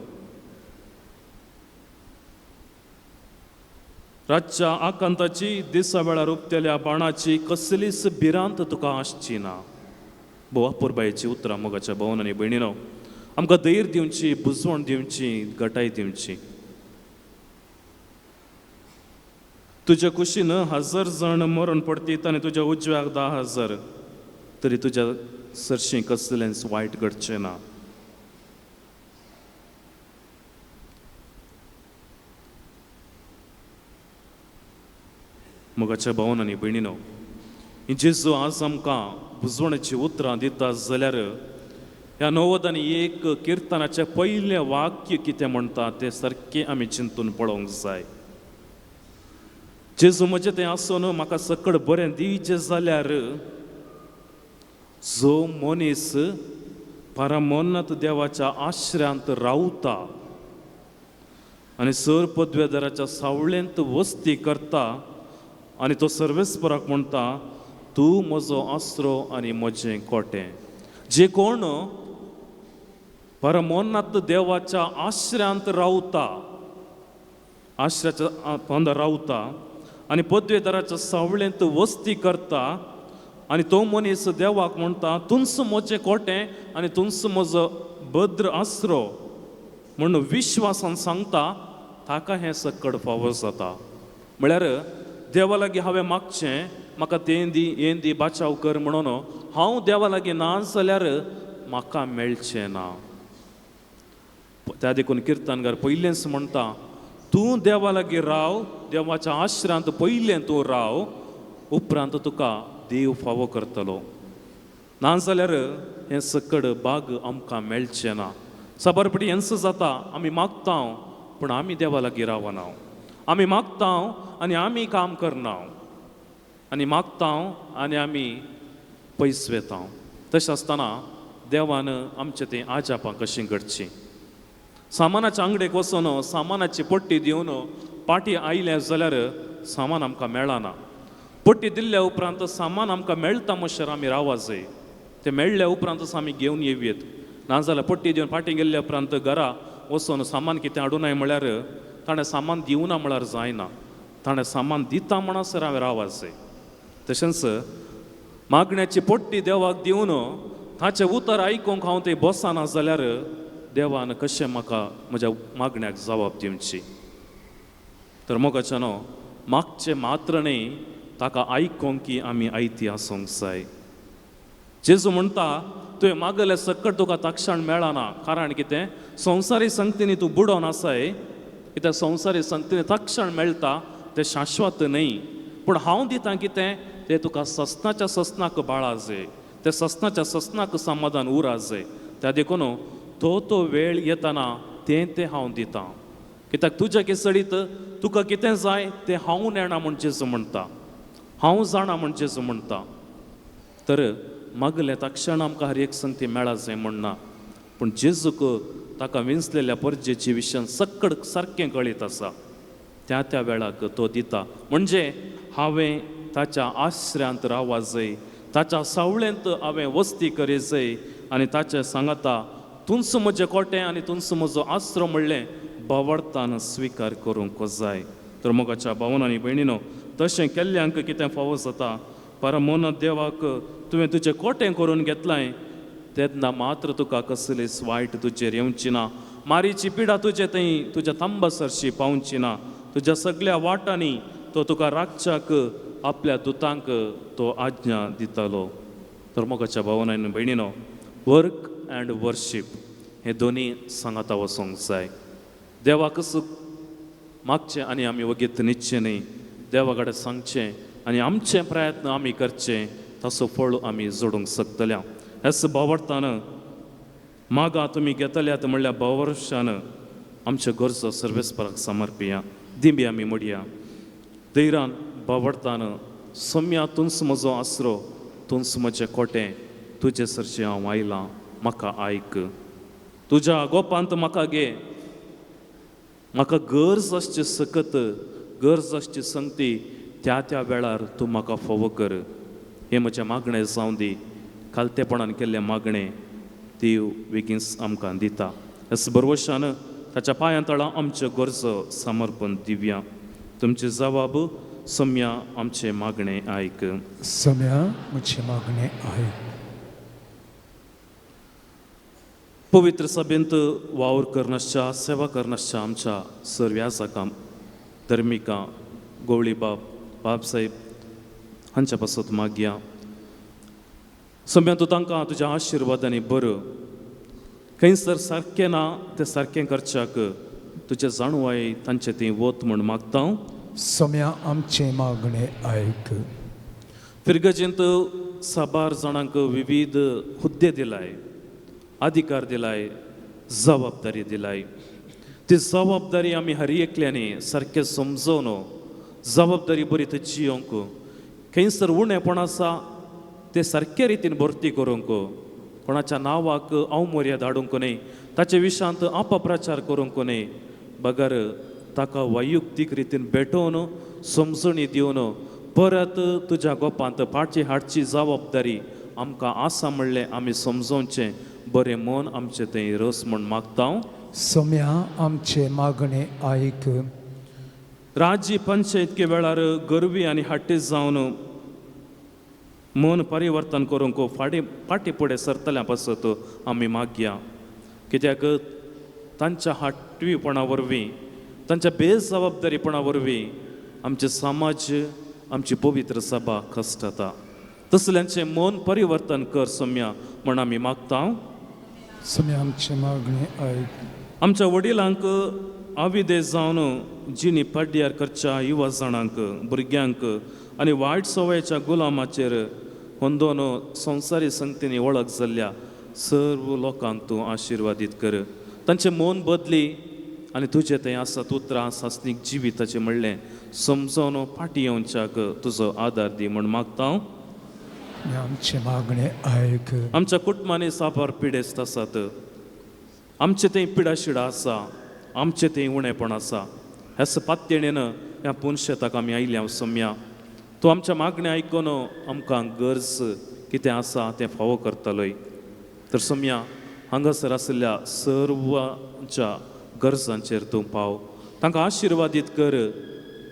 रातच्या आकांताची, दिसा वेळार उपतेल्या बाणाची कसलीच भिरांत तुका आसची ना. भोव अपुरबायेची उतरां मोगाच्या भावन आनी भयणीनो, आमकां धैर्य दिवची, बुजवण दिवची, गटाय दिवची. तुज्या कुशीन 1000 जाण मरण पडतीत आनी तुज्या उजव्याक 10,000, तरी तुज्या सरशीं कसलेंच वायट घडचें ना. मोगाच्या भावन आनी भयणीनो, जेजू आज आमकां बुजवणेची उतरां दिता जाल्यार ह्या 91 किर्तनाचें पयलें वाक्य कितें म्हणटा तें सारकें आमी चिंतून पळोवंक जाय. जेजू म्हजें तें आसून म्हाका सकड बरें दिवचें जाल्यार जो मनीस परमोन्नत देवाच्या आश्रयांत रावता आनी सर पदवेदाराच्या सावळेंत वस्ती करता आनी तो सर्वेस्पराक म्हणटा, तूं म्हजो आसरो आनी म्हजें कोटें. जे कोण परमोन्नत देवाच्या आश्रयांत रावता, आश्रयाच्या पोंदा रावता आनी पदवेदाराच्या सावळेंत वस्ती करता आनी तो मनीस देवाक म्हणटा, तुंच म्हजें कोटें आनी तुंच म्हजो भद्र आसरो म्हूण विश्वासान सांगता, ताका हें सकड फावो जाता. म्हळ्यार देवा लागीं हांवें मागचें, म्हाका तें दी हें दी, बाचाव कर म्हणून हांव देवा लागीं ना जाल्यार म्हाका मेळचें ना. त्या देखून किर्तनकार पयलेंच म्हणटा, तूं देवा लागीं राव, देवाच्या आश्रांत पयलें तूं राव, उपरांत तुका देव फावो करतलो. नाजाल्यार हें सकड बाग आमकां मेळचें ना. साबार पटी हेंच जाता, आमी मागता पूण आमी देवा लागीं रावना. आमी मागता आनी आमी काम करना, आनी मागता आनी आमी पयस वेता. तशें आसतना देवान आमचें तें आजापां कशीं घडचीं. सामानाच्या आंगडेक वचून सामानाची पट्टी दिवन पाटी आयलें जाल्यार सामान आमकां मेळना. पट्टी दिल्ल्या उपरांत सामान आमकां मेळटा म्हणसर आमी रावा जाय. तें मेळ्ळ्या उपरांतच आमी घेवन येवयेत. नाजाल्यार पट्टी दिवन फाटीं गेल्ल्या उपरांत घरा वचून सामान कितें हाडूनाय म्हळ्यार ताणें सामान दिवना म्हळ्यार जायना. ताणें सामान दिता म्हणसर हांवें रावा जाय. तशेंच मागण्याची पट्टी देवाक दिवन ताचें उतर आयकूंक हांव तें बसना जाल्यार देवान कशें म्हाका म्हज्या मागण्याक जबाब दिवची. तर मोगाच्या न्हू मागचें मात्र न्हय, ताका आयकूंक की आमी आयती आसूंक जाय. जेजू म्हणटा, तुवें मागलें सकट तुका तक्षण मेळना. कारण कितें? संवसारी संगतींनी तूं बुडोवन आसाय. कित्याक संवसारी संगतींनी तक्षण मेळटा तें शाश्वत न्हय. पूण हांव दितां कितें तें तुका सस्नाच्या सस्नाक बाळा जाय, तें सस्नाच्या सस्नाक समाधान उरा जाय. त्या देखून तो तो वेळ येतना तें तें हांव दितां. कित्याक तुज्या केसडीत तुका कितें जाय तें हांव नेणा म्हूण जेजू म्हणटा, हांव जाणा म्हूण जेजू म्हणटा. तर मागलें तक्षण आमकां हर एक संगती मेळा जाय म्हणना, पूण जेजूक ताका विंचलेल्या परजेची विशयान सकड सारकें कळीत आसा. त्या त्या वेळाक तो दिता. म्हणजे हांवें ताच्या आश्र्यांत रावा जाय, ताच्या सावळेंत हांवें वस्ती करी जाय आनी ताचें सांगाता तुंच म्हजें कोटें आनी तुंच म्हजो आसरो म्हणलें बावडतान स्विकार करूंक जाय. तर मोगाच्या भावन आनी भयणीनो, तशें केल्ल्यांक कितें फावो जाता. परमोन देवाक तुवें तुजें कोटें करून घेतलाय तेन्ना मात्र तुका कसलीच वायट तुजेर येवची ना. मारीची पिडा तुजे थंय तुज्या तांबासरशी पावची ना. तुज्या सगल्या वाटांनी तो तुका राखच्याक आपल्या दुतांक तो आज्ञा दितालो. तर मोगाच्या भावन आनी भयणीनो, वर्क अँड वर्शीप हे दोनी सांगाता वचोंक जाय. देवाक मागचें आनी आमी वगीत न्हिदचें न्हय. देवा कडेन सांगचें आनी आमचे प्रयत्न आमी करचे, ताचो फळ आमी जोडूंक शकतल्या. हेच भावार्थान मागा तुमी घेतल्यात म्हणल्यार भावार्थान आमच्यो गरजो सर्वेस्पराक समर्पिया. दिंबी आमी मोडया धैरान भावार्थान, सोम्या तुंच म्हजो आसरो, तुंच म्हजें कोटें, तुजे सरचें हांव आयलां, म्हाका आयक. तुज्या गोपांत म्हाका घे. म्हाका गरज आसची सकत, गरज आसची संगती त्या त्या वेळार तूं म्हाका फावो कर. हें म्हजें मागणें जावं दी. खालतेपणान केल्लें मागणें देव बेगीनच आमकां दिता. ह्याच बरवशान ताच्या पांयां तळा आमच्यो गरजो समर्पण दिवया. तुमची जबाब सम्या आमचें मागणें आयक. सम्या म्हजें मागणें आयक. पवित्र सभेंत वावर करनासच्या, सेवा करनासच्या आमच्या सर्व्याजाकां, धर्मिकां, गोवळी बाब, बाबसाहेब हांच्या पासत मागया. सम्या तूं तांकां तुज्या आशिर्वादांनी बरो. खंयसर सारकें ना तें सारकें करच्याक तुजें जाणवाय तांचें थंय वत म्हूण मागता. सम्या आमचें मागणें आयक. फिरगजेंत साबार जाणांक विविध हुद्दे दिलाय, अधिकार दिलाय, जबाबदारी दिलाय. ती जबाबदारी आमी हर एकल्यांनी सारकें समजोवन जबाबदारी बरी थंय जियोंक, खंयसर उणेपण आसा तें सारके रितीन भरती करूंक, कोणाच्या नांवाक अवमर्याद हाडूंक न्हय, ताचे विशयांत अपप्रचार करूंक न्हय, बगर ताका वैयक्तीक रितीन भेटोवन समजणी दिवन परत तुज्या गोपांत पाटी हाडची जबाबदारी आमकां आसा म्हणलें आमी समजोवचें. बरें मन आमचें थंय रस म्हूण मागता. सम्या आमचें मागणें आयक. राज्य पंचायतके वेळार गर्वी आनी हट्टी जावन मन परिवर्तन करूंक फाटी फाटी फुडें सरतल्या पासत आमी मागया. कित्याक तांच्या हाटवीपणा वरवीं, तांच्या बेजबाबदारीपणा वरवीं आमचे समाज, आमची पवित्र सभा कश्टता. तसल्यांचें मन परिवर्तन कर सम्या म्हण आमी मागता. सम्या आमचें मागणें आयक. आमच्या वडिलांक आविदेश जावन जिणी पाड्यार करच्या युवा जाणांक भुरग्यांक आनी वायट सवयेच्या गुलामाचेर होंदोन संवसारी संगतींनी वळख जाल्ल्या सर्व लोकांक तूं आशिर्वादीत कर. तांचें मन बदली आनी तुजें तें आसत उतरां सासणीक जिविताचें म्हणलें समजोन फाटीं येवच्याक तुजो आदार दी म्हूण मागता हांव. आमचें मागणें आयक. आमच्या कुटुंबांनी साबार पिडेस्त आसात, आमचें थंय पिडाशिडा आसा, आमचें थंय उणेपण आसा. ह्या पात्येणेन ह्या पुनशेताक आमी आयल्या सम्या, तूं आमच्या मागणें आयकून आमकां गरज कितें आसा तें फावो करतलोय. तर सम्या हांगासर आशिल्ल्या सर्वांच्या गरजांचेर तूं पाव, तांकां आशिर्वादीत कर,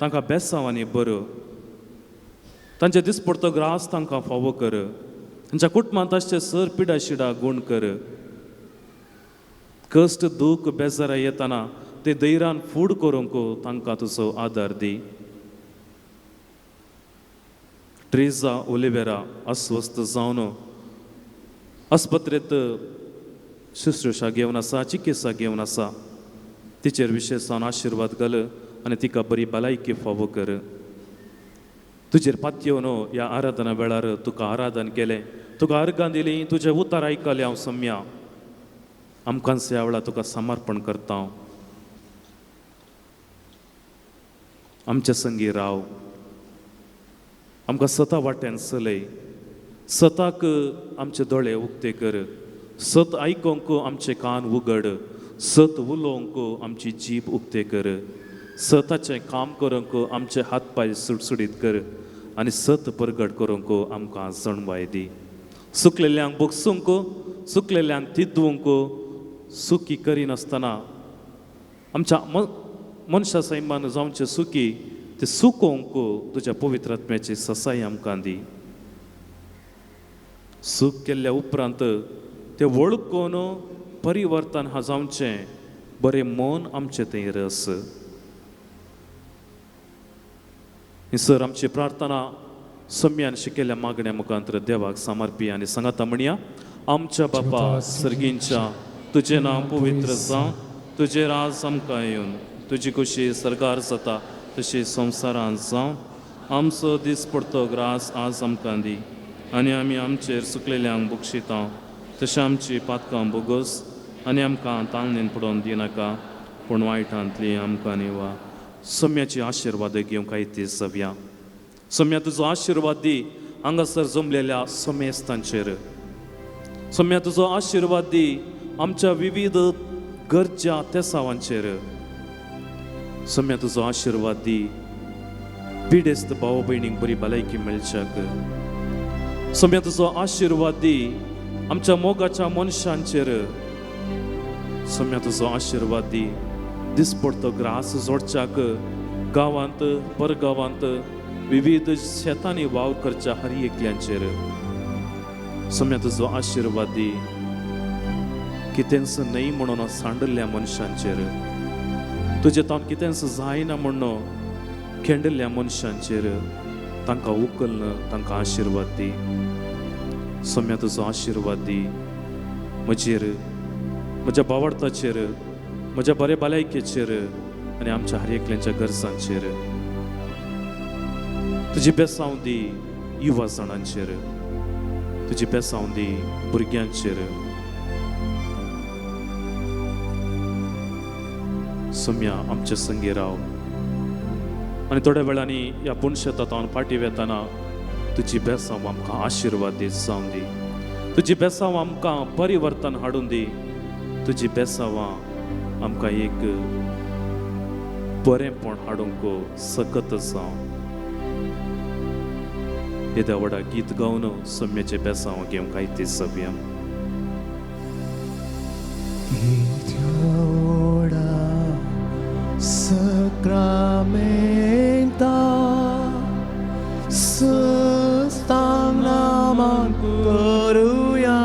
तांकां बेसांव आनी बरो, तांचे दिसपडतो ग्रास तांकां फावो कर, तांच्या कुटुंबांत आसचे सर पिडाशिडा गूण कर. कश्ट दूख बेजारा येतना ते धैर्यान फूड करूंक तांकां तुजो आदार दी. ट्रेजा ओलिवेरा अस्वस्थ जावन आस्पत्रेंत शुश्रूषा घेवन आसा, चिकित्सा घेवन आसा, तिचेर विशेश जावन आशिर्वाद घाल आनी तिका बरी भलायकी फावो कर. तुजेर पातयेवन ह्या आराधना वेळार तुका आराधन केलें, तुका अर्गां दिलीं, तुजें उतार आयकलें हांव सम्या. आमकां ह्या वेळार तुका समर्पण करता हांव. आमच्या संगी राव, आमकां सता वाट्यान चलय, सताक आमचे दोळे उक्ते कर, सत आयकोंक आमचे कान उगड, सत उलोवंक आमची जीब उक्ते कर, सताचें काम करूंक आमचे हात पांय सुटसुटीत कर आनी सत परगट करूंक आमकां जाणवाय दी. सुकलेल्यांक बोगसूंक, सुकलेल्यांक तिद्वूंक, सुखी करिनासतना आमच्या मनशा सैमान जावचें सुखी ते सुकोवंक तुज्या पवित्र आत्म्याची ससाय आमकां दी. सूख केल्ल्या उपरांत ते वळखून परिवर्तन हा जावचें बरें मन आमचें थंय रस. सर आमची प्रार्थना सम्यान शिकयल्ल्या मागण्या मुखांतर देवाक समर्पी आनी सांगाता म्हणया. आमच्या बापा सर्गींच्या, तुजें नांव पवित्र जावं, तुजें राज आमकां येवन, तुजी खुशी सरकार जाता तशी संवसारांत जावं. आमचो दीस पडतो ग्रास आज आमकां दी आनी आमी आमचेर सुकलेल्यांक बक्षिता तशें आमची पातकां बोगस आनी आमकां तांगणेन पडोवन दिनाका, पूण वायटांतली आमकां निवा. सम्याची आशिर्वाद घेवंक आयती जावया. सम्या तुजो आशिर्वाद दी हांगासर जमलेल्या समेस्तांचेर. सम्या तुजो आशिर्वाद दी आमच्या विविध गरजा तेसावांचेर. सम्या तुजो आशिर्वाद दी पिडेस्त भाव भयणींक बरी भलायकी मेळच्याक. सम्या तुजो आशिर्वाद दी आमच्या मोगाच्या मनशांचेर. सम्या तुजो आशिर्वाद दी दिसपडतो ग्रास जोडच्याक गांवांत परगांवांत विविध शेतांनी वावर करच्या हर एकल्यांचेर. सम्या तुजो आशिर्वाद दी कितेंच न्हय म्हणून सांडल्ल्या मनशांचेर, तुजें तावन कितेंच जायना म्हणून खेंडल्ल्या मनशांचेर तांकां उखल्न तांकां आशिर्वाद दी. सम्या तुजो आशिर्वाद दी म्हजेर, म्हज्या बावडताचेर, म्हज्या बरे भलायकेचेर आनी आमच्या हर एकल्यांच्या गरजांचेर. तुजी बेसांव दी युवा जाणांचेर, तुजी बेसांव दी भुरग्यांचेर. सम्या आमच्या संगी राव आनी थोड्या वेळांनी ह्या पुनशेतांत फाटीं वेतना तुजी बेसांव आमकां आशिर्वाद दी जावन दी, तुजी बेसांव आमकां परिवर्तन हाडून दी, तुजी बेसांवां आमकां एक बरेंपण हाडूंक सकत जावं. येद्या व्हडा गीत गावन सम्याचें बेसांव घेवंक आयती जावया. Sacramenta sustang naman koruya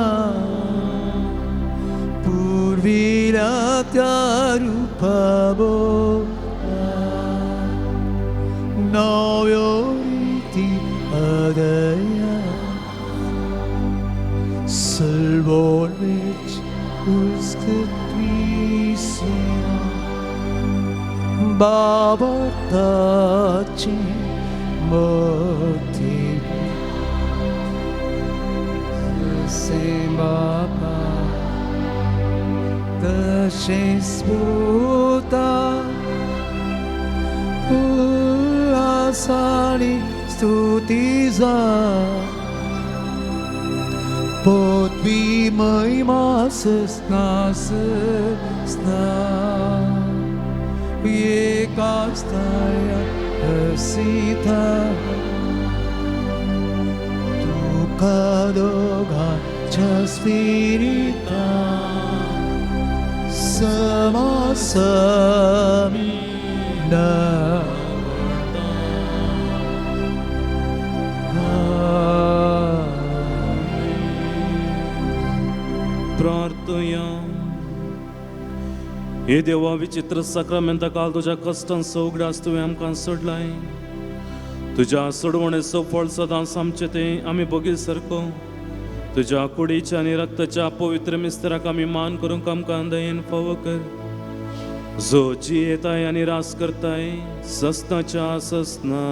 purvilatya rupabo noyoriti adaya salvorvich उस्कत्वीसुया बाबताची मोती से बापा तशें पुता उल्हासानी स्तुती जा पृथ्वी महिमा सस्ना सस्ना एकास्ताया हसीता तुका दोगांच्या स्पिरिता समासमी प्रार्थया. हे देवा, विचित्र साक्रामेंता काल तुज्या कश्टांचो उगडास तुवें आमकां सोडलाय. तुज्या सोडवणेचो फळ सदांच आमचें तें आमी बगीर सारको. तुज्या कुडीच्या आनी रक्ताच्या पवित्र मिस्त्राक आमी मान करूंक आमकां दयेन फावो कर. जो जियेताय आनी रास करताय सस्नाच्या सस्ना.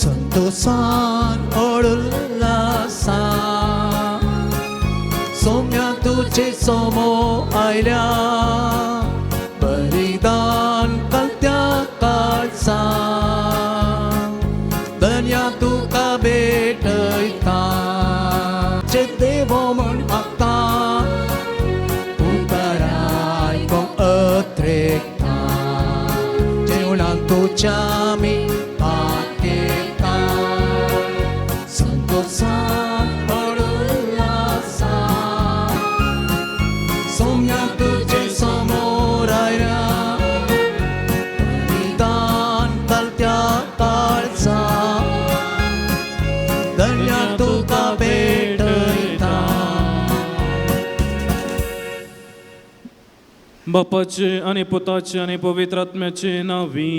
संतोषान ओडुल्लासा सोम्या तुझे सोमो आयल्या बलिदान कलत्या काळसा धन्या तुका भेटयता चे देवो म्हण मागता उपराय कोंक अत्रेकता जेवणान तुज्या मी बापाचे आनी पुताचे आनी पवित्र आत्म्याचे नांवी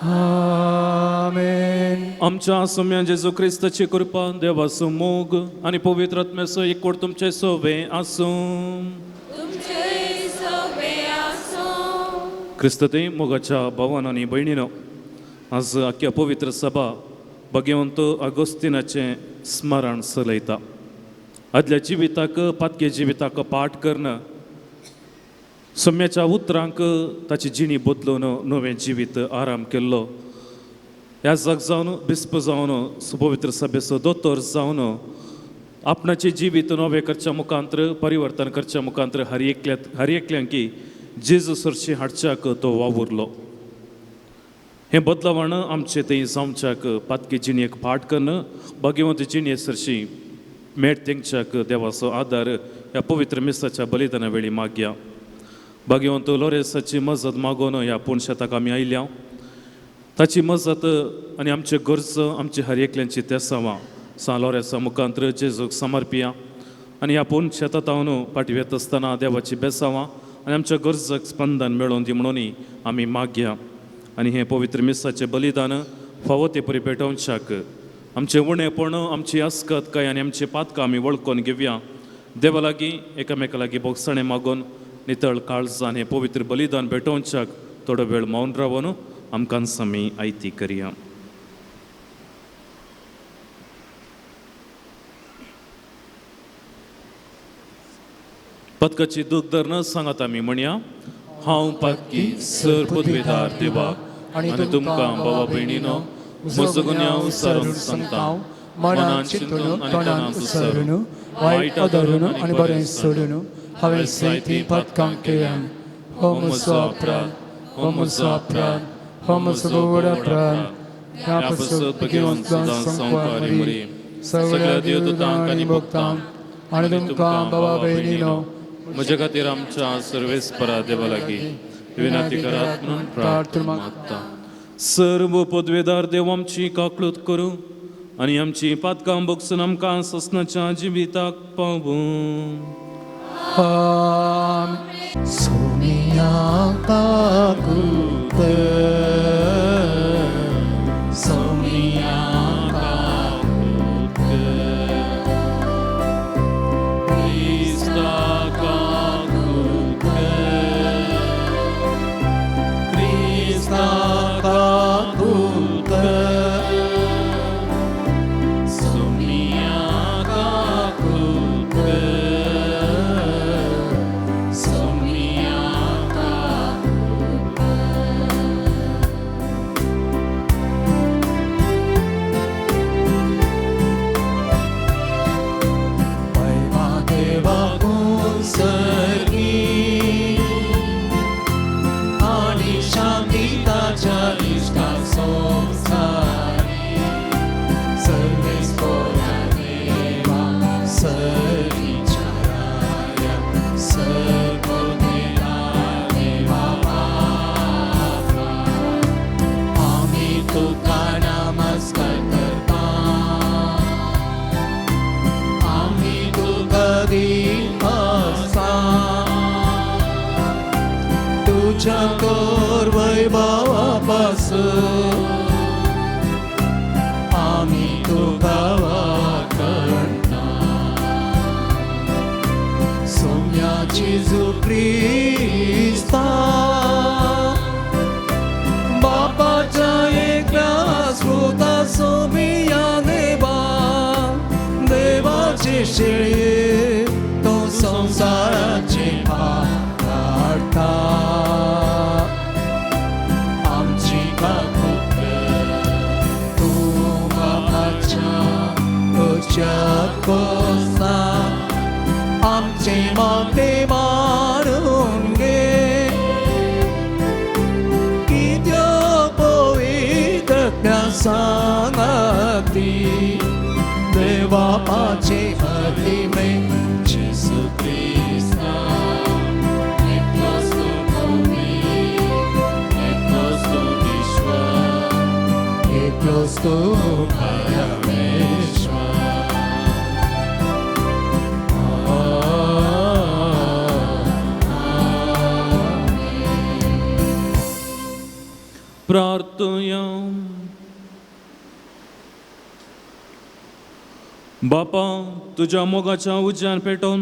आमेन. आमच्या सोम्या जेजू क्रिस्ताची कृपा, देवाचो मोग आनी पवित्र आत्म्याचो एकवट तुमचे सोवे आसूं. क्रिस्त ते मोगाच्या भावान आनी भयणीनो, आज आख्या पवित्र सभा भगवंत आगोस्तिनाचें स्मरण चलयता. आदल्या जिविताक पातके जिविताक पाठ करून सोम्याच्या उतरांक ताची जिणी बदलून नवें जिवीत आराम केल्लो. ह्या जग जावन बिस्प जावन सुपवित्र सभेचो दोतोर जावन आपणाचें जिवीत नवें करच्या मुखांत्र परिवर्तन करच्या मुखांत्र हर एकल्यांकी जेजू सरशी हाडच्याक तो वावुरलो. हें बदलावण आमचें थंय जावच्याक पातकी जिणेक फाट करून भाग्यवंत जिणे सरशी मेट तेंगच्याक देवाचो आदार ह्या पवित्र मिसाच्या बलिदाना वेळी मागया. भाग्यवंत लोरेसाची मजत मागून ह्या पूण शेताक आमी आयल्या. ताची मजत आनी आमचे गरज आमची हर एकल्यांची तेसावां सान लोरेसा मुखांत्र जेजूक समर्पिया आनी ह्या पूण शेतात हांव फाटी वेत आसतना देवाची बेसावां आनी आमच्या गरजाक स्पंदन मेळोवन दी म्हणून आमी मागया. आनी हें पवित्र मिसाचें बलिदान फावो ते परी पेटोवच्याक आमचें उणेपण, आमची आस्कत काय आनी आमची पातकां आमी वळखून घेवया. देवा लागीं एकामेका लागीं बोगसाणें मागून नितळ काळजान हें पवित्र बलिदान भेटोवच्याक थोडो वेळ मौन रावन आमकां समी आयती करया. पदकाची दूख धरून सांगात आमी म्हणया. हांव पातकी सर पदवीदार देवाक आनी तुमकां बाबा भयणीनो म्हजो गुन्यांव सारून सांगता. मनान चिंतून आनी तोंडान उच्चारून, वायट धरून आनी बरें सोडून हांवें जायतीं पातकां केल्यां. हो म्हजो अपराध, हो म्हजो अपराध, हो म्हजो व्हड अपराध ह्या पासत भगेवन सदां संवसारी मरी सगळ्या देवदूतांक आनी भक्तांक आनी तुमकां बाबा भयणीनो म्हज्या खातीर आमच्या सर्वेस्परा देवा लागीं विनंती करात म्हणून प्रार्थना मागता. सर्व पदवेदार देव आमची काकळूत करूं आनी आमची पातकां भोगसून आमकां ससनाच्या जिविताक पावूं. आमेन. सोनिया काकूत सोनिया काकूत क्रिस्ता काकूत क्रिस्ता काकूत सोनिया काकूत सोनिया महिमा देवाकून सर्गी आणि शांती ताच्या इश्टा संसारी सर्वेस्पोरा देवा सर्गीच्या राया सर्वदेवा देवा बापा आमी तुका नमस्कार करता आमी तुका दिता तुझ्या कर वैभवापासून आमी तुका वाखणता सोम्या जेजू क्रिस्ता बापाच्या एकल्या स्रोता सोमिया देवा देवाचे शेळये तो संसाराचे पाप काडटा आमची काकूत कर. तूं बापाच्या उज्यात बसता आमचे मागणे मानून घे कित्या पवित्रत्या सांगाती देवापाचे महिमे जेजू क्रिस्ता एकलोच तूं पवित्र, एकलोच तूं ईश्वर, एकलोच तूं परमेश्वर. प्रार्थया. बापा तुज्या मोगाच्या उज्यान पेटोवन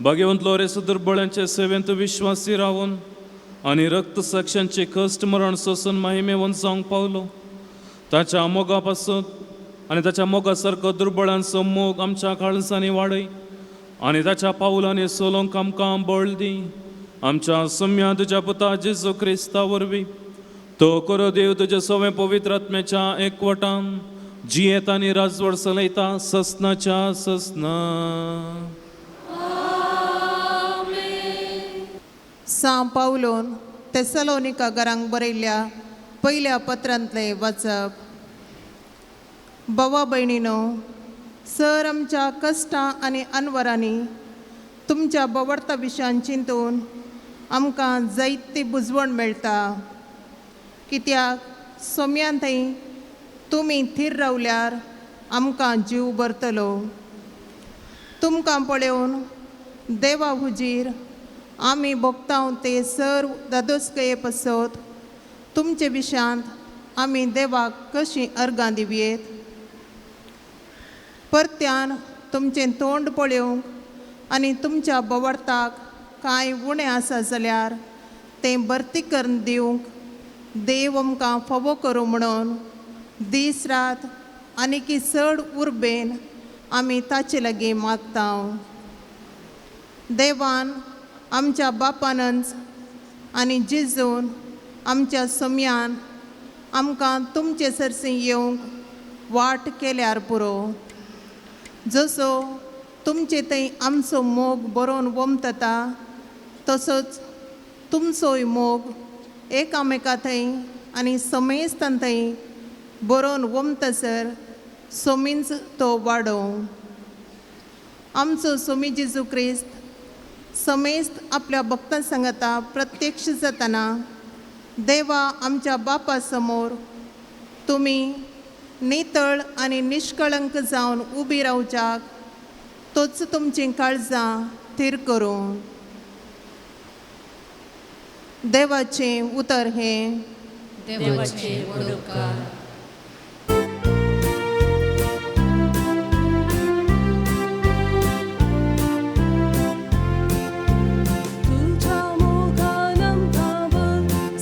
भाग्यवंत लोरेस दुर्बळ्यांचे सेवेंत विश्वासी रावन आनी रक्त साक्षांचे कश्ट मरण सोसून महिमेवंत जावंक पावलो. ताच्या मोगा पासून आनी ताच्या मोगा सारको दुर्बळांचो मोग आमच्या काळजांनी वाडय आनी ताच्या पावलांनी सोलोंक आमकां बळ दी. आमच्या सम्या तुज्या पुता जेजू क्रिस्ता वरवीं तो करो देव तुज्या सवें पवित्र आत्म्याच्या एकवटान जियेता आनी राजवड चलयता ससनाच्या ससना. सां पावलोन तेसलोनिका घरांक बरयल्ल्या पयल्या पत्रांतलें वाचप. भावा भयणीनो, सर आमच्या कश्टां आनी अनवरांनी तुमच्या बवडता विशयान चिंतून आमकां जायती बुजवण मेळटा. कित्याक सोम्यान थंय तुमी थीर रावल्यार आमकां जीव भरतलो. तुमकां पळोवन देवा हुजीर आमी भोगताव ते सर्व दादोसकये पासत तुमचे विशयांत आमी देवाक कशीं अर्गां दिवयेत. परत्यान तुमचें तोंड पळोवंक आनी तुमच्या बवडताक कांय उणें आसा जाल्यार तें भरती करून दिवंक देव आमकां फावो करूं म्हणून दीस रात आनीकी चड उर्बेन आमी ताचे लागीं मागता. देवान आमच्या बापानच आनी जिजून आमच्या सम्यान आमकां तुमचे सरशी येवंक वाट केल्यार पुरो. जसो तुमचे थंय आमचो मोग बरोवन वमतता तसोच तुमचोय मोग एकामेका थंय आनी समेस्तां थंय बरोवन वमतसर सोमींच तो वाडोवं. आमचो सोमी जेजू क्रिस्त समेस्त आपल्या भक्तां सांगता प्रत्यक्ष जातना देवा आमच्या बापा समोर तुमी नितळ आनी निष्कळंक जावन उबी रावच्याक तोच तुमचीं काळजां थीर करूं. देवाचें उतर हें. देवाचे व्हड उपकार. तुझ्या मोगान आमकां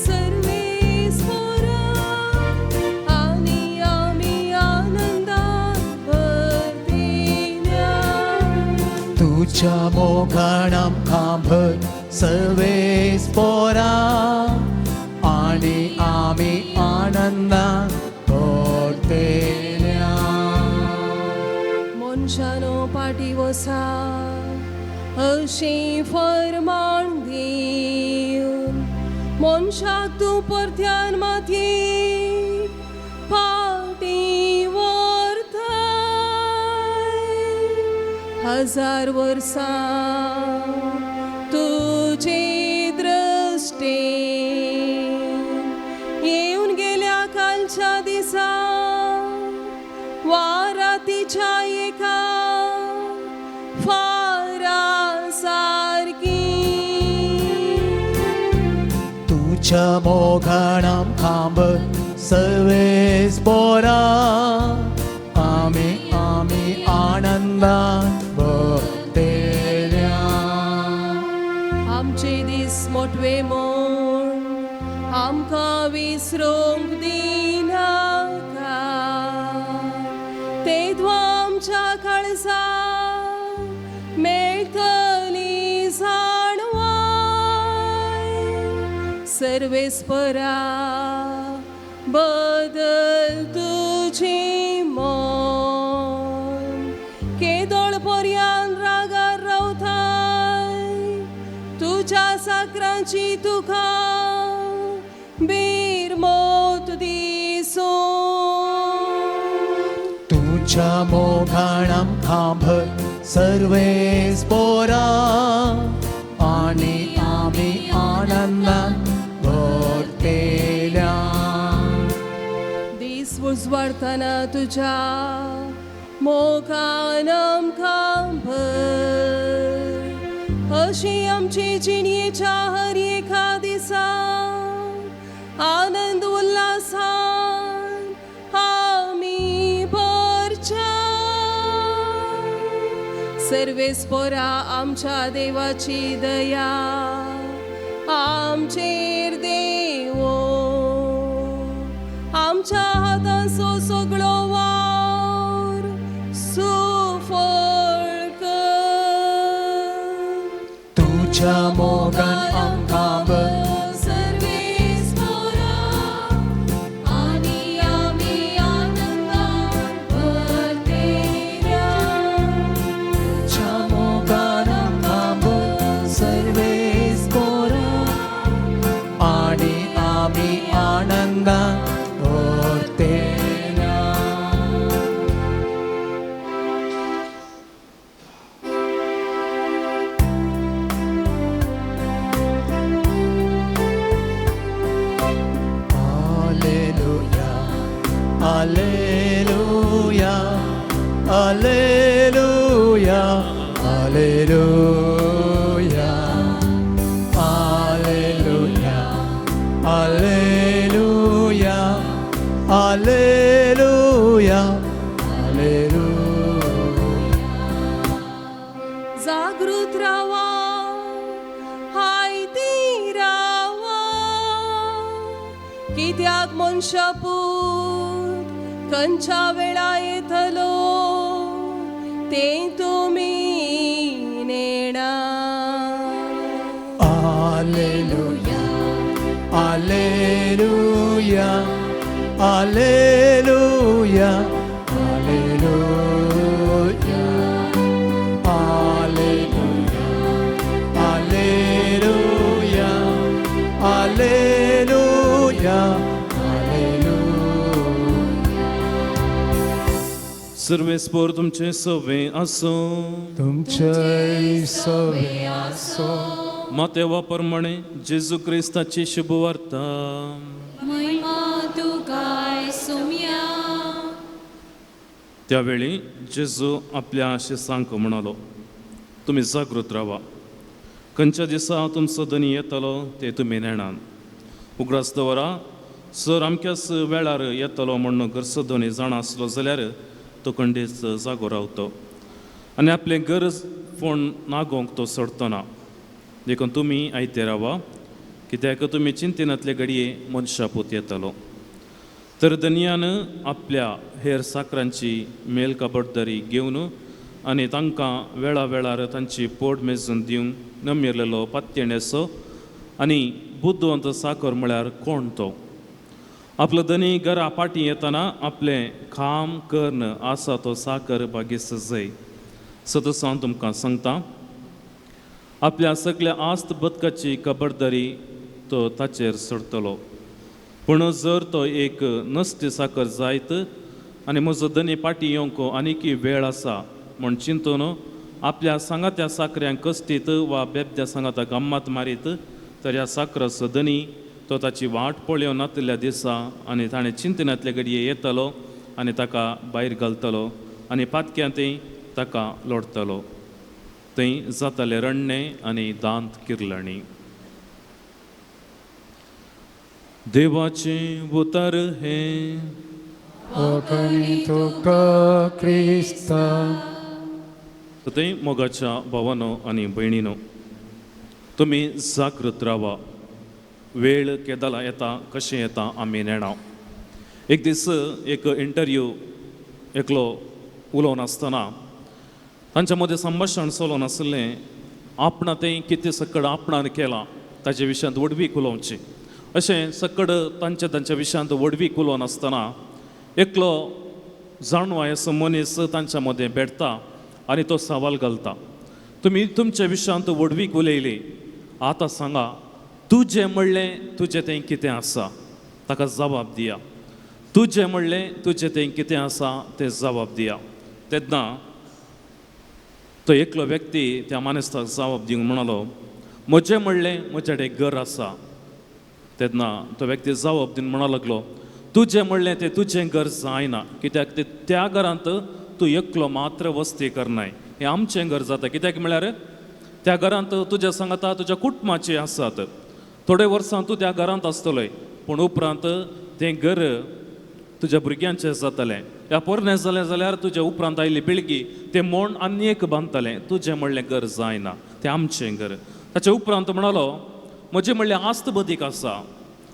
सर्वेस्पोरा आनी आमी आनंदान भरतेल्या. तुझ्या मोगान आमकां भर सर्वेस्पोरा आनी आमी आनंदान भरतेल्या. मनशानो पाटी वसा अशें फरमाण दिवन मनशाक तूं परत्यान मातयेक फाटीं व्हरताय. 1000 वर्सां तुजे दृश्टेन येवन गेल्या कालच्या दिसा वा रातीच्या एका फारा सारकी. तुझ्या मोगान आमकां भर सर्वेस्पोरा आमी आमी आनंदान भरतेल्या. आमचे दीस मोटवे म्हूण आमकां विसरूंक दिनाका, तेद्वा आमच्या काळजाक मेळटली जाणवाय. सर्वेस्परा बदल तुजी मन केदोळ पर्यान रागार रावताय तुज्या साकरांची तुका बिरमोत दिसूं. तुझ्या मोगान आमकां भर सर्वेस्पोरा आनी आमी आनंदान भरतेल्या. दीस उजवाडतना तुज्या मोगान आमकां भर अशी आमची जिणयेच्या हर एका दिसा आनंद उल्हासान आमी भरच्या. सर्वेस्पोरा आमच्या देवाची दया आमचेर देवो, आमच्या हातांचो सगळो वावर सुफळ कर. तुझ्या मोगान आमकां भर सर्वेस्पोरा आनी आमी आनंदान भरतेल्या. तुझ्या मोगान आमकां भर सर्वेस्पोरा आनी आमी आनंदान भरतेल्या. Alleluia, Alleluia, Alleluia, Alleluia, Alleluia, Alleluia, Alleluia, Alleluia. जागृत रावा हायती रावा, कित्याक मनशापूत खंयच्या वेळा येतलो तें तुमी नेणा. Alleluia, Alleluia, Alleluia, Alleluia, Alleluia, Alleluia, Alleluia, Alleluia. सर्वेस्पोर तुमचें सवे आसूं. तुमचे सवे आसो. मातेवा प्रमाणे जेजू क्रिस्ताची शुभवार्ता. महिमा तुका सोम्या. त्यावेळी जेजू आपल्या शिसांक म्हणालो, तुमी जागृत रावा, खंयच्या दिसा तुमचो धनी येतलो ते तुमी नेणान. उगडास दवरा, सर अमक्याच वेळार येतलो म्हूण घरचो धनी जाणा आसलो जाल्यार तो खंडीच जागो रावतो आनी आपलें गरज फोण नागोवंक तो सोडतो ना. देखून तुमी आयते रावा, कित्याक तुमी चिंतेनातले घडये मनशापूत येतलो. तर धनयान आपल्या हेर साकरांची मेल खबरदारी घेवन आनी तांकां वेळा वेळार तांची पोट मेजून दिवंक नमिरलेलो पात्येणेचो आनी बुद्धवंत साकर म्हळ्यार कोण तो? आपलो धनी घरा फाटीं येतना आपलें काम कर्ण आसा तो साकर भागेस्त जय. सतस हांव तुमकां सांगता, आपल्या सगल्या आस्त बदकाची खबरदारी तो ताचेर सोडटलो. पूण जर तो एक नश्ट साकर जायत आनी म्हजो धनी फाटीं येवंक आनीकय वेळ आसा म्हूण चिंतून आपल्या सांगात्या साकऱ्यांक कस्टीत वा बेबद्या सांगाता गम्मात मारीत तर ह्या साकराचो धनी तो ताची वाट पळोवन नातिल्ल्या दिसा आनी ताणें चिंतनांतले घडये येतलो आनी ताका भायर घालतलो आनी पातक्यांतय ताका लोडतलो. थंय जाताले रडणें आनी दांत किर्लणी. देवाचें उतर हें. वाखाणी तुका क्रिस्ता. थंय मोगाच्या भावानो आनी भयणीनो, तुमी जागृत रावा. वेळ केदला येता कशें येता आमी नेणा. एक दीस एक इंटरव्यू एकलो उलोवन आसतना तांच्या मदें संभाशण चलोवन आसलें, आपणा तें कितें सकड आपणान केलां ताजे विशयांत व्हडवीक उलोवची अशें सकड तांच्या तांच्या विशयांत व्हडवीक उलोवन आसतना एकलो जाणवाय असो मनीस तांच्या मदें भेटता आनी तो सवाल घालता, तुमी तुमच्या विशयांत व्हडवीक उलयली, आतां सांगा तुजें म्हणलें तुजें तें कितें आसा? ताका जबाब दिया. तुजें म्हणलें तुजें तें कितें आसा तें जबाब दिया. तेन्ना तो एकलो व्यक्ती त्या मानेस्ताक जबाब दिवंक म्हणालो, म्हजें म्हणलें म्हज्या कडेन घर आसा. तेन्ना तो व्यक्ती जबाब दिवन म्हणा लागलो, तुजें म्हणलें तें तुजें घर जायना, कित्याक तें त्या घरांत तूं एकलो मात्र वस्ती करनाय, हें आमचें घर जाता. कित्याक म्हळ्यार त्या घरांत तुज्या सांगाता तुज्या कुटुंबाचे आसात. थोडे वर्सां तूं त्या घरांत आसतलोय, पूण उपरांत तें घर तुज्या भुरग्यांचें जातलें. ह्या पोरणें जालें जाल्यार तुज्या उपरांत आयिल्ली पिळगी तें मोण आनी एक बांदतलें. तुजें म्हणलें घर जायना, तें आमचें घर. ताचे उपरांत म्हणालो, म्हजें म्हणलें आस्त बदीक आसा.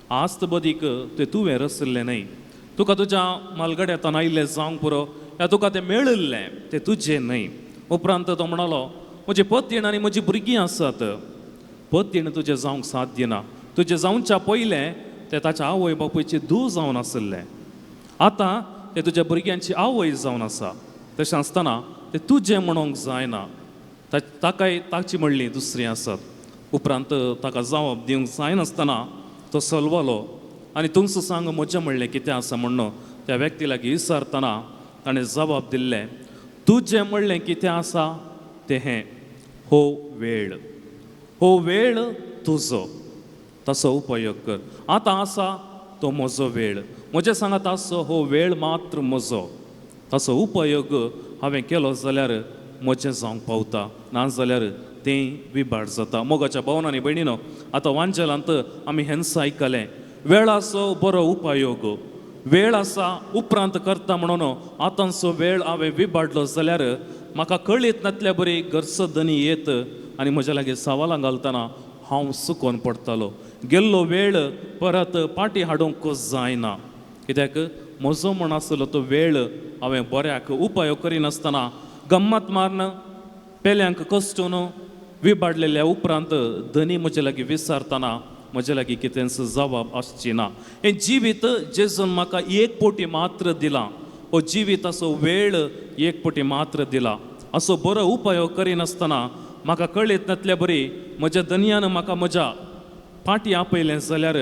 आस्त बदीक तें तुवें रचिल्लें न्हय, तुका तुज्या मालगड्यांतल्यान आयिल्लें जावंक पुरो, ह्या तुका तें मेळिल्लें, तें तुजें न्हय. उपरांत तो म्हणालो, म्हजी पतीण आनी म्हजी भुरगीं आसात. पतीण तुजें जावंक साध्य ना, तुजें जावच्या पयलें तें ताच्या आवय बापूयची धूव जावन आशिल्लें, आतां तें तुज्या भुरग्यांची आवय जावन आसा. तशें आसतना तें तुजें म्हणूंक जायना. ताकाय ताची म्हणली दुसरी आसात. उपरांत ताका जबाब दिवंक जायनासतना तो सलवालो आनी तुमचो सांग म्हजें म्हणलें कितें आसा म्हणून त्या व्यक्ती लागीं विचारतना ताणें जबाब दिल्लें, तुजें म्हणलें कितें आसा तें हें, हो वेळ, हो वेळ तुजो, ताचो उपयोग कर. आतां आसा तो म्हजो वेळ, म्हजें सांगात आसचो हो वेळ मात्र म्हजो, ताचो उपयोग हांवें केलो जाल्यार म्हजें जावंक पावता, ना जाल्यार तें विबाड जाता. मोगाच्या भावन आनी भयणीनो, आतां वांजेलांत आमी हेंच आयकलें, वेळाचो बरो उपयोग. वेळ आसा उपरांत करता म्हणून आतांचो वेळ हांवें विबाडलो जाल्यार म्हाका कळीत नातल्या बरी घरचो धनी येत आनी म्हज्या लागीं सवालां घालतना हांव सुकोन पडटालो. गेल्लो वेळ परत पाटी हाडूंक जायना, कित्याक म्हजो म्हण आसलो तो वेळ हांवें बऱ्याक उपयोग करिनासतना गम्मत मारून पेल्यांक कश्टून विबाडलेल्या उपरांत धनी म्हजे लागीं विचारतना म्हजे लागीं कितेंच जबाब आसची ना. हें जिवीत जेजून म्हाका एक पोटी मात्र दिलां, हो जिविताचो वेळ एक पोटी मात्र दिला, असो बरो उपयोग करिनासतना म्हाका कळीत नातल्या बरी म्हज्या धनयान म्हाका म्हज्या पाटी आपयलें जाल्यार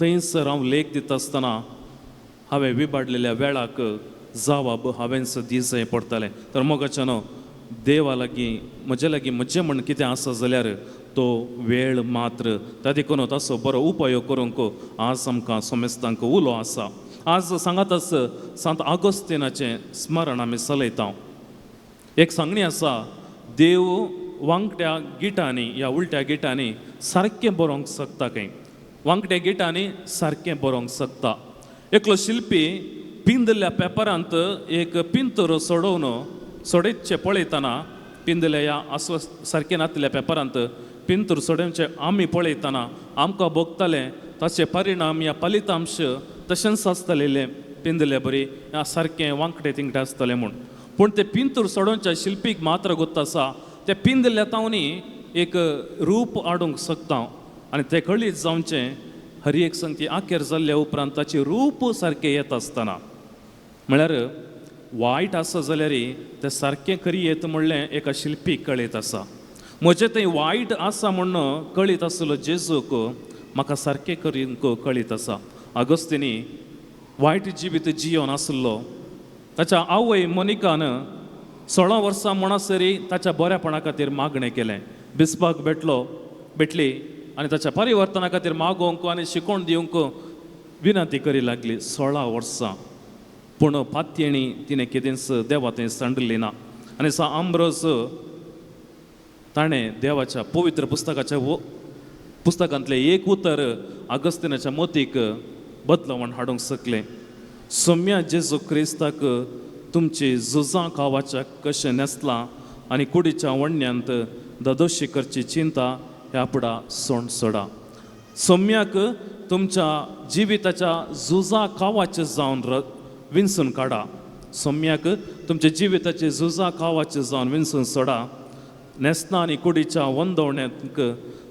थंयसर हांव लेख दिता आसतना हांवें विबाडलेल्या वेळाक जवाब हांवेंच दिवचें पडटलें. तर मोगाच्यानो, देवा लागीं म्हजे लागीं म्हजें म्हण कितें आसा जाल्यार तो वेळ मात्र. त्या देखून ताचो बरो उपयोग करूंक आज आमकां समेस्तांक उलो आसा. आज सांगातच सांत आगोस्तिनाचें स्मरण आमी चलयता. एक सांगणी आसा, देव वांकट्या गिटांनी या उलट्या गिटांनी सारकें बरोवंक शकता खंय, वांकट्या गिटांनी सारकें बरोवंक शकता. एकलो शिल्पी पिंदल्या पेपरांत एक पिंतर सोडोवन सोडयतचें पळयतना, पिंदल्या ह्या आस्वास सारकें नातिल्ल्या पेपरांत पिंतर सोडोवचें आमी पळयतना आमकां भोगतालें ताचे परिणाम या फलितांश तशेंच आसतलें, पिंदले बरी ह्या सारकें वांकडें तिंगटें आसतलें म्हूण. पूण ते पिंतूर सोडोवच्या शिल्पीक मात्र गोत्त आसा ते पिंदल्या तावनी एक रूप हाडूंक शकता आनी ते कळीत जावचें हर एक संगती आखेर जाल्ल्या उपरांत ताचें रूप सारकें येत आसतना, म्हळ्यार वायट आसा जाल्यार तें सारकें खरी येत म्हणलें एका शिल्पीक कळीत आसा. म्हजें थंय वायट आसा म्हूण कळीत आसलो जेजूक म्हाका सारकें करींक कळीत आसा. आगोस्तिनी वायट जिवीत जियोन आसलो. ताच्या आवय मोनिकान 16 वर्सां म्हणसरी ताच्या बऱ्यापणा खातीर मागणें केलें. बिस्पाक भेटली आनी ताच्या परिवर्तना खातीर मागोवंक आनी शिकोवन दिवंक विनंती करी लागली 16 वर्सां. पूण पातयेणी तिणें कितेंच देवा थंय सांडली ना. आनी सा आंब्रोज ताणें देवाच्या पवित्र पुस्तकाच्या पुस्तकांतलें एक उतर आगस्तिनाच्या मोतीक बदलावण हाडूंक शकलें. सोम्या जेजू क्रिस्ताक तुमची झुजां खावाच्या कशें न्हेसलां आनी कुडीच्या वण्यांत दादोशी करची चिंता ह्या पुडा सोंड सोडा. सोम्याक तुमच्या जिविताच्या झुजां खावाचें जावन विंचून काडा. सोम्याक तुमच्या जिविताचे झुजां खावाचें जावन विंचून सोडा. न्हेसना आनी कुडीच्या वंदवण्यांत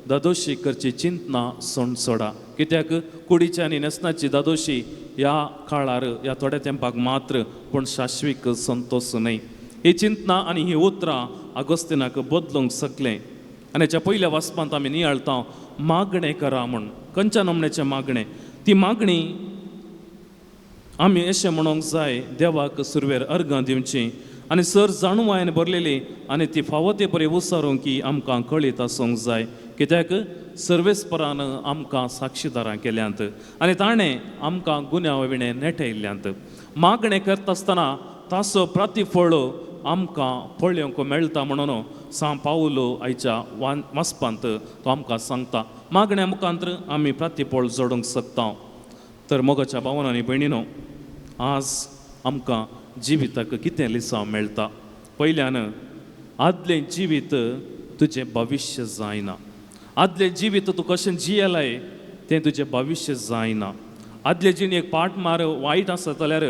दादोशी करची चिंतना सोंड सोडा. कित्याक कुडीच्या आनी न्हेसनाची दादोशी ह्या काळार ह्या थोड्या तेंपाक मात्र, पूण शाश्वीक संतोश न्हय. ही चिंतना आनी ही उतरां आगोस्तिनाक बदलूंक शकलें. आनी हेच्या पयल्या वाचपांत आमी नियाळता मागणें करा म्हूण. खंयच्या नमण्याचें मागणें? ती मागणी आमी अशें म्हणूंक जाय, देवाक सुरवेर अर्गां दिवची आनी सर जाणवायन भरलेली आनी ती फावो ते बरी उसारूंक की आमकां कळीत आसूंक जाय. कित्याक सर्वेस्परान आमकां साक्षीदारां केल्यांत आनी ताणें आमकां गुन्यांव विणें नेटयल्ल्यांत. मागणें करता आसतना ताचो प्रतिफळ आमकां पळोवंक मेळटा म्हणून सांव पावलो आयच्या वाचपांत तो आमकां सांगता. मागण्या मुखांत आमी प्रतिफळ जोडूंक शकता. तर मोगाच्या भावान आनी भयणीनो, आज आमकां जिविताक कितें लिसांव मेळटा? पयल्यान आदलें जिवीत तुजें भविश्य जायना. आदलें जिवीत तूं कशें जियेलाय तें तुजें भविश्य जायना. आदले जिणेक पाट मार वायट आसत जाल्यार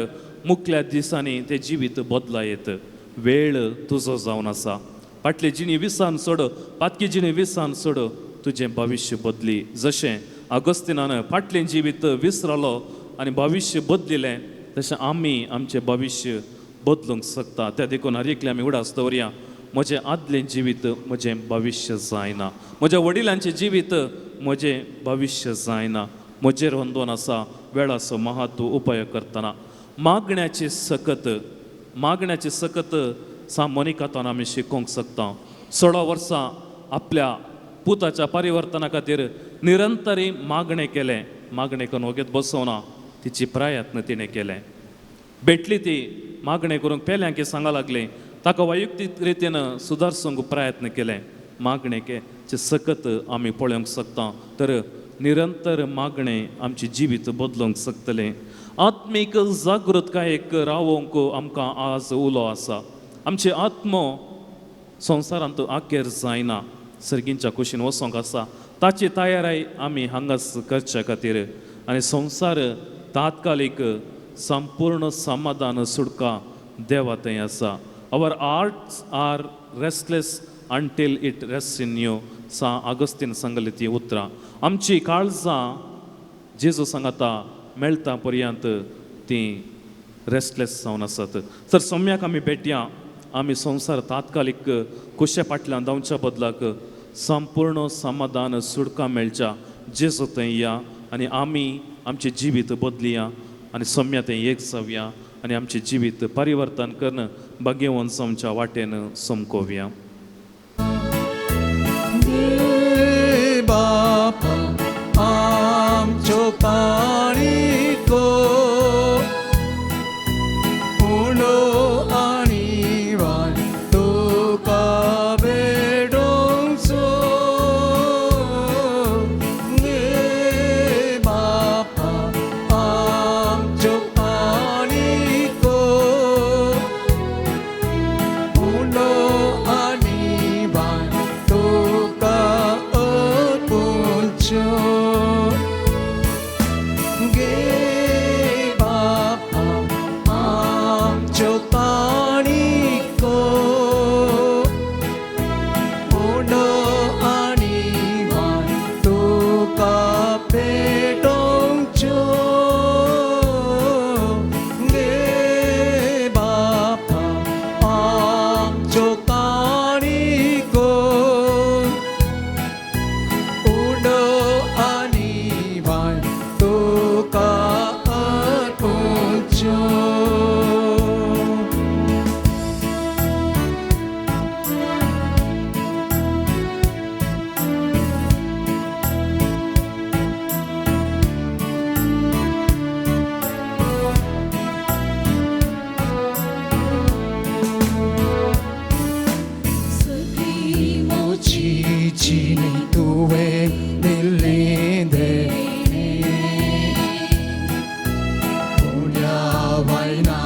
मुखल्या दिसांनी तें जिवीत बदला येत. वेळ तुजो जावन आसा. फाटली जिणी विसान सोड, पातकी जिणी विसान सोड, तुजें भविश्य बदली. जशें आगोस्तिनान फाटलें जिवीत विसरलो आनी भविश्य बदलिलें, तशें आमी आमचें भविश्य बदलूंक शकता. त्या देखून हर एकले आमी उडास दवरया, म्हजें आदलें जिवीत म्हजें भविश्य जायना, म्हज्या वडिलांचें जिवीत म्हजें भविश्य जायना. म्हजेर अंदोन आसा वेळाचो महत्व उपयोग करतना. मागण्याची सकत, मागण्याची सकत सा मोनिकातान आमी शिकोवंक शकता. 16 वर्सां आपल्या पुताच्या परिवर्तना खातीर निरंतरी मागणें केलें. मागणें करून वगेत बसोवना, तिची प्रयत्न तिणें केलें. भेटली ती मागणें करूंक पेल्यांक सांगा लागली, ताका वैयक्तीक रितीन सुदारसूंक प्रयत्न केलें. मागणें चे सकत आमी पळोवंक शकता. तर निरंतर मागणें आमचें जिवीत बदलूंक शकतलें. आत्मीक जागृतकायेक रावोवंक आमकां आज उलो आसा. आमचे आत्मो संवसारांत आखेर जायना, सर्गींच्या कुशीन वचोंक आसा. ताची तयाराय आमी हांगाच करच्या खातीर आनी संवसार तात्कालीक संपूर्ण समाधान सुटका देवा थंय आसा. Our hearts are restless until it rest in you, सा आगस्तीन सांगली ती उतरां. आमची काळजां जेजू सांगाता मेळटा पर्यंत ती रेस्टलेस जावन आसत. तर सोम्याक आमी भेटया. आमी संवसार तात्कालीक कुशे फाटल्यान धांवच्या बदलाक संपूर्ण समाधान सुटका मेळच्या जेजू थंय या आनी आमी आमचें जिवीत बदलया आनी सोम्या थंय एक जावया. आनी आमचें जिवीत परिवर्तन करून भाग्यवंत आमच्या वाटेन समकोवया. बापा आमच्यो काणिको उणो आनी वाय तुका भेटोवचो गे बापा आमच्यो काणिको उणो आनी वाय तुका अर्पूंच्यो गे बापा आमच्यो काणिको उणो आनी वाय तुका भेटोवच्यो गे बापा आमच्यो काणिको उणो आनी वाय तुका अर्पूंच्यो. सगळी जिणी तुवें दिल्ली देणी उण्या वायना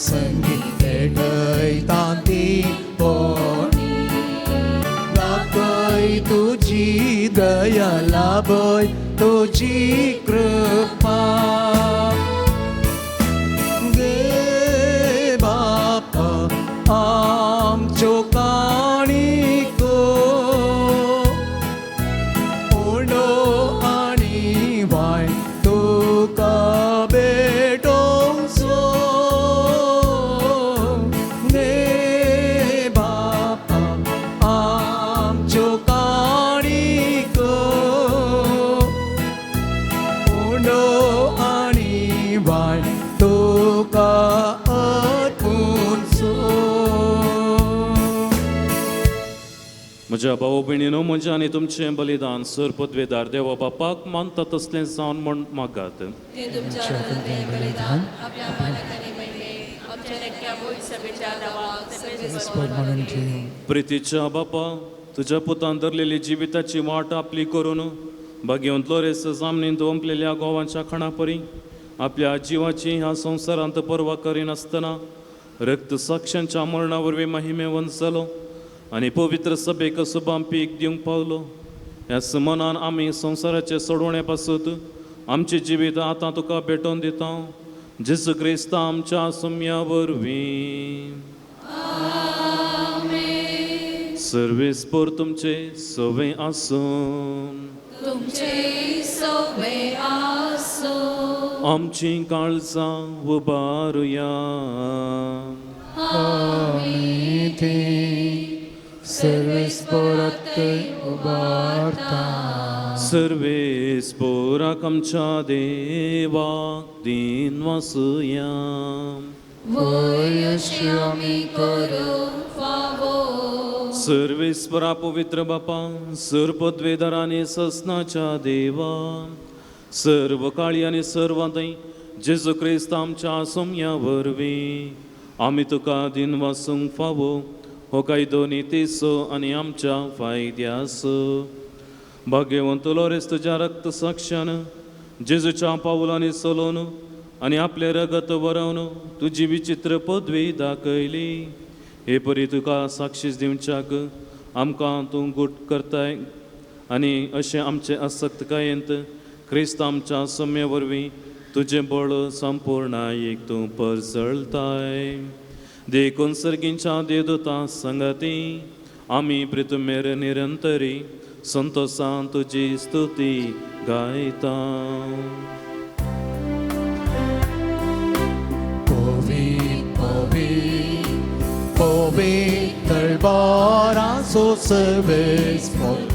संगी पेटयता ती पोणी दाखय तुजी दया लाभय तुजी कृपा गे बापा आमच्यो काणिको उणो आनी वाय तुका भेटोवचो गे बापा आमच्यो काणिको उणो आनी वाय तुका अर्पूंचो. म्हज्या भाव भयणीनो, म्हजें आनी तुमचें बलिदान सर पदवेदार देवा बापाक मानता तसलें जावन म्हण मागात. ते तुमच्या हातांतलें बलिदान आपल्या मालक आनी महिमे आमच्या रेक्या भोय सभेच्या नांवाक स्पद म्हणून घेवं. प्रितीच्या बापा, तुज्या पुतान धरलेली जिविताची वाट आपली करून भाग्यवंत लोरेस जामनींत ओंपलेल्या गोवांच्या खाणापरी आपल्या जिवाची ह्या संवसारांत पर्वा करिनासतना रक्त साक्षांच्या मरणा वरवीं महिमेवंत जालो आनी पवित्र सभेक सुबाम पीक दिवंक पावलो. ह्या मनान आमी संवसाराचे सोडवणे पासत आमचें जिवीत आतां तुका भेटोवन दिता, जेजू क्रिस्ता आमच्या सुम्या वरवीं. सर्वेस्पोर तुमचे सवे आसूं. तुमचे सवे आसूं. आमची काळजां उबारुया. आमी ती सर्वेस्पोरात उबारता. सर्वेस्पोराक आमच्या देवाक दीन वासुया. वय अशें आमी करूंक फावो. सर्वेस्परा पवित्र बापा, सर्व पदवेदार आनी ससनाच्या देवा, सर्व काळी आनी सर्वांतय जेजू क्रिस्त आमच्या सोम्या वरवीं आमी तुका दीन वासूंक फावो हो कायदो नितीचो आनी आमच्या फायद्याचो. भाग्यवंत लोरेस तुज्या रक्त साक्षान जेजूच्या पावलांनी चलोवन आनी आपलें रगत बरोवन तुजी विचित्र पदवी दाखयली. हे परी तुका साक्षीस दिवच्याक आमकां तूं गुट करताय आनी अशें आमचे आसक्तकायेंत क्रिस्त आमच्या सम्य वरवीं तुजें बळ संपूर्णायेक तूं परजळताय. देखून सर्गींच्या देवदूतां संगती आमी प्रितुमेर निरंतरी संतोसान तुजी स्तुती गायता. पवित्र बारासो सर्वेस्पोर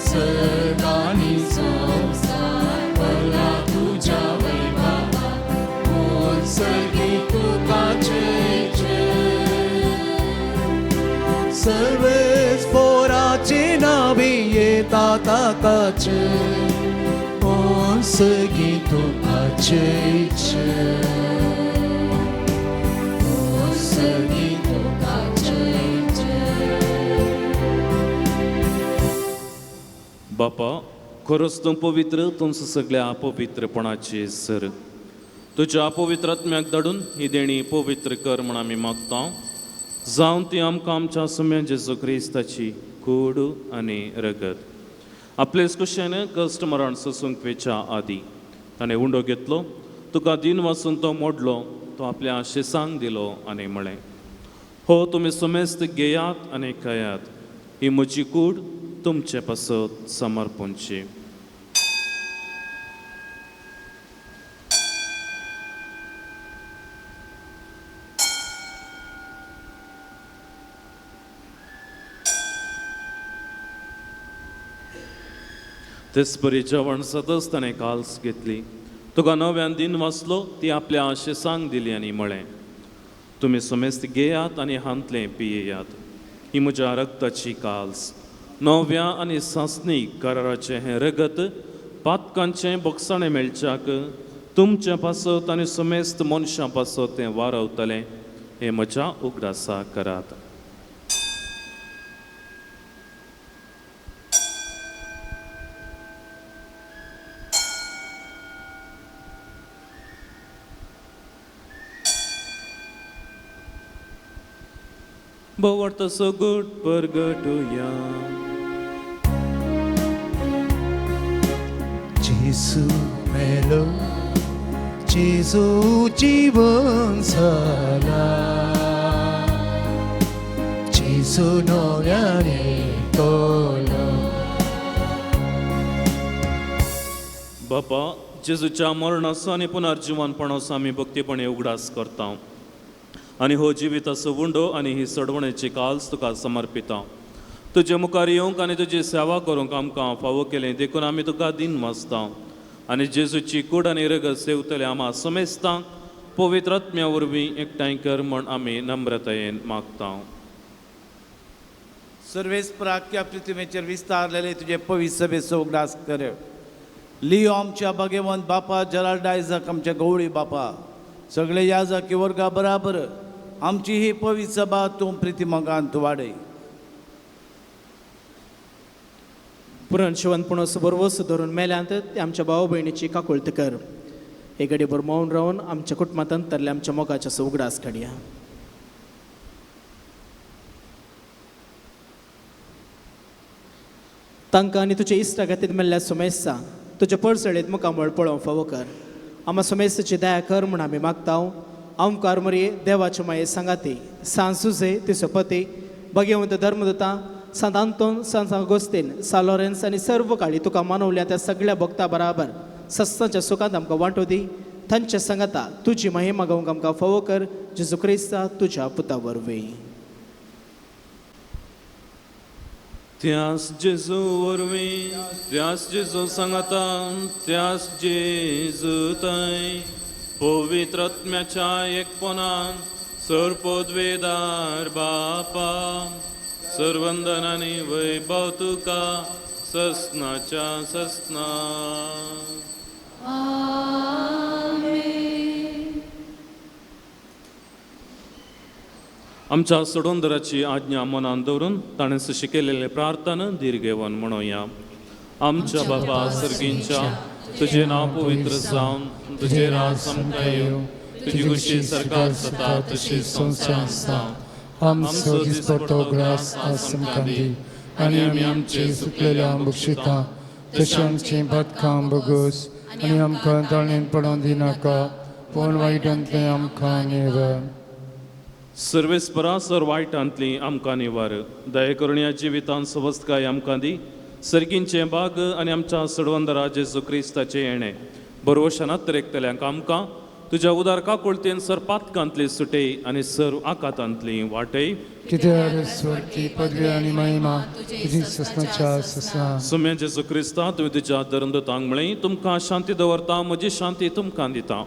सर्गानी संवसार भरला तुज्या वैभवान. सर्गी सर्वेस पोराचे नावी येता ताकाचे ओसगी तुकाचे ओसगी तुकाचे। बापा खरोच तूं पवित्र, तुमचो सगळ्या अपवित्रपणाचे सर तुज्या अपवित्र आत्म्याक धाडून ही देणी पवित्र कर म्हण आमी मागता, जावन ती आमकां आमच्या सुम्या जेजू क्रिस्ताची कूड आनी रगत। आपलेच कुशेन कश्ट मरण सोसूंक वेच्या आदी ताणें उंडो घेतलो, तुका दिन वाचून तो मोडलो, तो आपल्या शिसांक दिलो आनी म्हळें, हो तुमी सुमेस्त घेयात आनी खायात, ही म्हजी कूड तुमचे पासत समर्पणची। तेच परी जेवण सतच ताणें काल्स घेतली, तुका नव्यान दिन वाचलो, ती आपल्या आशेसांक दिली आनी म्हळें, तुमी समेस्त घेयात आनी हांतलें पियेयात, ही म्हज्या रक्ताची काल्स, नव्या आनी सासणीक कराराचें हें रगत पातकांचें बोगसाणें मेळच्याक तुमचे पासत आनी समेस्त मनशां पासत तें वारवतलें, हें म्हज्या उगडासा करात। भोवत सगट परगटुया। जेजू मेलो, जेजू जीवन जाला, जेजू नव्यान येतलो। बापा, जेजूच्या मरणाचो आनी पुनर्जिवनपणाचो आमी भक्तीपणे उगडास करता आनी हो जिविताचो उंडो आनी ही सडवणेची काल्स तुका समर्पिता। तुजे मुखार येवंक आनी तुजी सेवा करूंक आमकां फावो केलें देखून आमी तुका दिन मासता आनी जेजूची कूड आनी रगत सेवतले आमा समेस्तांक पवित्र आत्म्या वरवीं एकठांय कर म्हण आमी नम्रतायेन मागता। सर्वेस्पराख्या पृथ्वीचेर विस्तारलेले तुजे पवित्र सभेचो उगडास कर। लियो आमच्या भाग्यवंत बापा जराल्ड आयजक आमच्या गवळी बापा सगळे याजकी वर्गा बराबर आमची ही पवित्र सभा तूं प्रितीमोगान तूं वाडय। पुरण शिवनपणो बरवस धरून मेल्यांत ते आमच्या भाव भयणीची काकुळत कर। हे घडयेभर मौन रावन आमच्या कुटुंबांत अंतरले आमच्या मोगाचो उगडास काडया। तांकां आनी तुजे इश्टा खातीर मेल्ल्या सुमेस्ता तुजे पडसळेत मुखामळ पळोवंक फावो कर। आमा सुमेस्ताची दया कर म्हूण आमी मागता। आमकार मरये देवाचे माये सांगाती सांत सुजे तिचो पती भगवंत धर्मदूता सांत आंतोन सांत आगोस्तीन सा लॉरेन्स आनी सर्व काळी तुका मानवल्या त्या सगळ्या भक्ता बराबर सस्ताच्या सुखांत आमकां वांटो दी। तांच्या सांगाता तुजी महिमा गावंक आमकां फावो कर। जेजू क्रिस्ता तुज्या पुता वरवीं। त्यास जेजू वरवीं, त्यास जेजू सांगाता, त्यास जेजू थंय पवित्र आत्म्याच्या एकपणान सर्पोद्वेदार बापा सर्वंदनानी वैभव तुका ससनाच्या ससना। आमच्या सोडोंदराची आज्ञा मनान दवरून ताणें शिकयलेले प्रार्थना दीर्घेवन म्हणोया। आमच्या बाबा सर्गींच्या तुझे नांव पवित्र जावन तुझे राज आमकां येवं, तुजी खुशी सरकार जाता तशी संवसारांत जाता। आमचो दिसपट्टो ग्रास आज आमकां दी आनी आमी आमचे सुकलेल्या बक्षिता तशें आमचीं पातकां भोगोस आनी आमकां ताळणेन पडोवंक दिनाका पूण वायटांतलें आमकां निवार। सर्वेस्परा सर वायटांतली आमकां निवार। दया करून ह्या जिवितांत सवस्तकाय आमकां दी। सर्गींचें बाग आनी आमच्या सडवंदरा जेजू क्रिस्ताचें येणें बरवशानात रेखतल्यांक आमकां तुज्या उदार काकुळतेन सर पातकांतली सुटय आनी सर आकातांतली वाटय। कित्याक स्वर्गी पदवी आनी महिमा तुजी ससनाच्या ससना। सुम्या जेजू क्रिस्ता तुवें तुज्या धर्मदूतांक म्हळें तुमकां शांती दवरता, म्हजी शांती तुमकां दिता।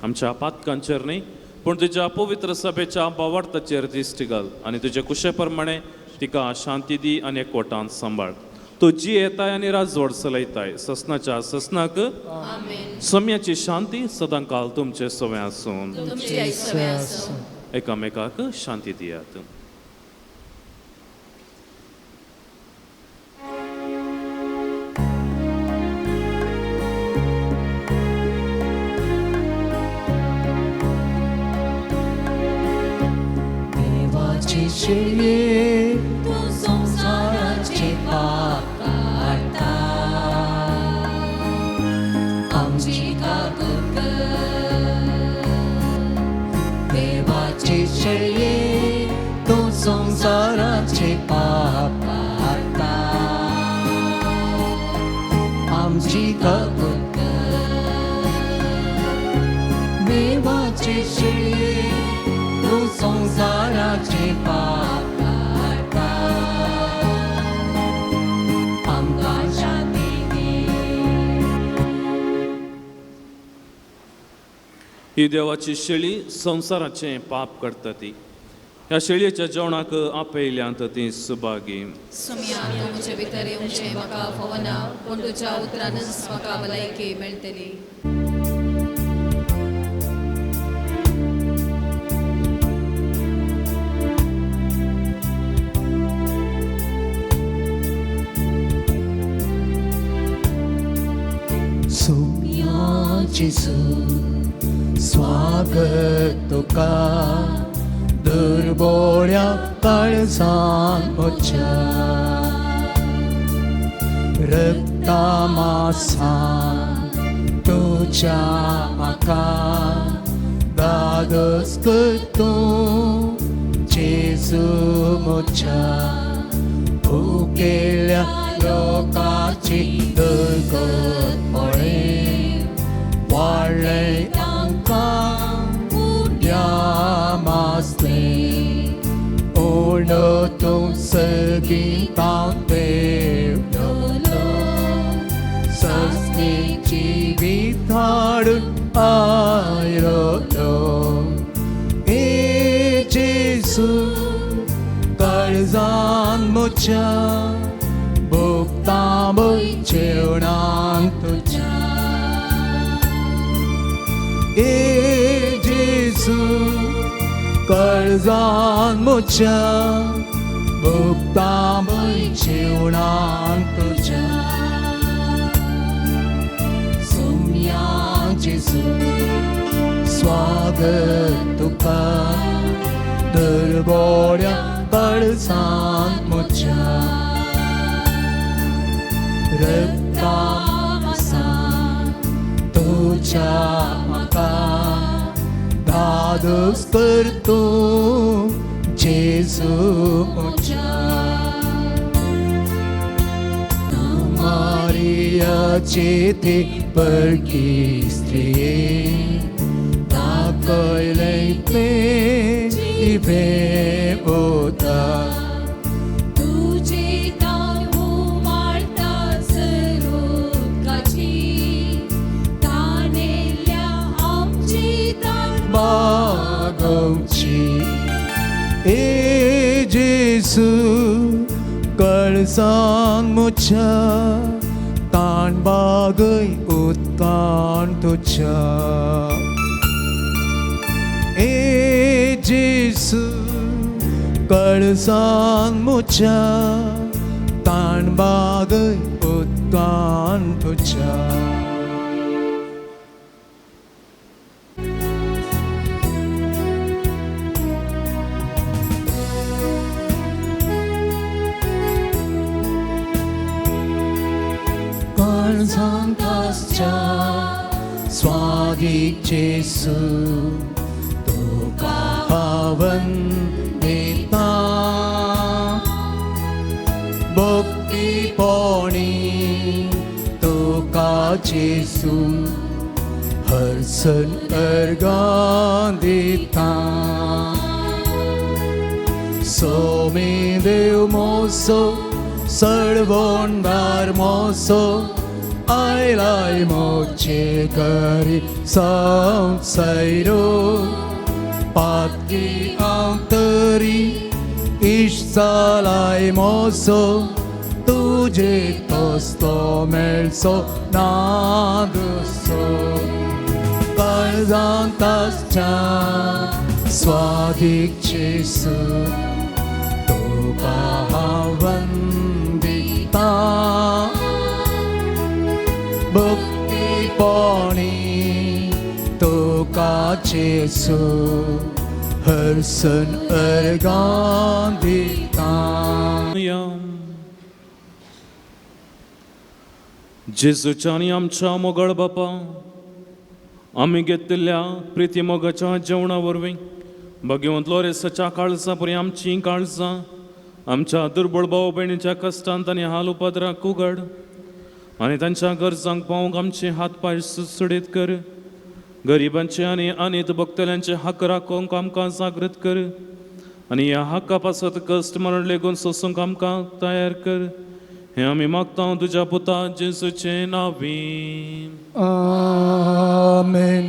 आमच्या पातकांचेर न्ही पूण तुज्या पवित्र सभेच्या बावार्थाचेर दिश्टी घाल आनी तुजे कुशे प्रमाणे तिका शांती दी आनी एकवटान सांबाळ. तूं जी येताय आनी राजवट चलयताय ससनाच्या ससनाक. सम्याची शांती सदांकाल तुमचे सवे आसून. एकामेकाक शांती दियात. देवाची शेळये तूं संवसाराचे पाप काडटा, आमची काकूत कर. देवाची शेळये तूं संवसाराचे पाप काडटा, आमची काकूत कर. देवाची शेळये तूं संवसाराचे पाप काडटा, आमकां शांती दी. ही देवाची शेळी संवसाराचें पाप करता ती. ह्या शेळयेच्या जेवणाक आपयल्यांत ती सुभागी. सुम्या तूं म्हजे भितर येवचें म्हाका फावना, पूण तुज्या उतरानच म्हाका भलायकी मेळटली. सुम्या जेजू स्वागत तुका, दुर्बोळ्या काळजान म्हज्या, रक्ता मासान तुज्या म्हाका दादोस कर तूं जेजू म्हज्या, उकेल्या लोकाची दुर्गत पळय वाडलें आमकां उड्या मासलें, उणो तूं सगीतां देवलो, सस्नी जिवीत हाडून आयलो. ए जेजू काळजान म्हज्या भोगता जेवणान तुज्या, ए जेजू काळजान म्हज्या भोगता जेवणान तुज्या. सुम्या जेजू स्वागत तुका, दुर्बोळ्या काळजान म्हज्या, रक्ता मासान तुज्या म्हाका दादोस कर तूं जेजू म्हज्या. मारियाचे ते परकी स्त्रिये दाखयलें तें जिवें उदक, तुजे तान उमाळटा सरुदकाची, तानेल्या आमची तान बागोवची. ए जेजू काळजान म्हज्या ताण बागय उदकान तुज्या, ए जेजू काळजान म्हज्या ताण बागय उदकान तुज्या. काळजांत आसच्या स्वागीक जेजू तुका पावन दिता, भक्तीपणी तुका जेजू हरसन अर्गां दिता. सोमी देव मोसो सळवणदार मोसो आयलाय मोचे घरी संवसारो, पातकी हांव तरी इश्ट जालाय मोसो तुजे तसलो मेळचो ना दुसरो काळजांत आसच्या स्वादीक जेजू तुका हांव वंदिता भक्तीपणी तुका जेजू हरसन अर्गां दिता. जेजूच्या आनी आमच्या मोगळ बापा आमी घेतिल्ल्या प्रिती मोगाच्या जेवणा वरवीं भगवंत लोरेसाच्या काळजां परी आमचीं काळजां आमच्या दुर्बळ भाव भयणीच्या कश्टांत आनी हाल उपद्राक उगड आनी तांच्या गरजांक पावूंक आमचे हात पांय सुडसुडीत कर. गरिबांचे आनी अनीत भोगतल्यांचे हक्क राखूंक आमकां जागृत कर आनी ह्या हक्का पासत कश्ट मरण लेगून सोसूंक आमकां तयार कर. हें आमी मागता तुज्या पुता जेजूचे नांवी. आमेन.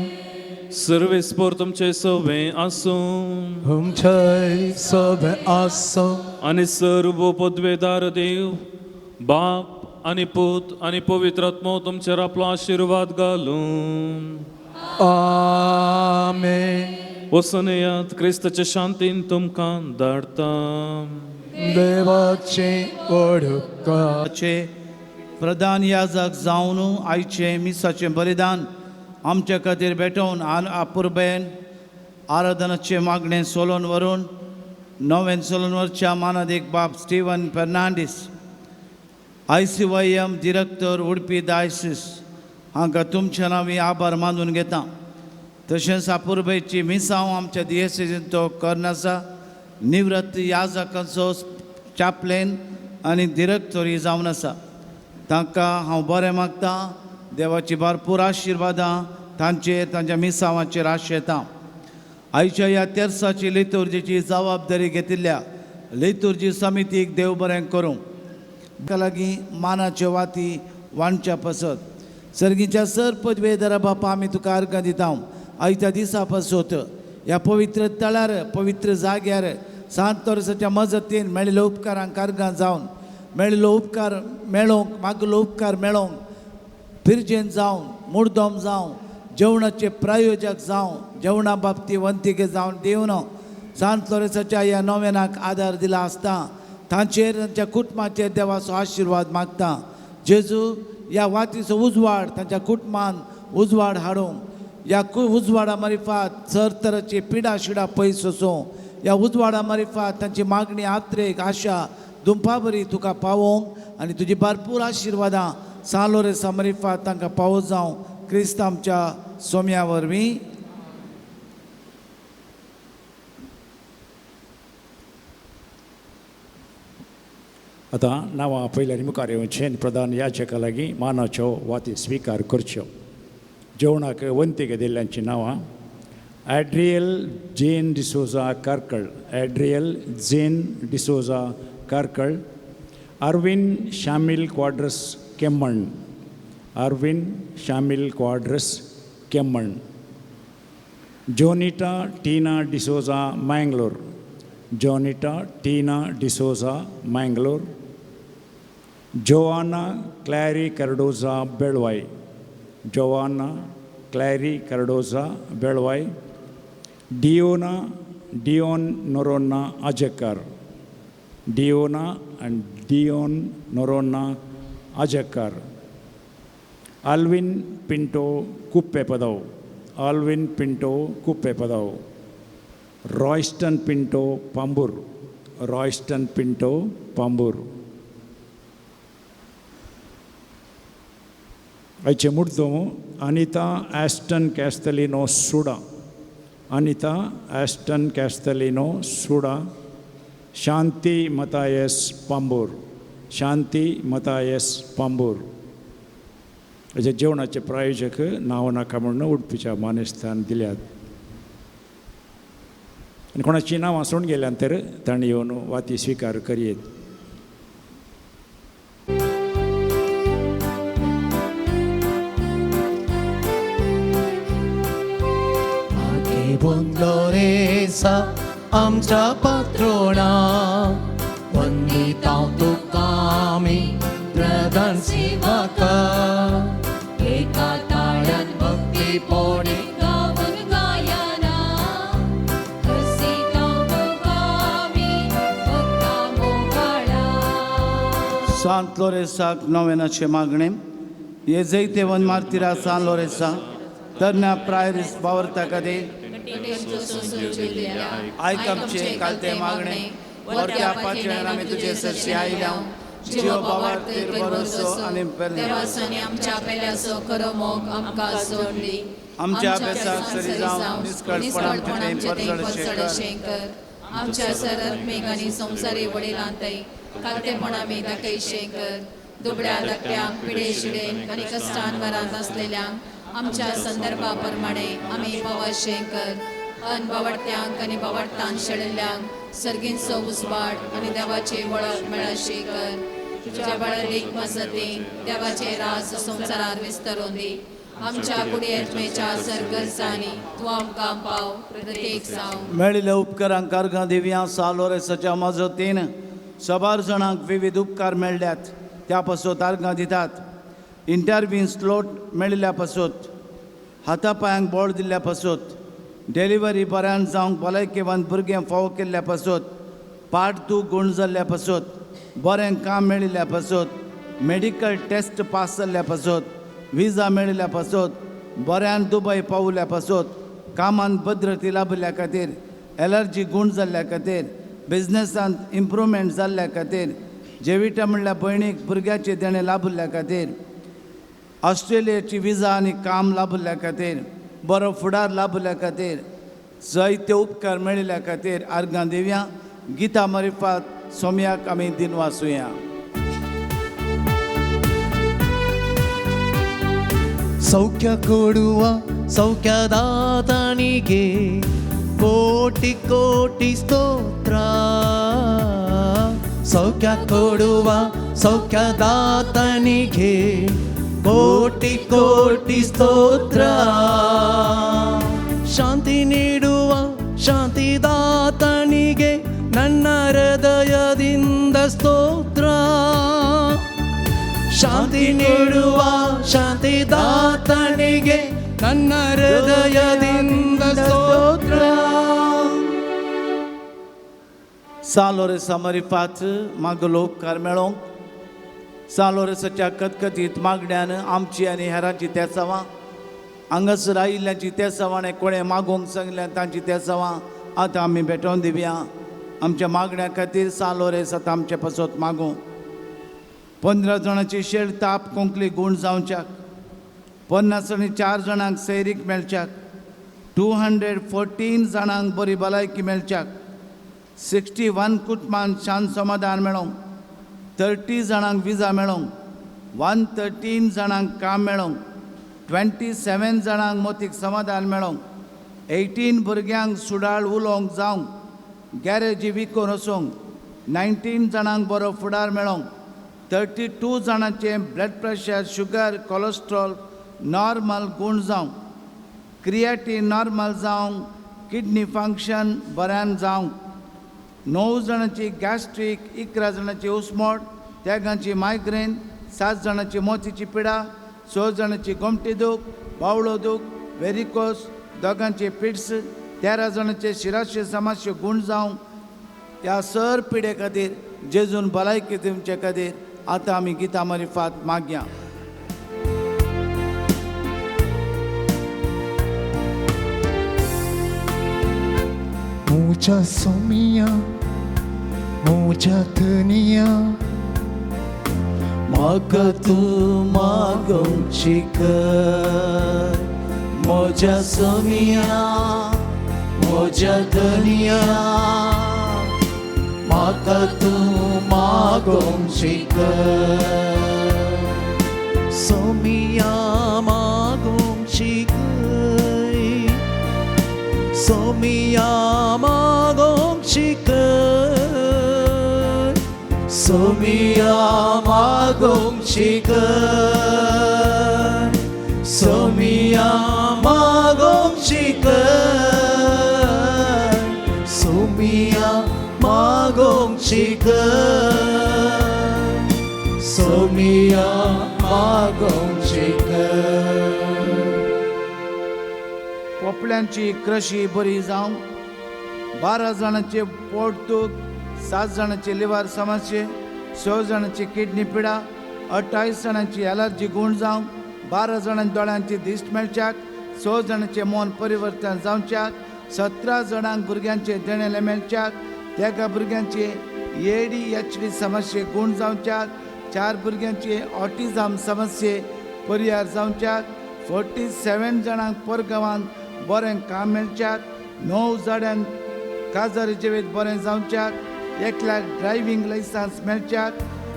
सर्वेस्पोर तुमचे सवे आसूं तुमचे सवे आसूं आनी सर्व पदवेदार देव बाप आनी पूत आनी पवित्र आत्मो तुमचेर आपलो आशिर्वाद घालूं. आमेन. वचून येयात क्रिस्ताचे शांतीन तुमकां धाडटा. देवाचे वडुकाचे प्रधान याजक जावन आयचें मिसाचें बलिदान आमच्या खातीर भेटोवन आपुरबेन आराधनाचें मागणें सोलोवन व्हरून नवें सोलोवन व्हरच्या मानादीक बाब Steven Fernandes ICYM director Udupi diocese हांकां तुमच्या नांवी आभार मानून घेता. तशेंच आपुरबेची मिसांव आमच्या दियेसेजीन तो करून आसा. निवृत्त याजकांचो चॅपलेन आनी दिरक्तोरी जावन आसा. तांकां हांव बरें मागता. देवाची भरपूर आशिर्वादां तांचेर तांच्या मिसांवाचेर आशेता. आयच्या ह्या तेर्साची लितुर्जीची जबाबदारी घेतिल्ल्या लितुर्जी समितीक देव बरें करूं. ताका लागीं मानाच्यो वाती वांटच्या पासत सर्गीच्या सर पदवेदारा बापा आमी तुका अर्गां दिता. आयच्या दिसा पासत ह्या पवित्र तळार पवित्र जाग्यार सांत तोरसाच्या मजतीन मेळिल्ल्या उपकारांक अर्गां जावन मेळिल्लो उपकार मेळोवंक मागलो उपकार मेळोवंक फिरजेन जावन मुर्दम जावं जेवणाचे प्रायोजक जावं जेवणा बाबती वंतिके जावन दिवन सांत लोरेसाच्या ह्या नोवेनाक आदार दिला आसता. तांचेर तांच्या कुटुंबाचेर देवाचो आशिर्वाद मागता. जेजू ह्या वातीचो उजवाड तांच्या कुटुंबान उजवाड हाडूंक ह्या उजवाडा मारिफात सर तराची पिडा शिडा पयस वचूं. ह्या उजवाडा मारिफात तांची मागणी आत्रेक आशा दुंपा बरी तुका पावोवंक आनी तुजी भरपूर आशिर्वादां सान लोरेसा मारिफात तांकां पावो जावं क्रिस्त आमच्या सोम्या वरवीं. आतां नांवां आपयल्यार मुखार येवचें आनी प्रधान याचका लागीं मानाच्यो वाती स्विकार करच्यो. जेवणाक वंतीक दिल्ल्यांचीं नांवां Adriel Jane D'Souza Karkal, Adriel Jane D'Souza Karkal, Arvin Shamil Quadras Kemman, Arvin Shamil Quadras Kemman, Jonita Tina D'Souza Mangalore, Jonita Tina D'Souza Mangalore, Joanna Clary Cardoza Belvai, Joanna Clary Cardoza Belvai, Diona Dion Noronha Ajakkar, Diona and Dion Noronha Ajakkar, Alvin Pinto Kuppepadav, Alvin Pinto Kuppepadav, Royston Pinto Pambur, Royston Pinto Pambur. आयचे मुर्दो Anita Aston Castelino Suda, Anita Aston Castelino Suda, Shanti Mathias Pambur, Shanti Mathias Pambur. हाचे जेवणाचे प्रायोजक नांव नाका म्हणून उडपीच्या मानेस्तान दिल्यात. आनी कोणाचीं नांवां सोडून गेल्यान तर तांणी येवन वाती स्विकार करयेत. लोरेसा आमच्या पात्रोणा सेवाका एका ताळ्यान भक्ती पोणे गावन गायना हसिता मोगामी भक्ता मोगाळा. सांत लोरेसाक नोवेनाचें मागणें हे जैतेवन मार्तिरा सान लोरेसा तरण्या प्रायरीस बावरता खातीर आयक आमचें कालतें मागणें वरत्या पाचव्यान आमी तुजे सरशी आयल्या जिव बावार्थीर भरोसो आनी देवासानी आमच्या पेल्याचो खरो मोग आमकां सोडली आमच्या अभ्यासाक सरी जावं निस्कळपण आमचें तें परजळशें कर. आमच्या सरात्मीक आनी संवसारी वडिलांतय कालतेपण आमी दाखयशें कर. दुबळ्या धाकट्यांक पिडे शिडेन आनी कश्टान वरांत आसलेल्यांक आमच्या संदर्भा प्रमाणे आमी पावाशें कर. अन बावडत्यांक आनी बावडतान शेळिल्ल्यांक सर्गींचो उजवाड आनी देवाची वळख मेळाशी कर. तुज्या बळलीक मजती देवाचे राज संवसारार विस्तरून दी. आमच्या कुडयेतमेच्या सरगर्जांनी तूं आमकां पाव प्रत्येक जावं. मेळिल्ल्या उपकारांक अर्गां दिवया. सालोरेसाच्या मजतीन सबार जाणांक विविध उपकार मेळ्ळ्यात त्या पासत अर्गां दितात. इंटरव्यू स्लोट मेळिल्ल्या पासत, हाता पांयांक बळ दिल्ल्या पासत, डिलिव्हरी बऱ्यान जावंक भलायकेवान भुरगें फावो केल्ल्या पासत, पाठ दूख गूण जाल्ल्या पासत, बरें काम मेळिल्ल्या पासत, मेडिकल टेस्ट पास जाल्ल्या पासत, विजा मेळिल्ल्या पासत, बऱ्यान दुबय पावल्या पासत, कामान भद्रती लाभिल्ल्या खातीर, एलर्जी गूण जाल्ल्या खातीर, बिजनेसांत इम्प्रुवमेंट जाल्ल्या खातीर, जेविटा म्हणल्यार भयणीक भुरग्याचें देणें लाभिल्ल्या खातीर, ऑस्ट्रेलियेची विजा आनी काम लाभिल्ल्या खातीर, बरो फुडार लाभिल्ल्या खातीर, जायते उपकार मेळिल्ल्या खातीर अर्गां दिवया. गीता मरिफात सोम्याक आमी दिनवासुया. ಸೌಖ್ಯ ಕೊಡುವ ಸೌಖ್ಯದಾತನಿಗೆ ಕೋಟಿ ಕೋಟಿ ಸ್ತೋತ್ರ. ಸೌಖ್ಯ ಕೊಡುವ ಸೌಖ್ಯದಾತನಿಗೆ ಕೋಟಿ ಕೋಟಿ ಸ್ತೋತ್ರ. ಶಾಂತಿ ನೀಡುವ ಶಾಂತಿದಾತನಿಗೆ ನನ್ನ ಹೃದಯದಿಂದ ಸ್ತೋತ್ರ. ಶಾಂತಿ ನೀಡುವ ಶಾಂತಿದಾತನಿಗೆ ನನ್ನ ಹೃದಯದಿಂದ ಸ್ತೋತ್ರ. सालोरेसा मरिफात मागलो उपकार मेळोंक सालोरेसाच्या कतकतीत मागण्यान आमची आनी हेरांची तेसावां हांगासर आयिल्ल्यांची तेसावां आनी कोणें मागोवंक सांगल्यान तांची तेसावां आतां आमी भेटोवन दिवया. आमच्या मागण्या खातीर सालोरेस आतां आमचे पासत मागूं. 15 जाणांची शेळ ताप कोंकली गूण जावच्याक, 50 आनी 4 जाणांक सैरीक मेळच्याक, 214 जाणांक बरी भलायकी मेळच्याक, 61 कुटुंबान शांत समाधान मेळोंक, 30 जाणांक विजा मेळोंक, 113 जाणांक काम मेळोंक, 27 जाणांक मोतीक समाधान मेळोंक, 18 भुरग्यांक सुडाळ उलोवंक जावंक, गॅरेजी विकून वचूंक, 19 जाणांक बरो फुडार मेळोंक, 32 जाणांचें blood pressure, sugar, cholesterol normal गूण जावंक, क्रिएटीन नॉर्मल जावंक, किडनी फंक्शन बऱ्यान जावंक, 9 जाणांची गॅस्ट्रीक, 11 जाणांची उस्मोड, 3 मायग्रेन, 7 जाणांची मोतीची पिडा, 6 जाणांची गोमटी दूख, बावळो दूख, वेरिकोस, 2 पिट्स, 13 जाणांचे शिराशे समाशे गूण जावंक. ह्या सर पिडे खातीर जेजून भलायकी दिवचे खातीर आतां आमी गीता मरिफात मागया. मुझा सोमिया मुझा धनिया म्हाका तूं मागोवची कर. म्हज्या सोमिया म्हज्या धनिया म्हाका तूं मागोवची कर. सोमिया मागोवची कर, सोमिया मागोवची कर, सोमिया मागोवची कर, सोमिया मागोवची कर, सोमिया मागोवची कर, सोमिया सोमिया मागोवंक शिकय. पोपल्यांची क्रशी बरी जावं, 12 जाणांचे पोटदूख, 7 जाणांची लिव्हर समस्ये, 6 जाणांची किडनी पिडा, 28 जाणांची एलर्जी गूण जावं, 12 जाणांच्या दोळ्यांची दिश्ट मेळच्याक, 6 जाणांचें मन परिवर्तन जावच्याक, 17 जाणांक भुरग्यांचे देणेले मेळच्याक, 13 भुरग्यांचे ADHD समस्ये गूण जावच्याक, 4 भुरग्यांचे ऑटिझम समस्ये परिहार जावच्याक, 47 जाणांक परगांवांत बरें काम मेळच्याक, 9 जाणांक काजारी जिवीत बरें जावच्याक, 1 लाख ड्रायव्हींग लायसन्स मेळच्याक,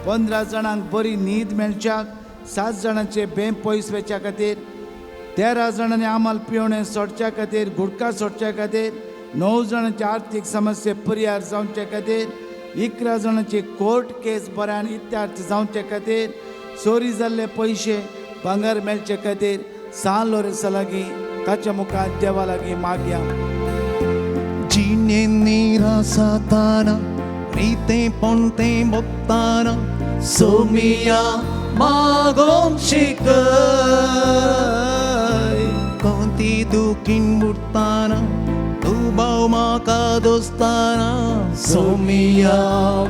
15 जाणांक बरी न्हीद मेळच्याक, 7 जाणांचे बेम पयस वचच्या खातीर, 13 जाणांनी आमल पिवणें सोडच्या खातीर, गुटखा सोडच्या खातीर, 9 जाणांची आर्थीक समस्या परिहार जावचे खातीर, 11 जाणांची कोर्ट केस बऱ्यान इत्यार्थ जावचे खातीर, चोरी जाल्ले पयशे भांगर मेळचे खातीर सान लोरेसा लागीं ताच्या मुखार देवा लागीं मागया. जिणे निरासाताना रिते पोंते बोताना सोमिया मागोवंक शिकय. कोणती दुखीन बुडताना दुबाव म्हाका दोस्ताना सोमिया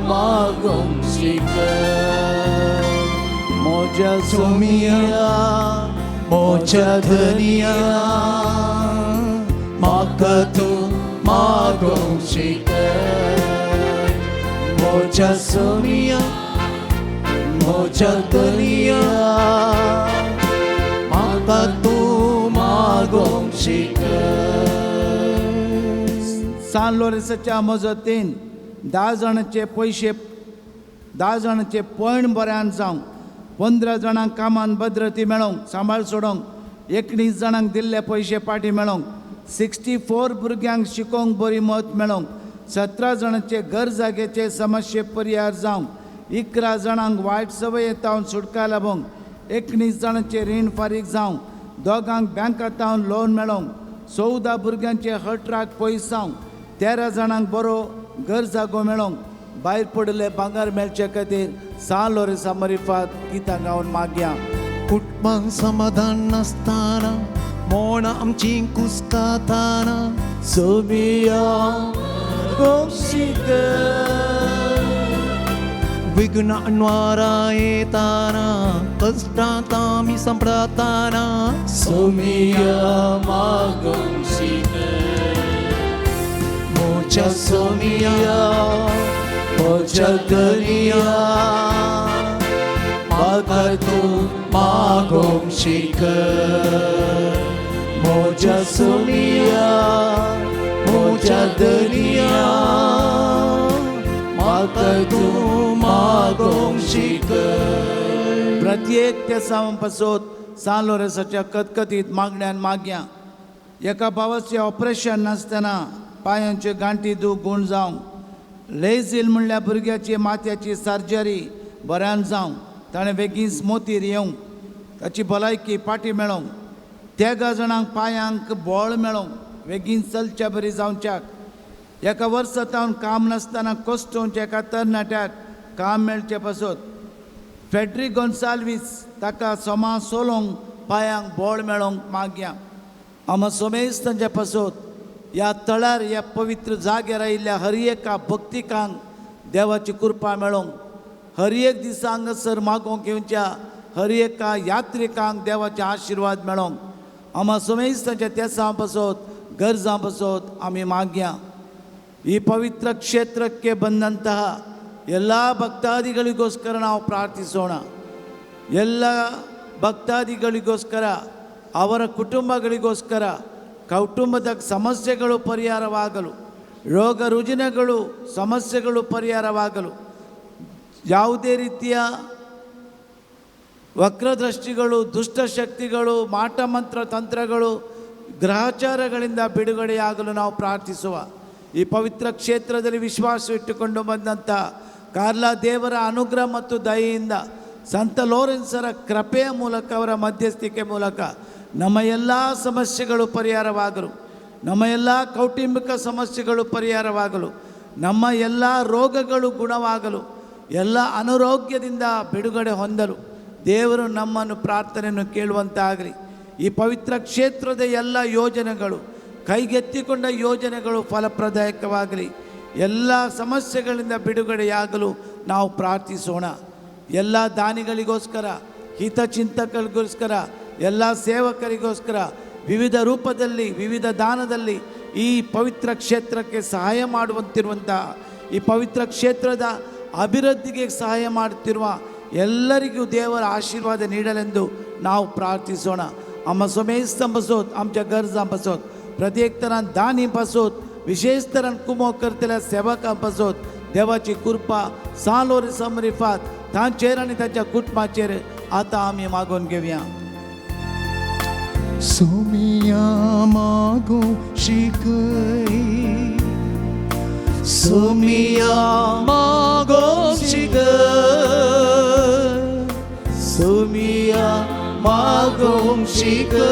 मागोवंक शिकय. म्हज्या सोमिया म्हज्या धनिया म्हाका तूं मागोवंक शिकय. म्हज्या सोमिया म्हज्या धनिया म्हाका तूं मागोवंक शिकय. सान लोरेसाच्या मजतीन 10 जाणांचे पयशे, 10 जाणांचे पयण बऱ्यान जावंक, 15 जाणांक कामान भद्रती मेळोवंक, सांबाळ सोडोवंक, 19 जाणांक दिल्ले पयशे पाटी मेळोवंक, 64 भुरग्यांक शिकोवंक बरी मत मेळोवंक, 17 जाणांचे घर जाग्याचे समस्ये परिहार जावंक, 11 जाणांक वायट संवये तावन सुटका लाबोवंक, 19 जाणांचे रीण फारीक जावंक, 2 बँकां तावन लोन मेळोवंक, 14 भुरग्यांचे हटराक पयस जावंक, 13 जाणांक बरो घर जागो मेळोवंक, भायर पडिल्ले भांगर मेळचे खातीर सान लोरेसा मरिफात गितां गावन मागया. कुटुंबांक समाधान नासतना मोणां आमची कुस्काताना सोमिया मागोवंक शिकय. विघ्न अनवारा येताना कश्टांत आमी सांपडताना सोमिया मागोवंक शिकय. म्हज्या सोमिया म्हज्या धनिया म्हाका तूं मागोवंक शिकय. म्हज्या सोमिया म्हज्या धनिया म्हाका तूं मागोवंक शिकय. प्रत्येक तेसां पासत सान लोरेसाच्या कतकतीत मागण्यान मागया. एका भावाचें ऑपरेशन नासतना पांयांच्यो गांठी दूख गूण जावंक, लेझील म्हणल्यार भुरग्याची माथ्याची सर्जरी बऱ्यान जावंक, ताणें बेगीन मोतीर येवंक, ताची भलायकी पाटी मेळोवंक, 13 जाणांक पांयांक बळ मेळोवंक, बेगीन चलच्या बरी जावच्याक, एका वर्सा तावन काम नासतना कोश्टोवच्या एका तरणाट्याक काम मेळचे पासत, फेड्रीक गोन्साल्वीस ताका सोमा सोलोंक पांयांक बळ मेळोवंक मागया. आमा सोमेस तांच्या पासत ह्या तळार ह्या पवित्र जाग्यार आयिल्ल्या हर एका भक्तिकांक देवाची कृपा मेळोवंक, हर एक दिसा हांगासर मागोवंक येवच्या हर एका यात्रिकांक देवाचे आशिर्वाद मेळोवंक, आमा सोमेस तांच्या तेसां पासत गरजां पासत आमी मागया. ಈ ಪವಿತ್ರ ಕ್ಷೇತ್ರಕ್ಕೆ ಬಂದಂತಹ ಎಲ್ಲ ಭಕ್ತಾದಿಗಳಿಗೋಸ್ಕರ ನಾವು ಪ್ರಾರ್ಥಿಸೋಣ. ಎಲ್ಲ ಭಕ್ತಾದಿಗಳಿಗೋಸ್ಕರ, ಅವರ ಕುಟುಂಬಗಳಿಗೋಸ್ಕರ, ಕೌಟುಂಬದ ಸಮಸ್ಯೆಗಳು ಪರಿಹಾರವಾಗಲು, ರೋಗ ರುಜಿನಗಳು ಸಮಸ್ಯೆಗಳು ಪರಿಹಾರವಾಗಲು, ಯಾವುದೇ ರೀತಿಯ ವಕ್ರದೃಷ್ಟಿಗಳು, ದುಷ್ಟಶಕ್ತಿಗಳು, ಮಾಟಮಂತ್ರ ತಂತ್ರಗಳು, ಗ್ರಹಚಾರಗಳಿಂದ ಬಿಡುಗಡೆಯಾಗಲು ನಾವು ಪ್ರಾರ್ಥಿಸುವ. ಈ ಪವಿತ್ರ ಕ್ಷೇತ್ರದಲ್ಲಿ ವಿಶ್ವಾಸ ಇಟ್ಟುಕೊಂಡು ಬಂದಂಥ ಕಾರ್ಲಾ ದೇವರ ಅನುಗ್ರಹ ಮತ್ತು ದಯೆಯಿಂದ, ಸಂತ ಲೋರೆನ್ಸರ ಕೃಪೆಯ ಮೂಲಕ, ಅವರ ಮಧ್ಯಸ್ಥಿಕೆ ಮೂಲಕ ನಮ್ಮ ಎಲ್ಲ ಸಮಸ್ಯೆಗಳು ಪರಿಹಾರವಾಗಲು, ನಮ್ಮ ಎಲ್ಲ ಕೌಟುಂಬಿಕ ಸಮಸ್ಯೆಗಳು ಪರಿಹಾರವಾಗಲು, ನಮ್ಮ ಎಲ್ಲ ರೋಗಗಳು ಗುಣವಾಗಲು, ಎಲ್ಲ ಅನಾರೋಗ್ಯದಿಂದ ಬಿಡುಗಡೆ ಹೊಂದಲು ದೇವರು ನಮ್ಮನ್ನು ಪ್ರಾರ್ಥನೆಯನ್ನು ಕೇಳುವಂತಾಗಲಿ. ಈ ಪವಿತ್ರ ಕ್ಷೇತ್ರದ ಎಲ್ಲ ಯೋಜನೆಗಳು, ಕೈಗೆತ್ತಿಕೊಂಡ ಯೋಜನೆಗಳು ಫಲಪ್ರದಾಯಕವಾಗಲಿ. ಎಲ್ಲ ಸಮಸ್ಯೆಗಳಿಂದ ಬಿಡುಗಡೆಯಾಗಲು ನಾವು ಪ್ರಾರ್ಥಿಸೋಣ. ಎಲ್ಲ ದಾನಿಗಳಿಗೋಸ್ಕರ, ಹಿತಚಿಂತಕರಿಗೋಸ್ಕರ, ಎಲ್ಲ ಸೇವಕರಿಗೋಸ್ಕರ ವಿವಿಧ ರೂಪದಲ್ಲಿ ವಿವಿಧ ದಾನದಲ್ಲಿ ಈ ಪವಿತ್ರ ಕ್ಷೇತ್ರಕ್ಕೆ ಸಹಾಯ ಮಾಡುವಂತಿರುವಂಥ, ಈ ಪವಿತ್ರ ಕ್ಷೇತ್ರದ ಅಭಿವೃದ್ಧಿಗೆ ಸಹಾಯ ಮಾಡುತ್ತಿರುವ ಎಲ್ಲರಿಗೂ ದೇವರ ಆಶೀರ್ವಾದ ನೀಡಲೆಂದು ನಾವು ಪ್ರಾರ್ಥಿಸೋಣ. आमा समेस्तां पासत, आमच्या गरजां पासत, प्रत्येक तरान दानी पासत, विशेष तरान कुमो करतल्या सेवकां पासत देवाची कृपा सालोर समरिफात तांचेर आनी तांच्या कुटुंबाचेर आतां आमी मागून घेवया. सोमिया मागो शिकय, सोमिया मागो शिकय, सोमिया मागो शिकय,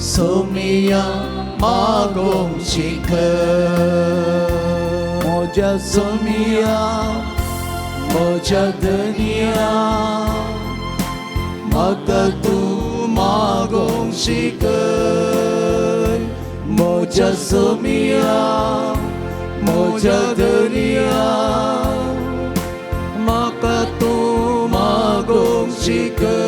सोमिया मागो शिकय. म्हज्या सोमिया, म्हज्या धनिया, म्हाका तूं मागो शिकय. म्हज्या सोमिया, म्हज्या धनिया, म्हाका तूं मागो शिकय.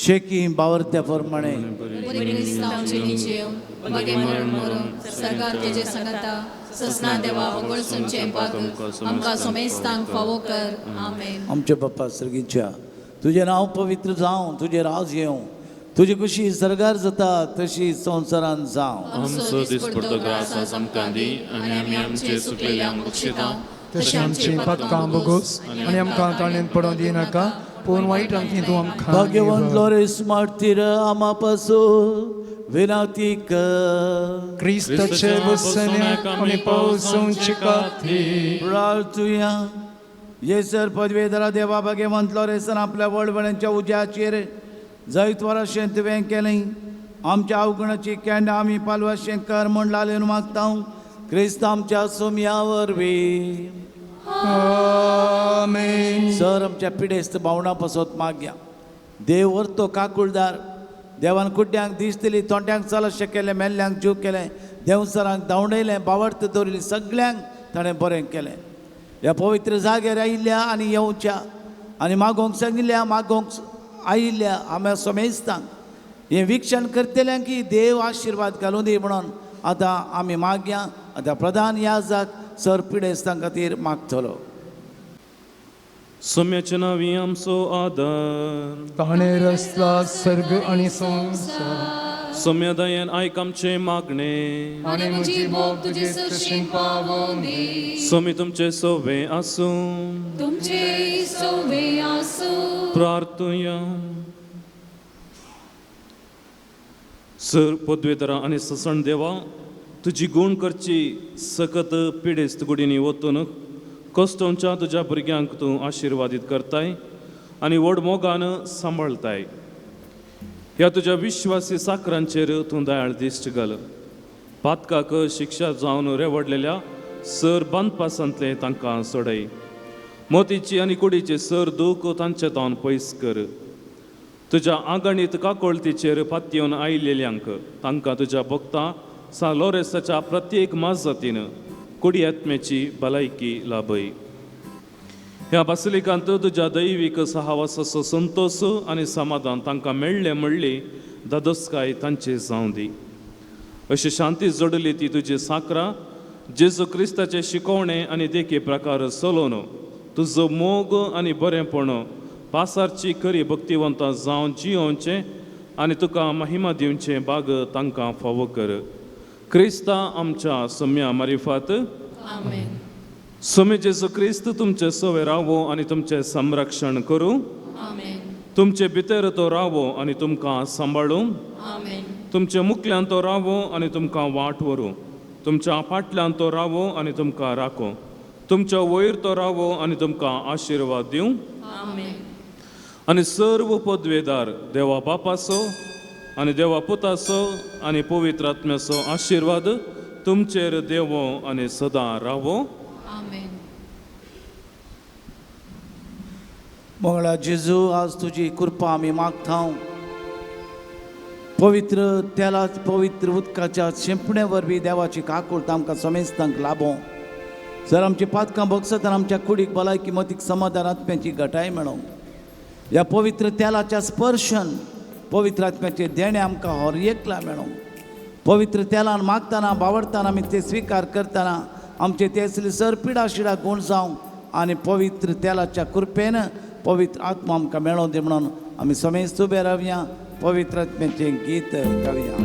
शेकी बावरत्या प्रमाणे आमच्या बाप्पा सर्गीच्या, तुजें नांव पवित्र जावं, तुजें राज येवं, तुजी खुशी सर्गार जाता तशी संवसारान जावं. आमचो दिसपडतो ग्रास आज आमकां दी आनी आमी आमचे चुकलेल्यांक बक्षिता तशें आमचीं पातकां भोगोस आनी आमकां ताळेंत पडोवंक दिनाका, पूण वायटांतली तूं आमकां भाग्यवंत लोरेस मार्तीर आमा पासून विनंती कर. क्रिस्ताचे बसण्याक आमी पावसांची खातीर प्रार्थुया. येसर पदवेधरा देवा भाग्यवंत लोरेसान आपल्या वडवड्यांच्या उज्याचेर जैतवर अशें तुवें केलें. आमच्या अवगुणाची केंडां आमी पालवाशें कर म्हूण लालेन मागता क्रिस्त आमच्या सोम्या वरवीं. आमेन. सर आमच्या पिडेस्त भावणां पासत मागया. देव व्हरतो काकुळदार, देवान कुड्ड्यांक दीस दिली, तोंड्यांक चलशें केलें, मेल्ल्यांक जीव केलें, देंवसरांक धांवडयलें, बावडत दवरिल्ली, सगल्यांक ताणें बरें केलें. ह्या पवित्र जाग्यार आयिल्ल्या आनी येवच्या आनी मागोवंक सांगिल्ल्या, मागोवंक आयिल्ल्या आम्या समेस्तांक हें विक्षण करतल्यांक की देव आशिर्वाद घालूं दी म्हणून आतां आमी मागया. आतां प्रधान याजक सर पिडेस्तां खातीर मागतलो. सोम्याच्या नांवी आमचो आदार, ताणें रचला सर्ग आनी संवसार. सोम्या दयेन आयक आमचें मागणें आनी म्हजी मोग तुजे सरशीं पावोवंक दी. सोमी तुमचें सोवे आसूं, तुमचे सोवे आसूं. प्रार्थुया. सर पदवेधरा आनी ससण देवा, तुजी गूण करची सकत पिडेस्त गुडींनी वतून कश्टोंच्या तुज्या भुरग्यांक तूं आशिर्वादीत करताय आनी व्हड मोगान सांबाळताय. ह्या तुज्या विश्वासी साकरांचेर तूं दयाळ दिश्ट घाल. पातकाक शिक्षा जावन रेवडलेल्या सर बांदपासांतलें तांकां सोडय. मोतीची आनी कुडीचे सर दूख तांचे तावन पयस कर. तुज्या आंगणीत काकोळतीचेर पातयेवन आयिल्ल्यांक तांकां तुज्या भक्ता सा लोरेसाच्या प्रत्येक माजतीन कुडी आत्म्याची भलायकी लाभय. ह्या बासिलिकांत तुज्या दैवीक सहावासाचो संतोश आनी समाधान तांकां मेळ्ळें म्हणली दादोसकाय तांची जावं दी. अशी शांती जोडली ती तुजी साकरा जेजू क्रिस्ताचे शिकवणे आनी देखी प्रकार चलोवन तुजो मोग आनी बरेंपण पासारची खरी भक्तिवंतां जावन जियोवचें आनी तुका महिमा दिवचें बाग तांकां फावो कर. क्रिस्ता आमच्या सम्या मारिफात. आमेन. सोमे जेजू क्रिस्त तुमचे सवे रावो आनी तुमचें संरक्षण करूं. आमेन. तुमचे भितर तो रावो आनी तुमकां सांबाळूं. आमेन. तुमचे मुखल्यान तो रावो आनी तुमकां वाट व्हरूं. तुमच्या फाटल्यान तो रावो आनी तुमकां राखो. तुमच्या वयर तो रावो आनी तुमकां आशिर्वाद दिवं. आमेन. आनी सर्व पदवेदार देवा बापाचो आनी देवा पुताचो आनी पवित्र आत्म्याचो आशिर्वाद तुमचेर देवो आनी सदां रावो. आमेन. मंगळा जेजू, आज तुजी कृपा आमी मागता. पवित्र तेला पवित्र उदकाच्या शिंपणे वरवीं देवाची काकूळत आमकां समेस्तांक लाभों. जर आमची पातकां भोगसत तर आमच्या कुडीक भलायकी मतीक समाधान आत्म्याची घटाय मेळों. ह्या पवित्र तेलाच्या स्पर्शन पवित्र आत्म्याचे देणें आमकां हर एकला मेळों. पवित्र तेलान मागतना बावडतना आमी ते स्विकार करतना आमचे तेसली सर पिडा शिडा गुण जावं आनी पवित्र तेलाच्या कृपेन पवित्र आत्मा आमकां मेळों दी म्हणून आमी समेस्त उबे रावया. पवित्र आत्म्याचें गीत गावया.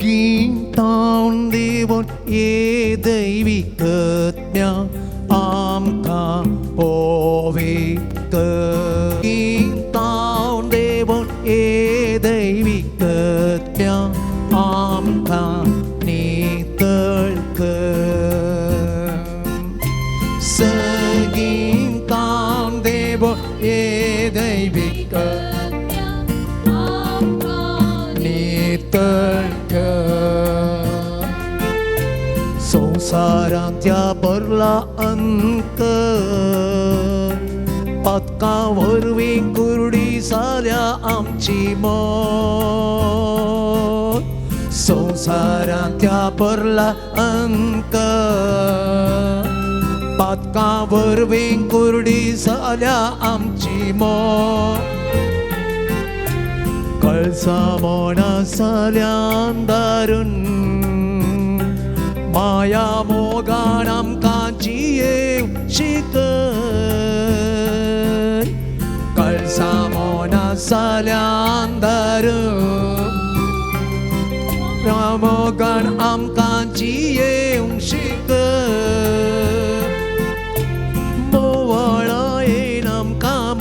सर्गींतावन देवून ये दैविकत्म्या आमकां पवित्र. तावन देवून ये दैविकत्म्या आमकां नितळ कर. सर्गींतावन देवून ये दैविकत्म्या आमकां नितळ कर. संवसारांत भरला अंक पातकां वरवीं कुर्डी जाल्या आमची मोत. संवसारांत भरला अंक पातकां वरवीं कुर्डी जाल्या आमची मोत. कळसा मोना जाल्या दारून माया मोगान आमकां जियेवंक शिकय. कळसा मोना जाल्या दारून मोगान आमकां जियेवंक शिकय. मोवाळायेन आमकां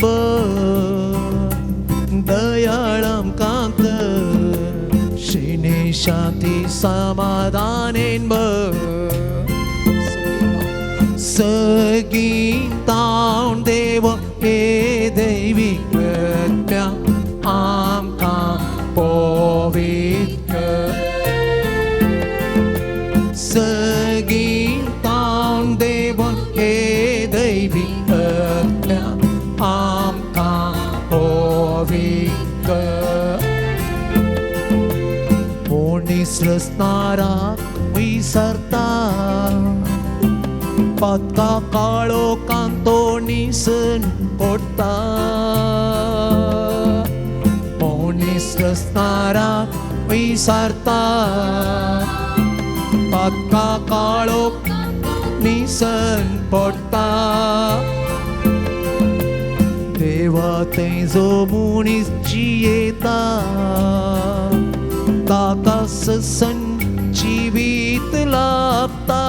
दयाळ आमकां कर, शिने शांती समाधानेन भर. सगीं देव हे दैविकत्म्या आमकां पवित्र. सगीं देव हे दैविकत्म्या आमकां पवित्र. मनीस रचणाराक विसरता पातका काळो कांतो निसन पडटा. मनीस रचणाराक विसरता पातका काळो निसन पडटा. देवा थंय जो मनीस जियेता ताका ससन जिवीत लाभता.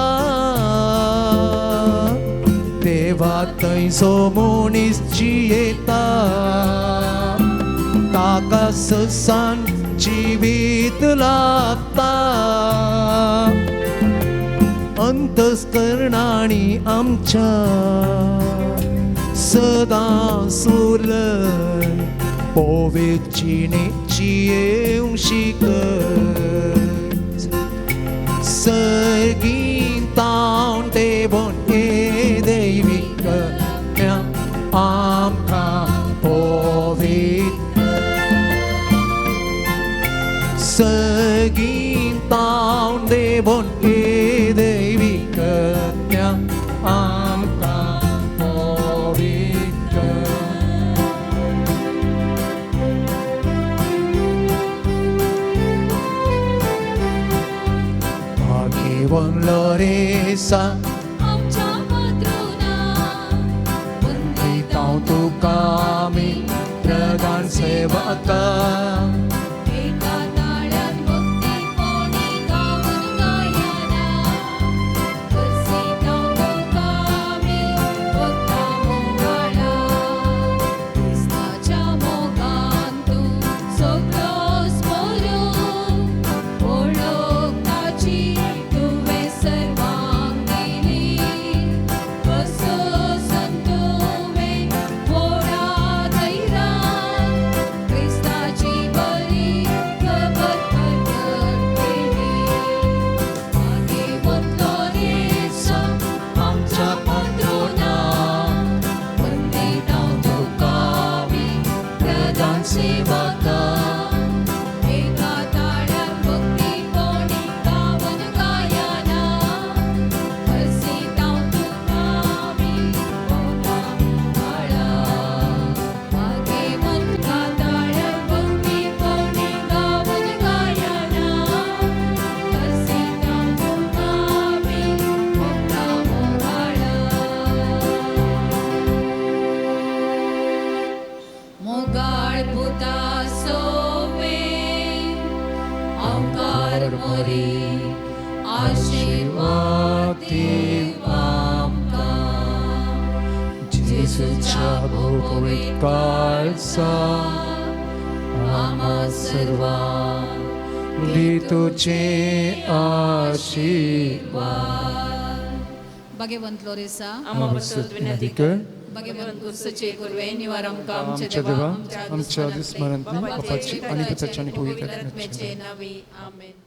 देवा थंय जो मनीस जियेता ताका ससन जिवीत लाभता. अंतस्करणांनी आमच्या सदां सुलय पवित्र जियेवंक शिकय. सगीं देवून हे दैविकत्म्या आमकां पवित्र. सगीं देवून हे दैविकत्म्या आमकां पवित्र. लोरेसा आमच्या पात्रुना वंदितां तुका आमी प्रधान सेवका. एका ताळ्यान भक्तीपणी गावन गायना करसितां तुका आमी भक्ता मोगाळा. क्रिस्ताच्या मोगान तूं सगळो स्मरून वळख ताची तुवें सर्वांक दिली. आशीर्वाद दीव आमकां. जेजूच्या भोव काळजा आम्हा सर्वांक दी तुझे आशीर्वाद. भगवंत लोरेसा आम्हा बद्दल विनंती कर. भगवंत कुर्सचे कुर्वे निवार आमकां आमच्या देवा आमच्या दुस्मनांतली बापाची आनी पुताची आनी पवित्र आत्म्याची आत्म्याचे नावे आमेन.